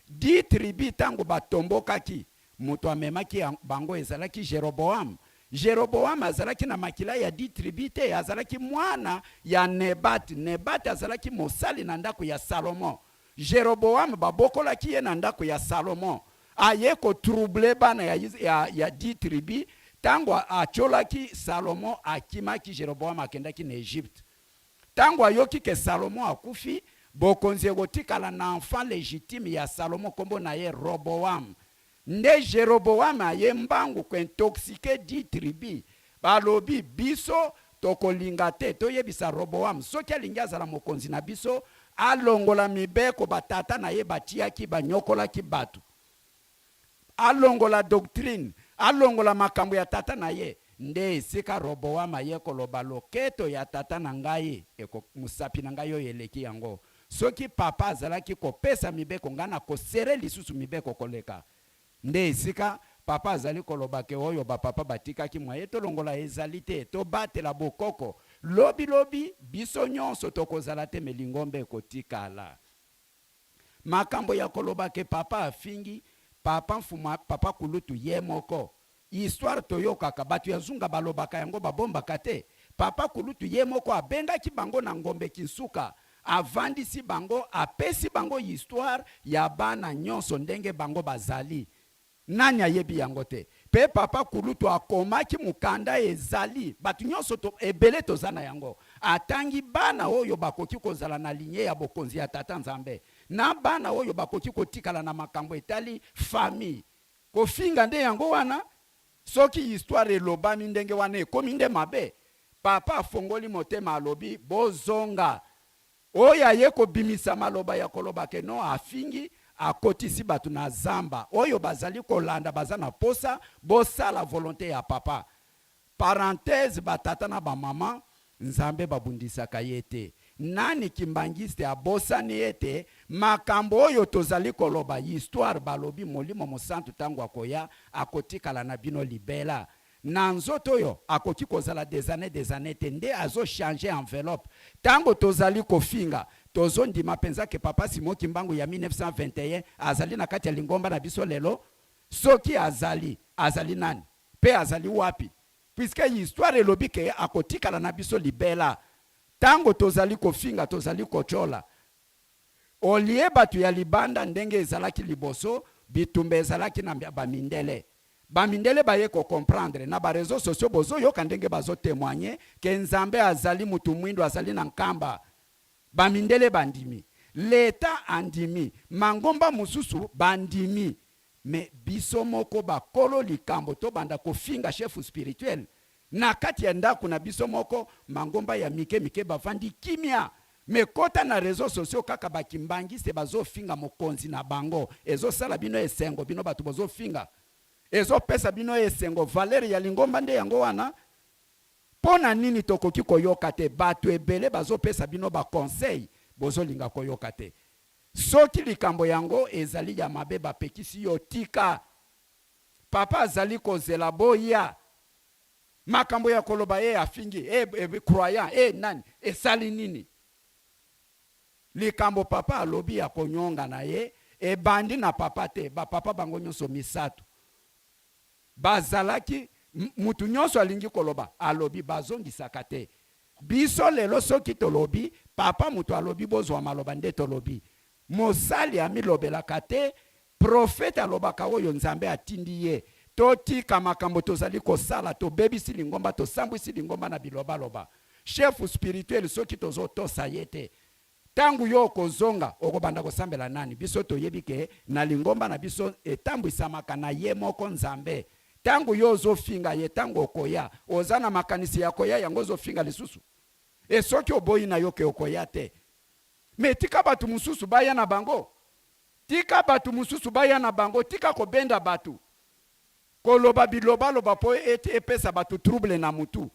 Speaker 15: Dix tribus tango batombokaki, moto amemaki bango ezalaki Jeroboam. Jeroboam azalaki na makila ya dix tribus te, azalaki mwana ya Nebat. Nebat azalaki mosali na ndako ya Salomon. Jeroboam babokolaki ye na ndako ya Salomon. Aye ko troubler bana ya, ya, ya dix tribus. Tango atiolaki Salomon, akimaki, Jeroboam akendaki na Egypte. Tango ayoki ke Salomon akufi, bokonzi ekotikala na enfant legitime ya Salomon kombo na ye Roboam. Nde Jeroboam aye mbangu ko intoxiquer dix tribus. Balobi, biso tokolinga te toyebisa Roboam soki alingi azala mokonzi na biso, alongola mibeko ba tata na ye batiyaki, banyokolaki batu. Alongola doctrine, alongola makambo ya tata na ye. Nde esika Roboam aye koloba, Loketo ya tata na ngai eko, mosapi na ngai oyo eleki yango. Soki papa azalaki kopesa mibeko, ngai nako serrer lisusu mibeko koleka. Nde esika papa azali koloba ke oyo ba papa batikaki moyen tolongola ezali te, tobatela bokoko. Lobi lobi biso nionso tokozala te mais lingomba ekotikala. Makambo ya koloba ke papa afingi papa mfuma papa kulutu ye moko histoire toyokaka batu ya zunga balobaka yango babombaka te papa kulutu ye moko abengaki bango na ngombe kinsuka avandisi bango apesi bango histoire ya bana nyonso ndenge bango bazali Nani ayebi yango te? Pe papa kulutu akomaki mukanda ezali batu nionso to ebele toza na yango atangi bana oyo bakoki kozala na lignee ya bokonzi ya tata nzambe na bana oyo bakoki kotikala na makambo etali famille kofinga nde yango wana soki histoire elobami ndenge wana ekomi nde mabe papa afongoli motema alobi bozonga Oyo aye kobimisa maloba ya koloba ke non afingi, akotisi batu na zamba. Oyo bazali kolanda baza na posa bosala volonte ya papa. Parenthèse ba tata na ba maman Nzambe babundisaka ye te. Nani kimbanguiste abosani ete makambo oyo tozali koloba histoire balobi molimo mosantu tango akoya akotikala na bino libela. Na nzoto oyo akoki kozala des annees des annees te nde azo changer enveloppe tango tozali kofinga tozo ndima penza ke papa Simon Kimbangu ya 1921 azali na kati ya lingomba na biso lelo? Soki azali azali nani? Pe azali wapi? Puisque histoire elobi ke akotikala na biso libela tango tozali kofinga tozali kotiola Au lieu batu ya libanda ndenge ezalaki liboso bitumba ezalaki na ba mindele. Ba mindele baye ko comprendre na ba reseaux sociaux bozo yoka ndenge bazo temoigner que Nzambe azali mutu mwindu azali na Nkamba. Ba mindele bandimi. L'etat andimi. Mangomba mususu bandimi. Mais biso moko ba kolo likambo to banda ko finga chef spirituel na kati ya ndaku na biso moko, mangomba ya mike mike ba vandi kimia mais kota na reseaux sociaux kaka ba kimbanguiste bazo finga mokonzi na bango ezo sala bino esengo bino batu bozo finga ezo pesa bino esengo valeur ya lingomba nde yango wana? Pona nini tokoki koyoka te batu ebele bazo pesa bino ba conseil bozo linga koyoka te Soki likambo yango ezali ya mabe bapekisi yo tika. Papa azali kozela boya. Makambo ya koloba ye afingi eh, eh, croyant eh, nani esali nini? Likambo papa alobi ya konyonga na ye ebandi na papa te, ba papa bango nyonso misatu Bazalaki mutu nionso alingi koloba alobi bazongisaka te biso lelo soki tolobi papa mutu alobi bozua maloba nde tolobi mosali amilobelaka te prophete alobaka oyo nzambe atindi ye totika makambo tozali kosala tobebisi lingomba tosambwisi lingomba na bilobaloba chef spirituel soki tozotosa ye te Tango yo okozonga, okobanda kosambela nani? Biso toyebi ke na lingomba na biso etambwisamaka na ye moko Nzambe. Tango yo ozo finga ye, tango okoya, oza na makanisi ya koya yango ozo finga lisusu? Et soki oboyi na yo ke okoya te, mais tika batu mosusu baya na bango. Tika batu mosusu baya na bango, tika kobenda batu. Koloba bilobaloba mpo ete epesa bato trouble na mutu.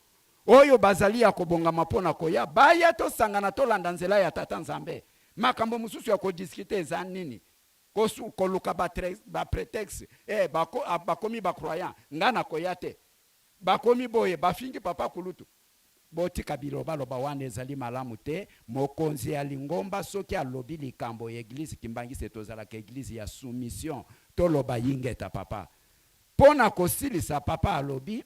Speaker 15: Oyo bazali ya kobongama mpo na koya, baya tosangana tolanda nzela ya Tata Nzambe. Makambo mosusu ya ko discuter eza nini? Kosu, koluka ba, ba pretexte, eh, bako, bakomi ba croyants, nga nakoya te. Bakomi boye, bafingi papa kulutu. Botika bilobaloba wana ezali malamu te. Mokonzi ya lingomba soki alobi likambo ya eglise kimbangiste tozalaka eglise ya soumission toloba ingeta papa. Pona kosilisa papa alobi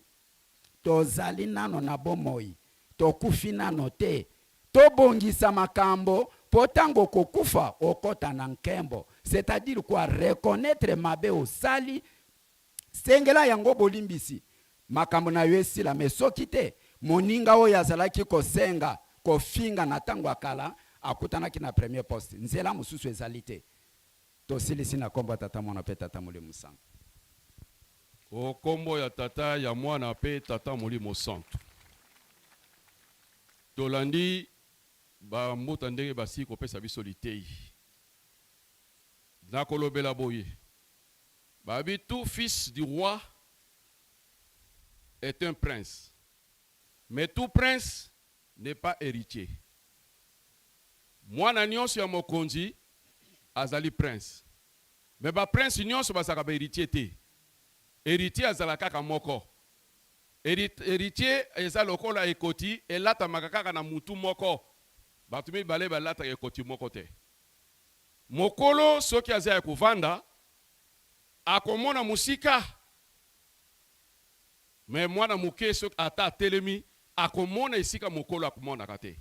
Speaker 15: tozali nano na bomoi tokufi nano te tobongisa makambo po tango okokufa okota na nkembo c'est à dire quoi reconnaitre mabe osali Sengela yango bolimbisi, makambo na yo esila. Mais soki te, moninga oyo azalaki kosenga kofinga na tango ya kala, akutanaki na premier poste. Nzela mosusu ezali te. Tosilisi na kombo ya Tata, Mwana pe Tata Molimo Santu.
Speaker 13: O kombo ya Tata, ya Mwana pe Tata Molimo Santu. Tolandi ba mbuta ndenge basili kopesa biso liteyi. Nakolobela boye. Babi tout fils du roi est un prince mais tout prince n'est pas heritier. Mwana nionso ya mokonzi azali prince mais ba prince nionso bazalaka ba heritier te. Heritier azalaka kaka moko. Heritier eza lokola ekoti elatamaka kaka na mutu moko. Batu mibale balataka ekoti moko te. Mokolo soki aza ya kovanda akomona mosika mais mwana moke soki ata atelemi akomona esika mokolo akomonaka te.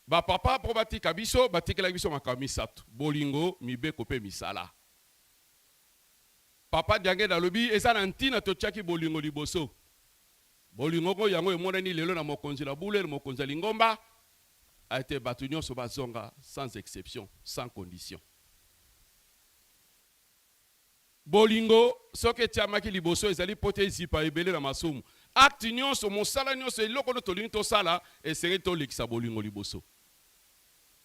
Speaker 13: Ba papa po batika biso batikelaki biso makambo misatu, bolingo, mibeko pe misala. Papa Diangenda alobi eza na ntina totiaki bolingo liboso. Bolingo ngo yango emonani lelo na mokonzi na bule, na mokonzi ya lingomba. Ete bato nyonso bazonga sans exception, sans condition. Bolingo soki etiamaki liboso ezali mpo te ezipa ebele na masumu. Acte nyonso, mosala nyonso, eloko nionso tolingi tosala, esengeli tolekisa bolingo liboso.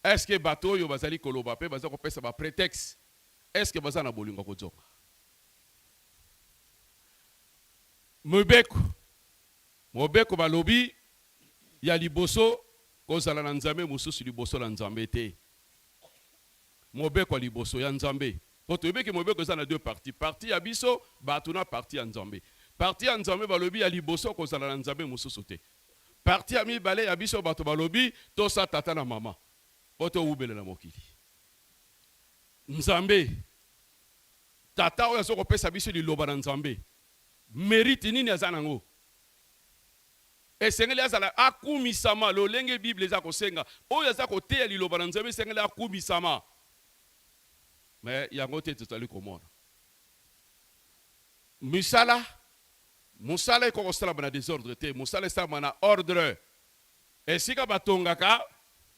Speaker 13: Est-ce que bato oyo bazali koloba mpe baza kopesa ba pretextes, est-ce que baza na bolingo ya kozonga? Mibeko, mobeko balobi Ya liboso, kozala na nzambe mosusu liboso na Nzambe te. Mobeko ya liboso, ya Nzambe. Po toyebi ke mobeko eza na deux parties, partie ya biso batu na partie ya Nzambe. Partie ya Nzambe balobi ya liboso kozala na nzambe mosusu te. Partie ya mibale ya biso batu balobi tosa tata na mama po towumela na mokili. Nzambe tata oyo azo kopesa biso liloba na Nzambe merite nini aza nango? Esengeli azala akumisama lolenge Bible eza kosenga. Oyo aza koteya liloba na Nzambe esengeli akumisama. Mais yango te tozali komona. Misala, mosala ekoki kosalama na desordre te, mosala esalama na ordre. Esika batongaka,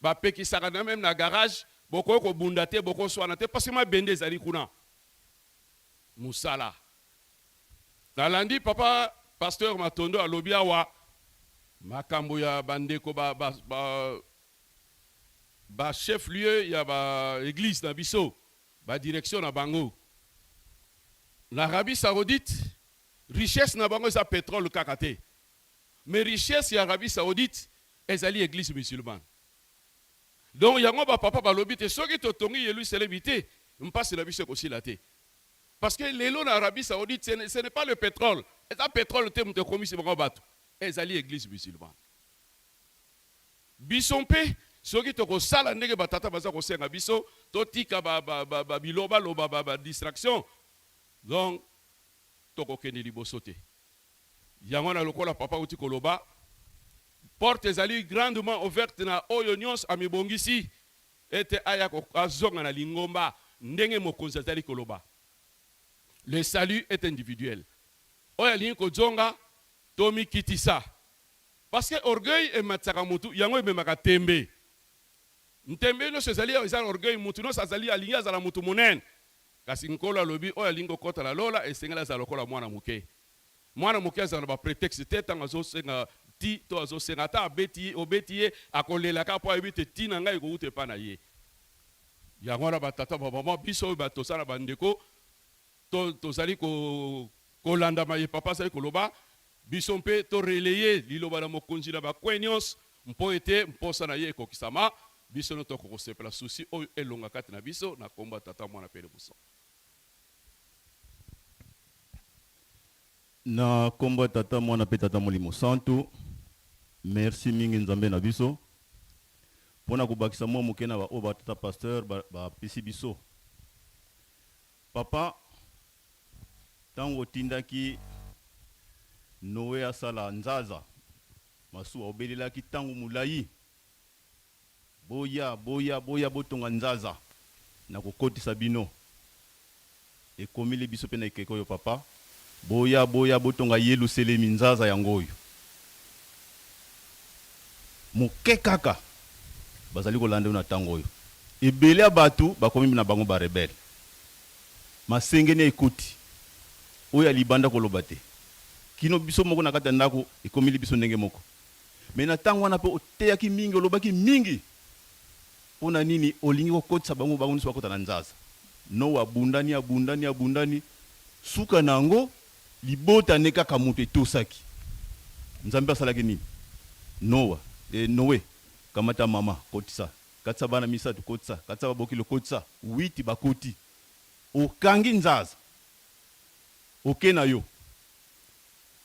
Speaker 13: bapekisaka na meme na garage, bokoki kobunda te, bokoswana te parce que mabende ezali kuna. Mosala. Nalandi papa pasteur Matondo alobi awa makambo ya ba ndeko ba ba ba ba chef lieu ya ba eglise na biso ba direction na bango na Arabie Saoudite richesse na bango eza petrole kaka te mais richesse ya Arabie Saoudite ezali eglise musulmane donc yango ba papa balobi te soki totongi Yelusalemi te mpasi na biso ekosila te. Parce que lelo na Arabie Saoudite ce n'est pas le petrole, eza petrole te moto ekomisi bango batu, ezali eglise musulmane. Biso mpe soki tokosala ndenge ba tata baza kosenga biso, totika ba, ba, ba, ba biloba loba ba, ba distraction, donc tokokende liboso te. Yango wana lokola papa auti koloba, porte ezali grandement ouverte na oyo nyonso amibongisi Ete aya ko, azonga na lingomba, ndenge mokonzi azali koloba. Le salut est individuel. Oyo alingi kozonga, tomikitisa. Parce que orgueil ematisaka mutu, yango ememaka tembe. Ntembe nionso ezali awa eza orgueil, mutu nionso azali alingi azala mutu monene. Kasi Nkolo alobi oyo alingi kokota na lola esengeli azala lokola mwana moke. Mwana moke azala na ba pretexte te tango azo senga ti to azo senga ata abeti ye obeti ye akolela kaka po ayebi te ti na ngai ekowuta epa na ye. Yango wana ba tata ba maman biso oyo ba toza na ba ndeko to tozali ko kolanda maye papa azali koloba biso mpe to relayer liloba na mokonzi na ba coin nionso mpo ete mposa na ye ekokisama biso nionso toko kosepela souci oyo elonga kati na biso na kombo ya tata mwana mpe elimo santu.
Speaker 9: Na kombo ya Tata, Mwana pe Tata Molimo Santu, merci mingi Nzambe na biso pona kobakisa mua moke na ba oyo ba tata pasteur ba pesi biso. Papa, tango otindaki Noe asala nzaza, masuwa, obelelaki tango molayi, Boya, boya, boya botonga nzaza, nakokotisa bino. Ekomeli biso pe na ekeke oyo, papa. Boya, boya botonga Yeluselemi, nzaza yango oyo. Moke kaka bazali kolanda yo na tango oyo. Ebele ya bato bakomi na bango ba rebelles. Masengenia ekoti. Oyo ya libanda koloba te. Kino biso moko na kati ya ndako ekomeli biso ndenge moko. Mais na tango wana pe oteyaki mingi, olobaki mingi. Pona nini olingi kokotisa bango, bango nionso bakota na nzaza? Noa abundani, abundani, abundani, suka na yango libota ne kaka mutu etosaki. Nzambe asalaki nini? Noa, eh, Noe, kamata mama, kotisa, katisa bana misatu, kotisa, katisa babokilo, kotisa, huit bakoti. Okangi nzaza, oke na yo.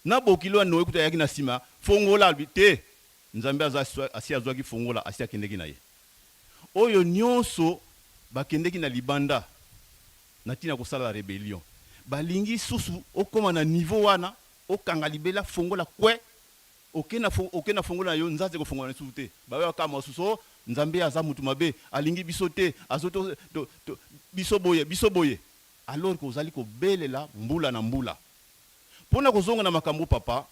Speaker 9: Na bokilo ya Noe kutu ayaki na sima fongola alobi te Nzambe aza asi azuaki fongola asi akendeki na ye. Oyo nionso bakendeki na libanda na tina kosala rebellion balingi susu okoma na niveau wana okanga libela fongola kwe oke na oke na fongola na yo nzaza ekofongola lisusu te bayo kaka masusu oh Nzambe aza mutu mabe alingi biso te azo to, to, to biso boye biso boye alors que ozali kobelela mbula na mbula. Pona kozonga na makambo papa,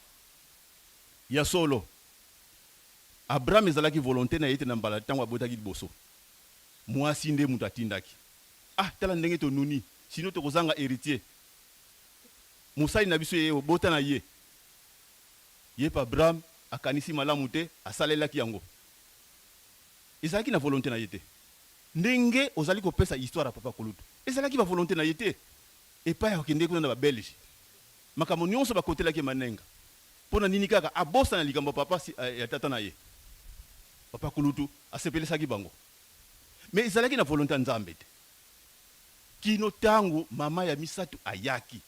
Speaker 9: ya solo Abraham ezalaki volonte na ye te na mbala tango abotaki liboso. Muasi nde mutu atindaki. Ah tala ndenge tonuni, sinon tokozanga heritier. Mosali na biso ye bota na ye. Ye pe Abraham akanisi malamu te, asalelaki yango. Ezalaki na volonte na ye te. Ndenge ozali kopesa histoire ya papa kulutu, ezalaki ba volonte na ye te. Epai akendeki kuna na ba belge makambo nionso bakotelaki ye manenga pona nini kaka abosana likambo ya papa ya tata na ye papa kulutu asepelisaki bango mais ezalaki na volonte ya nzambe te kino tango mama ya misatu ayaki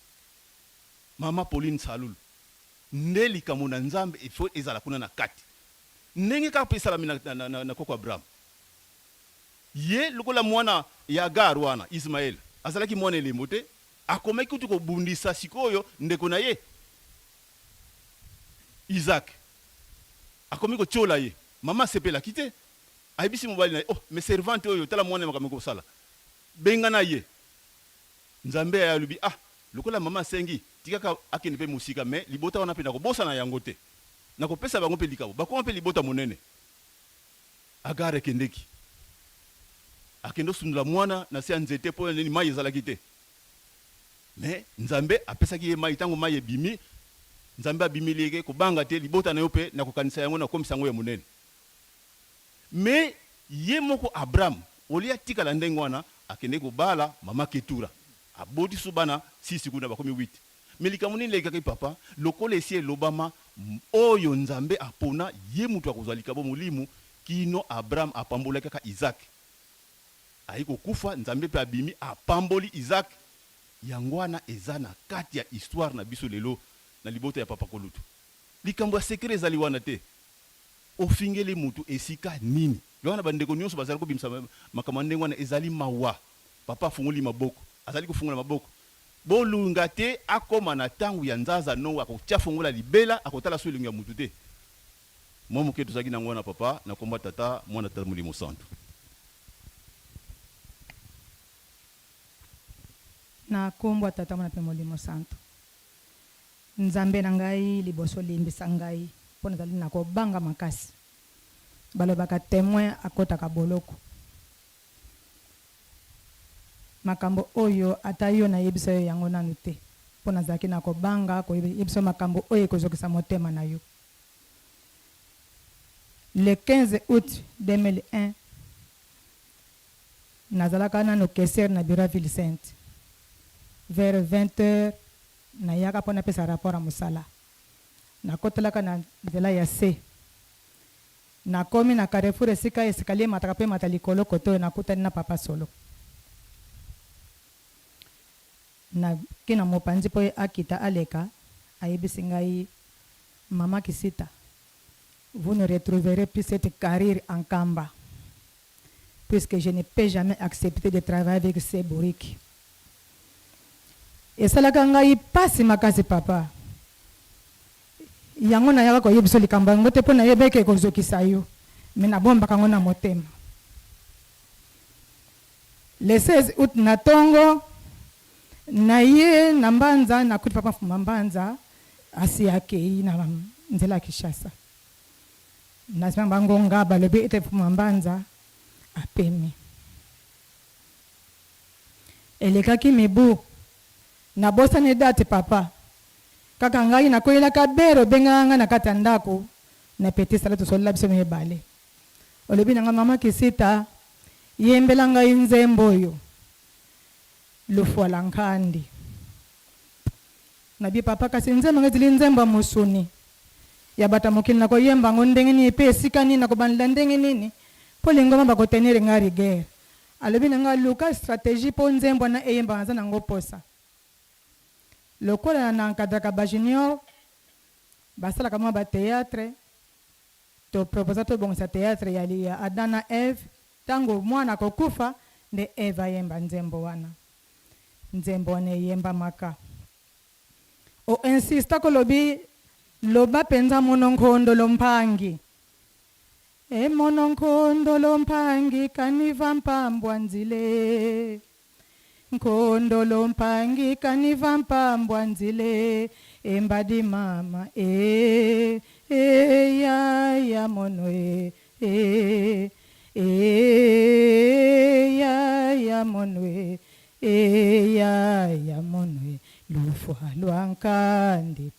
Speaker 9: mama Pauline Nsalulu nde likambo na nzambe il faut ezala kuna na kati ndenge kaka pe esalami na, na, na, na koko Abraham Ye lokola mwana ya Agar wana, Ismaele, azalaki mwana elembo te, akomaki kutu kobundisa sikoyo ndeko na ye Isaac. Akomi kotiola ye. Mama asepelaki te. Ayebisi mobali na ye, Oh, mais servante oyo, tala mwana makambo ekosala. Bengana ye. Nzambe aye alobi, Ah, lokola mama asengi, tikaka akende mpe mosika, mais libota wana mpe nakobosana yango te. Nakopesa bango mpe likabo. Bakoma mpe libota monene. Agar akendeki. Akende osundola mwana na se ya nzete po na nini? Mayi ezalaki te. Mais Nzambe apesaki ye mayi. Tango mayi ebimi, Nzambe abimeli ye ke kobanga te, libota na yo pe nakokanisa yango, nakokomisa yango ya monene. Mais ye moko Abraham, au lieu atikala ndenge wana, akendeki kobala mama Ketura. Aboti lisusu bana six kuna, bakomi huit. Mais likambo nini elekaki papa? Lokola esi elobama, oyo Nzambe apona, ye mutu akozwa likabo molimo, kino Abraham apambolaki kaka Isaac. Aye kokufa, Nzambe pe abimi apamboli Isaac. Yango wana eza na kati ya histoire na biso lelo na libota ya papa kolutu. Likambo ya secret ezali wana te. Ofingeli mutu esika nini? Yango wana ba ndeko nionso bazali kobimisa makambo ya ndenge wana ezali mawa. Papa afungoli maboko, azali kofungola maboko. Bolunga te akoma na tango ya nzaza Noa akotia fongola libela akotala su elongi ya mutu te. Mwa moke tozalaki na yango wana papa na kombo ya tata mwana tata molimo santu.
Speaker 16: Na kombo ya tata mwana pe molimo santu. Nzambe na ngai liboso limbisa ngai po nazali na kobanga makasi. Balobaka temoin akotaka boloko. Makambo oyo ata yo nayebisa yo yango nanu te, mpo nazalaki na kobanga koyebisa yo makambo oyo ekozokisa motema na yo. Le 15 aout 2001, nazalaka nanu caissière na bureau ya Ville Sainte. Vers 20 heures, nayaka mpo napesa rapport ya mosala. Nakotelaka na nzela ya se. Nakomi na carrefour esika escalier emataka pe emata likolo kote oyo nakutani na papa solo. Nake na mopanzi po ye akita aleka, Ayebisi ngai, Mama Kisita, vous ne retrouverez plus cette carrière en Nkamba, puisque je ne peux jamais accepter de travailler avec ces bourriques. Esalaka ngai pasi makasi papa. Yango nayaka koyebisa yo likambo yango te mpo nayebi eke ekozokisa yo, mais nabombaka yango na motema. Le 16 aout na tongo, naye na Mbanza, nakuti papa Mfuma Mbanza asi akeyi na nzela ya Kinshasa. Na sima ba ngonga balobi ete Mfuma Mbanza apemi. Elekaki mibu, nabosani date papa. Kaka ngai nakweyelaka bere obengaka ngai na kati ya ndako na petit salon tosolola biso mibale. Olobi na ngai maman Kisita yembela ngai nzembo oyo Lufuala Nkandi. Nabi papa kasi nzembo yango ezali nzembo ya mosuni ya bato ya mokili nakoyemba yango ndenge nini pe esika nini nakobandela ndenge nini po lingomba bako tenir ngai rigueur. Alobi na ngai luka strategie po nzembo wana eyembama naza na yango posa. Lokola na encadraka ba junior basalaka mwa ba theatre to proposa tobongisa theatre ya Adam na Eve tango mwana akokufa nde Eve ayemba nzembo wana. Nzembo wana eyembamaka. O insista kolobi loba penza mono nkondo lompangi. E mono nkondo lompangi kaniva mpambwa nzile. Nkondo lompangi kaniva mpambwa nzile embadi mama e e ya ya mono e e e ya ya mono e e ya ya mono e lufwa lwa nkandi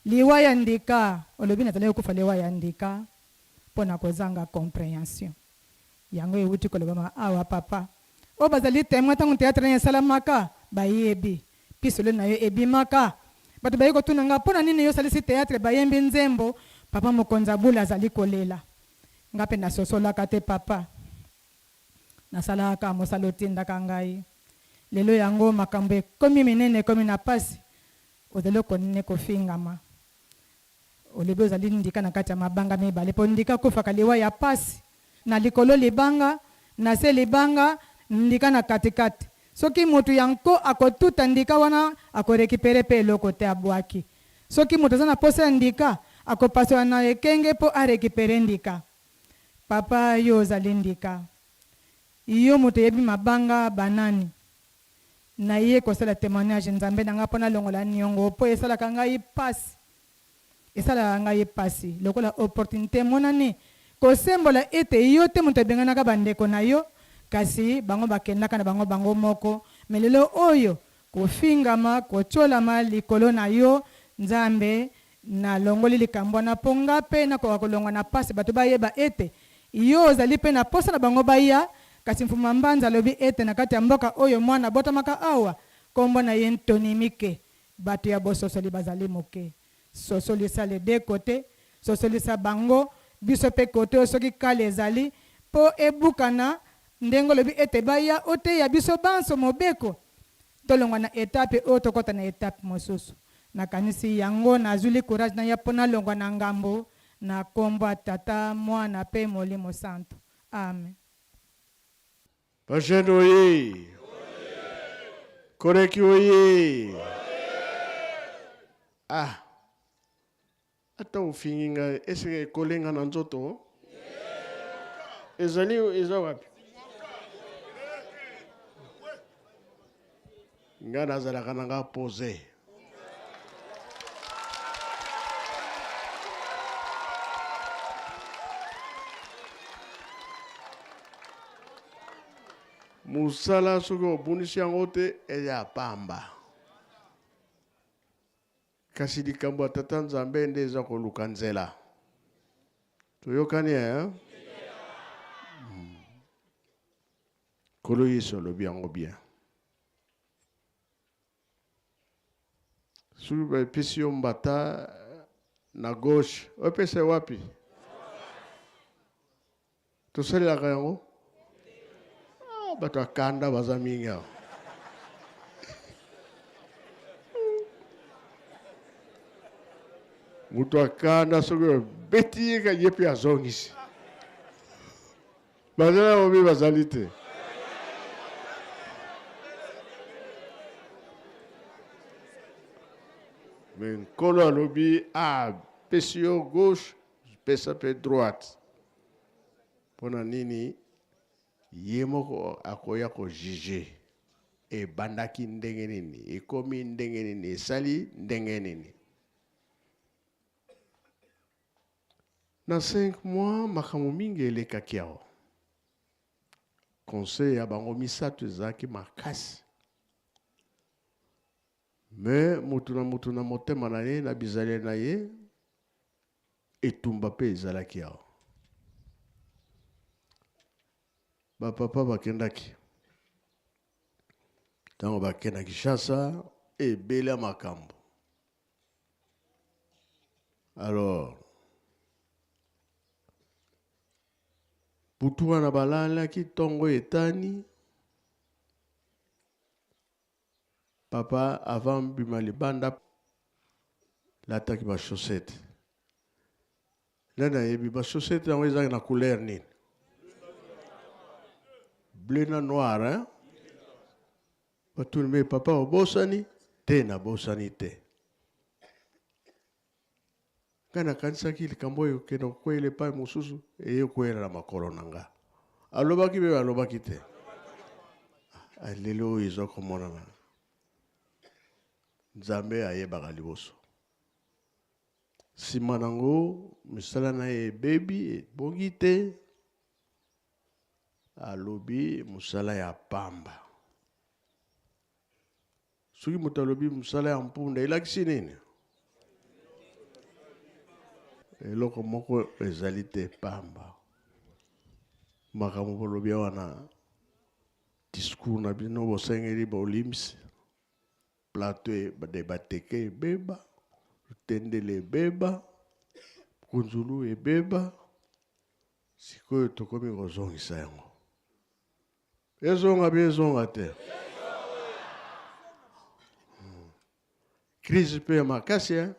Speaker 16: liwa ya ndika olobi nazalaki kokufa liwa ya ndika mpo na kozanga comprehension Yango ewuti kolobama awa papa. Oyo bazali temoin tango theatre nayo esalamaka bayebi. Pisolo nayo ebimaka. Bato baye kotuna nga pona nini yo osalisi theatre bayembi nzembo papa mokonzi ya bule azali kolela. Nga pe nasosolaka te papa. Nasalaka kaka mosala otindaka ngai. Lelo yango makambo ekomi minene ekomi na pasi ozali okonne kofingama. Olobi ozali ndika na kati ya mabanga mibale, po ndika akufaka liwa ya pasi, na likolo libanga, na se libanga, ndika na kati kati. Soki mutu ya nko akotuta ndika wana ako recuperer pe eloko te abuaki. Soki mutu aza na posa ya ndika, akopasola na ekenge po a recuperer ndika. Papa yo ozali ndika. Yo mutu oyebi mabanga ba nani? Naye kosala temoignage Nzambe na nga po nalongola niongo po esalaka ngai pasi esalaka ngai pasi lokola opportunite emonani kosembola ete yo te moto obenganaka ba ndeko na yo kasi bango bakendaka na bango bango moko mais lelo oyo kofingama kotiolama likolo na yo Nzambe nalongoli likambo wana po nga pe nakoka kolongwa na pasi bato bayeba ete yo ozali pe na posa na bango baya Kasi Mfumu Mbanza alobi ete na kati ya mboka oyo mwana abotamaka awa, kombo na ye Ntoni Mike, bato ya bososoli bazali moke. Sosolisa les deux cotes, sosolisa bango, biso pe cote oyo soki kale ezali po ebukana, ndenge olobi ete baya oteya biso banso mobeko, tolongwa na etape oyo tokota na etape mosusu. Nakanisi yango nazuli courage naya po nalongwa na ngambo na kombo ya Tata, Mwana pe Molimo Santu. Amen.
Speaker 10: Ba jeunes oye! Koleki oye! Ah! Ata ofingi ngai, est-ce que ekole nga na nzoto? Ezali eza wapi? Nga nazalaka na nga pose. Mosala soki obundisi yango te eza ya pamba. Kasi likambo ya Tata Nzambe nde eza koluka nzela. Toyokani eh? Nkolo Yesu alobi yango bien. Soki bapesi yo mbata na gauche, opesa wapi? Tosalelaka yango? Ah, bato ya kanda baza mingi awa. Moto akanda soki obeti ye ka ye mpe azongisi. Bazali yango mpe bazali te. Me Nkolo alobi apesi yo gauche, pesa mpe droite. Mpo na nini? Ye moko akoya ko juger ebandaki ndenge nini, ekomi ndenge nini, esali ndenge nini. Na 5 mois makambo mingi elekaki awa. Conseil ya bango misato ezalaki makasi. Mais moto na moto na motema na ye na bizaleli na ye etumba mpe ezalaki awa. Ba papa bakendaki ntango bakenda na Kinshasa ebele ya makambo. Alors butu wana balalaki ntongo etani Papa avant bima libanda lataki ba chaussettes. Nani ayebi ba chaussettes yango ezalaki na couleur nini? Bleu na noir hein? Batuni me papa obosani? Te nabosani te. Ngai nakanisaki likambo oyo ekende kokweyela epai mosusu, eye kokweyela na makolo na nga. Alobaki mpe alobaki te. Ah, lelo oyo eza komonana. Nzambe ayebaka liboso. Nsima nango misala na ye ebebi, ebongi te. Alobi mosala ya pamba. Soki moto alobi mosala ya mpunda elakisi nini? Eloko moko ezali te pamba. Makambo bolobi wana discours na bino bosengeli bolimbisi plateau de bateke ebeba lutendele ebeba kunzulu ebeba sikoyo tokomi kozongisa yango Ezonga bi ezonga te. Crise pe ya makasi hein.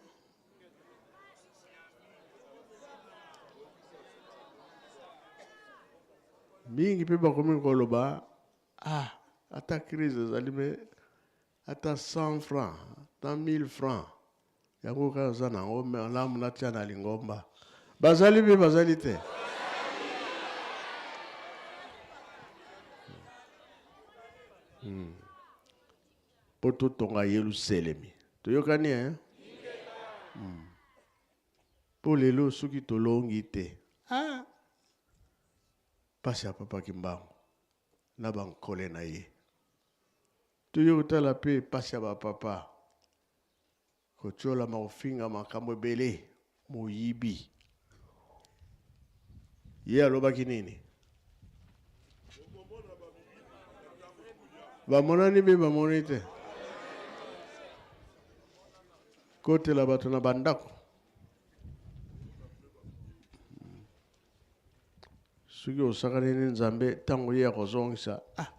Speaker 10: Mingi pe bakomi koloba ah ata crise ezali me ata 100 francs ata 1000 francs yango kaka aza na yango malamu natia na lingomba bazali mpe bazali te mpo hmm. totonga yelusalemi toyokani eh? Mpo lelo soki tolongi te ah! mpasi ya papa kimbangu na bankole na ye toye kotala mpe mpasi ya bapapa Kotiolama kofinga makambo ebele moyibi ye alobaki nini bamonani mpe bamoni te kotela bato na bandako soki osakani ni nzambe ntango ye akozongisa ah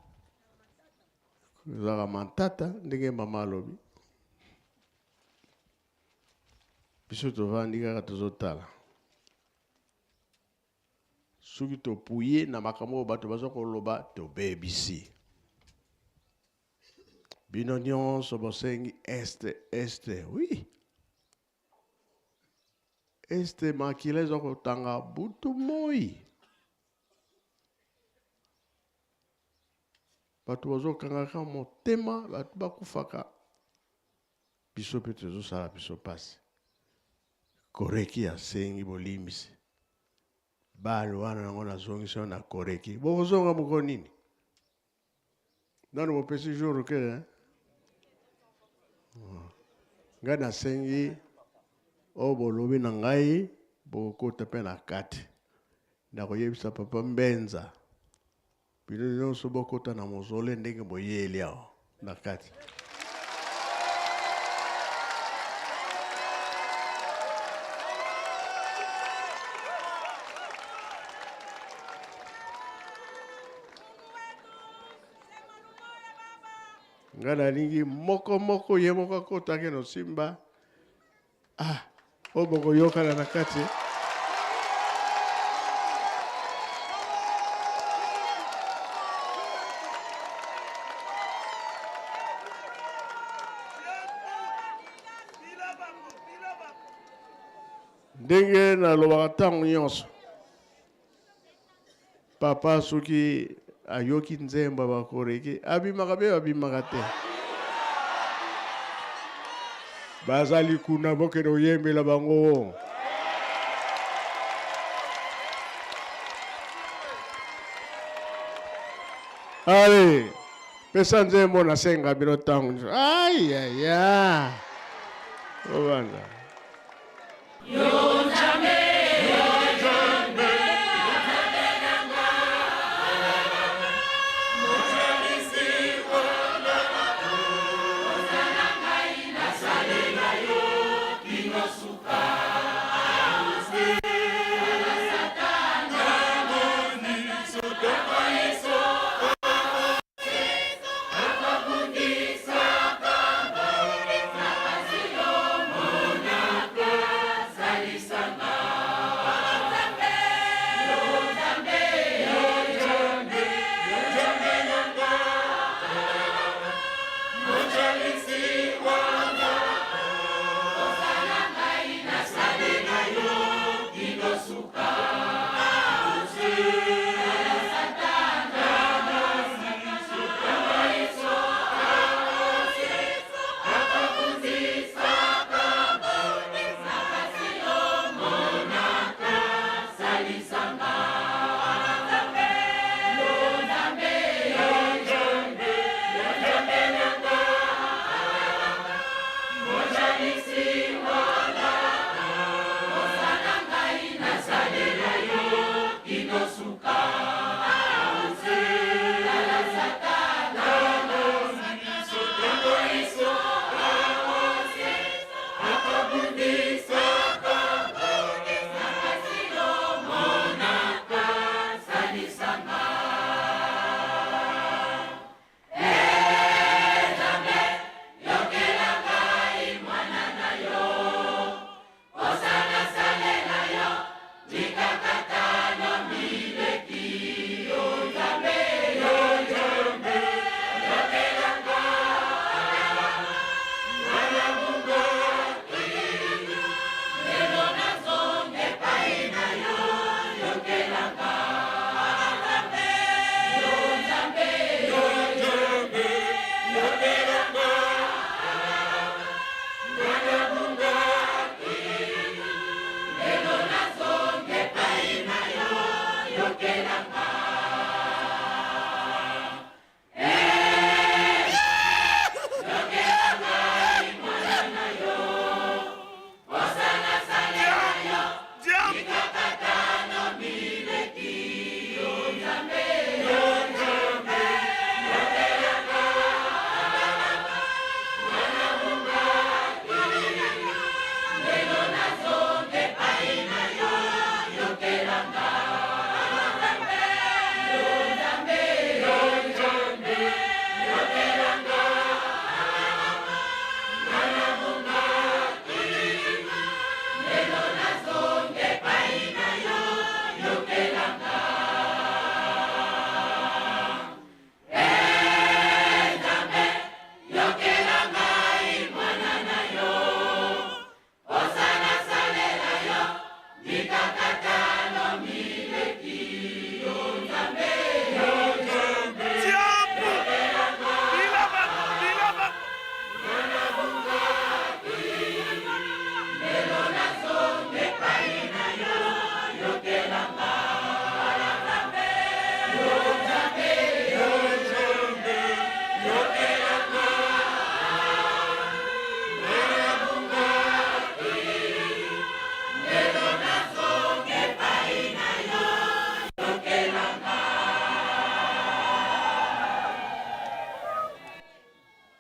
Speaker 10: Ezalaka mantata ndenge mama alobi. Biso tovandi kaka tozotala. Soki topuye na makambo oyo bato baza koloba tobebisi. Bino nyonso bosengi este este oui. Este makila eza kotanga butu moi. Bato bazokangaka motema, bato bakufaka. Biso mpe tozosala biso mpasi. Koreki asengi bolimbisi. Bale wana yango nazongisi yo na koreki. Bokozonga mokolo nini? Nano bopesi jour ke eh? Ngai nasengi oyo bolobi na ngai bokokota mpe na kati. Nakoyebisa papa Mbenza bino nyonso bokota na mozole ndenge boyeli awa na kati. Ngai nalingi moko moko ye moko akota ake nosimba ah. Oyo bokoyokana na kati. Ndenge nalobaka ntango nyonso, papa soki ayoki nzembo ya bakoreki abimaka mpe babimaka te. Bazali kuna, bokende koyembela bango. Ale, pesa nzembo nasenga bino ntango nyonso. Ayaya, obanda.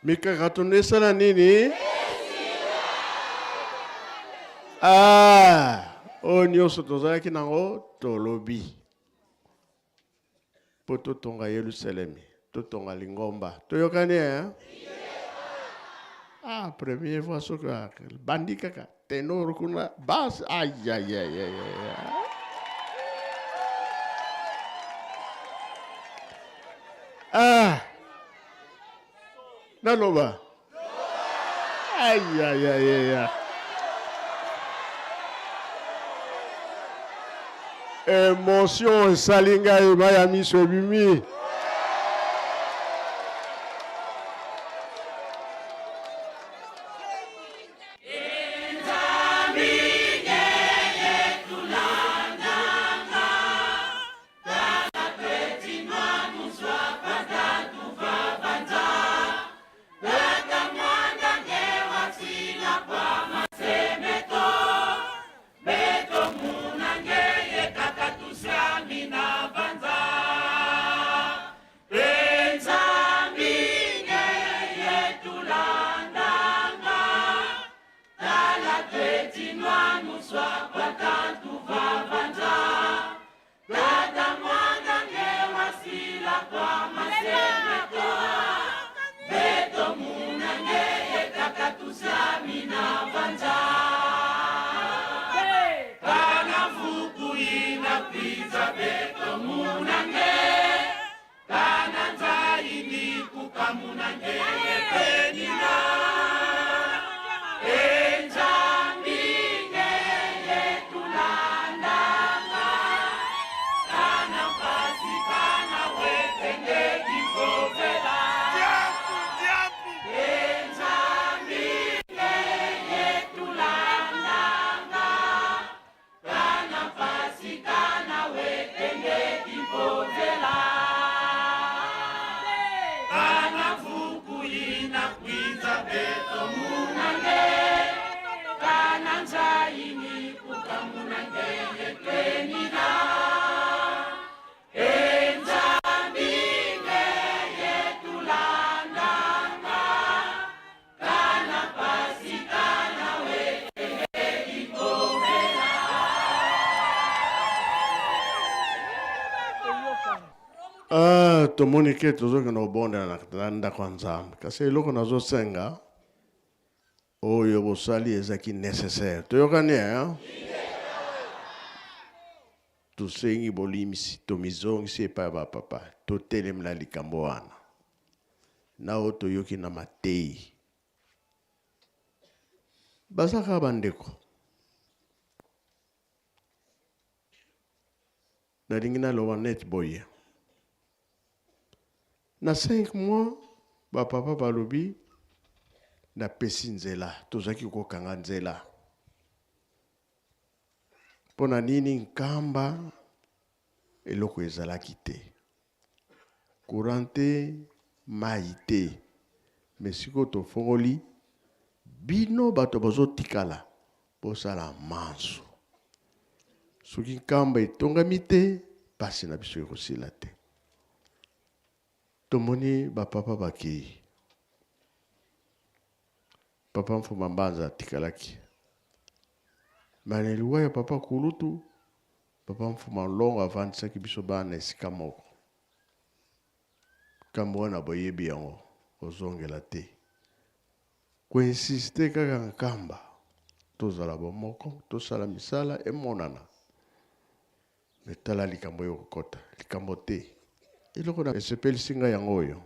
Speaker 10: Mikakatano esala nini? Ah, oyo nyonso tozalaki nango tolobi mpo totonga Yelusalemi, totonga lingomba. Toyokani eh? Ah, première fois soki bandi kaka tenor kuna basse ayayayaya. Ah, naloba ayayayaya. Emotion esali ngai mai ya miso ebimi. Ah, tomoni ke tozokende kobondela na ndako ya Nzambe, kasi eloko nazosenga oyo bosali ezaki nécessaire. Toyokani eh? Tosengi bolimisi, tomizongisi epai ya bapapa, totelemela likambo wana na oyo toyoki na mateyi. Baza kaka bandeko. Nalingi naloba net boye. Na 5 mois ba papa balobi napesi nzela, tozalaki kokanga nzela. Mpo na nini Nkamba eloko ezalaki te. Courant te, mayi te. Mais sikoyo tofongoli bino bato bozotikala bosala manso. Soki Nkamba etongami te, pasi na biso ekosila te. Tomoni ba papa bakei. Papa Mfuma Mbanza atikalaki. Mais na liwa ya papa Kulutu, papa Mfuma Longo avandisaki biso bana esika moko. Likambo wana boyebi yango, kozongela te. Ko insister kaka Nkamba, tozala bomoko, tosala misala emonana. Mais tala likambo oyo kokota, likambo te. Eloko na esepelisi ngai yango oyo.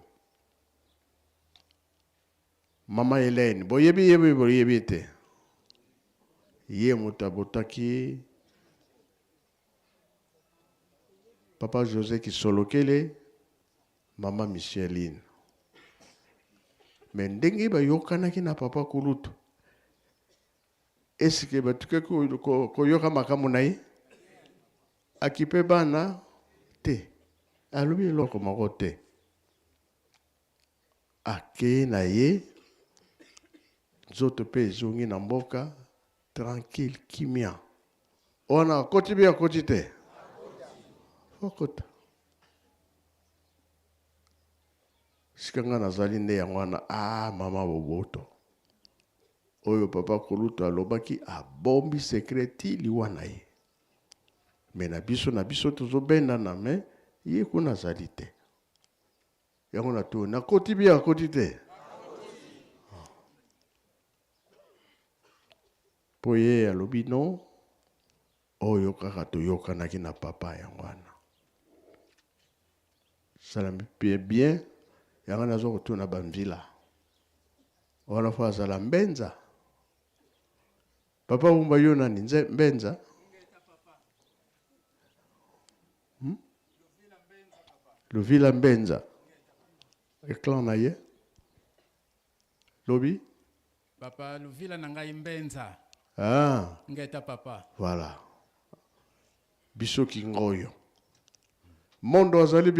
Speaker 10: Mama Helène, boyebi ye boyebi ye te? Ye moto abotaki Papa Jose Kisolokele, Mama Micheline. Mais ndenge bayokanaki na Papa Kulutu, est-ce que batikaki koyoka makambo na ye? Akipe bana te, alobi eloko moko te. Akei na ye, nzoto pe ezongi na mboka, tranquille, kimia. Wana akoti be akoti te? Akota. Sika nga nazali nde yango wana, ah mama boboto. Oyo papa Kulutu alobaki abombi secret ti liwa na ye. Mais na biso na biso tozobendana mais ye kuna azali te. Yango na tuni, akoti bien akoti te? Mpo ye alobi non, oyo kaka toyokanaki na papa yango wana. Salami bien bien, yango nazo kotuna bamvila. Wana fo azala mbenza. Papa Wumba yo nani? Nze mbenza? Luvila Mbenza. Eclan na ye. Lobi?
Speaker 14: Papa Luvila na ngai Mbenza.
Speaker 10: Ah.
Speaker 14: Ngeta papa.
Speaker 10: Voilà. Biso kingoyo. Mondo azali.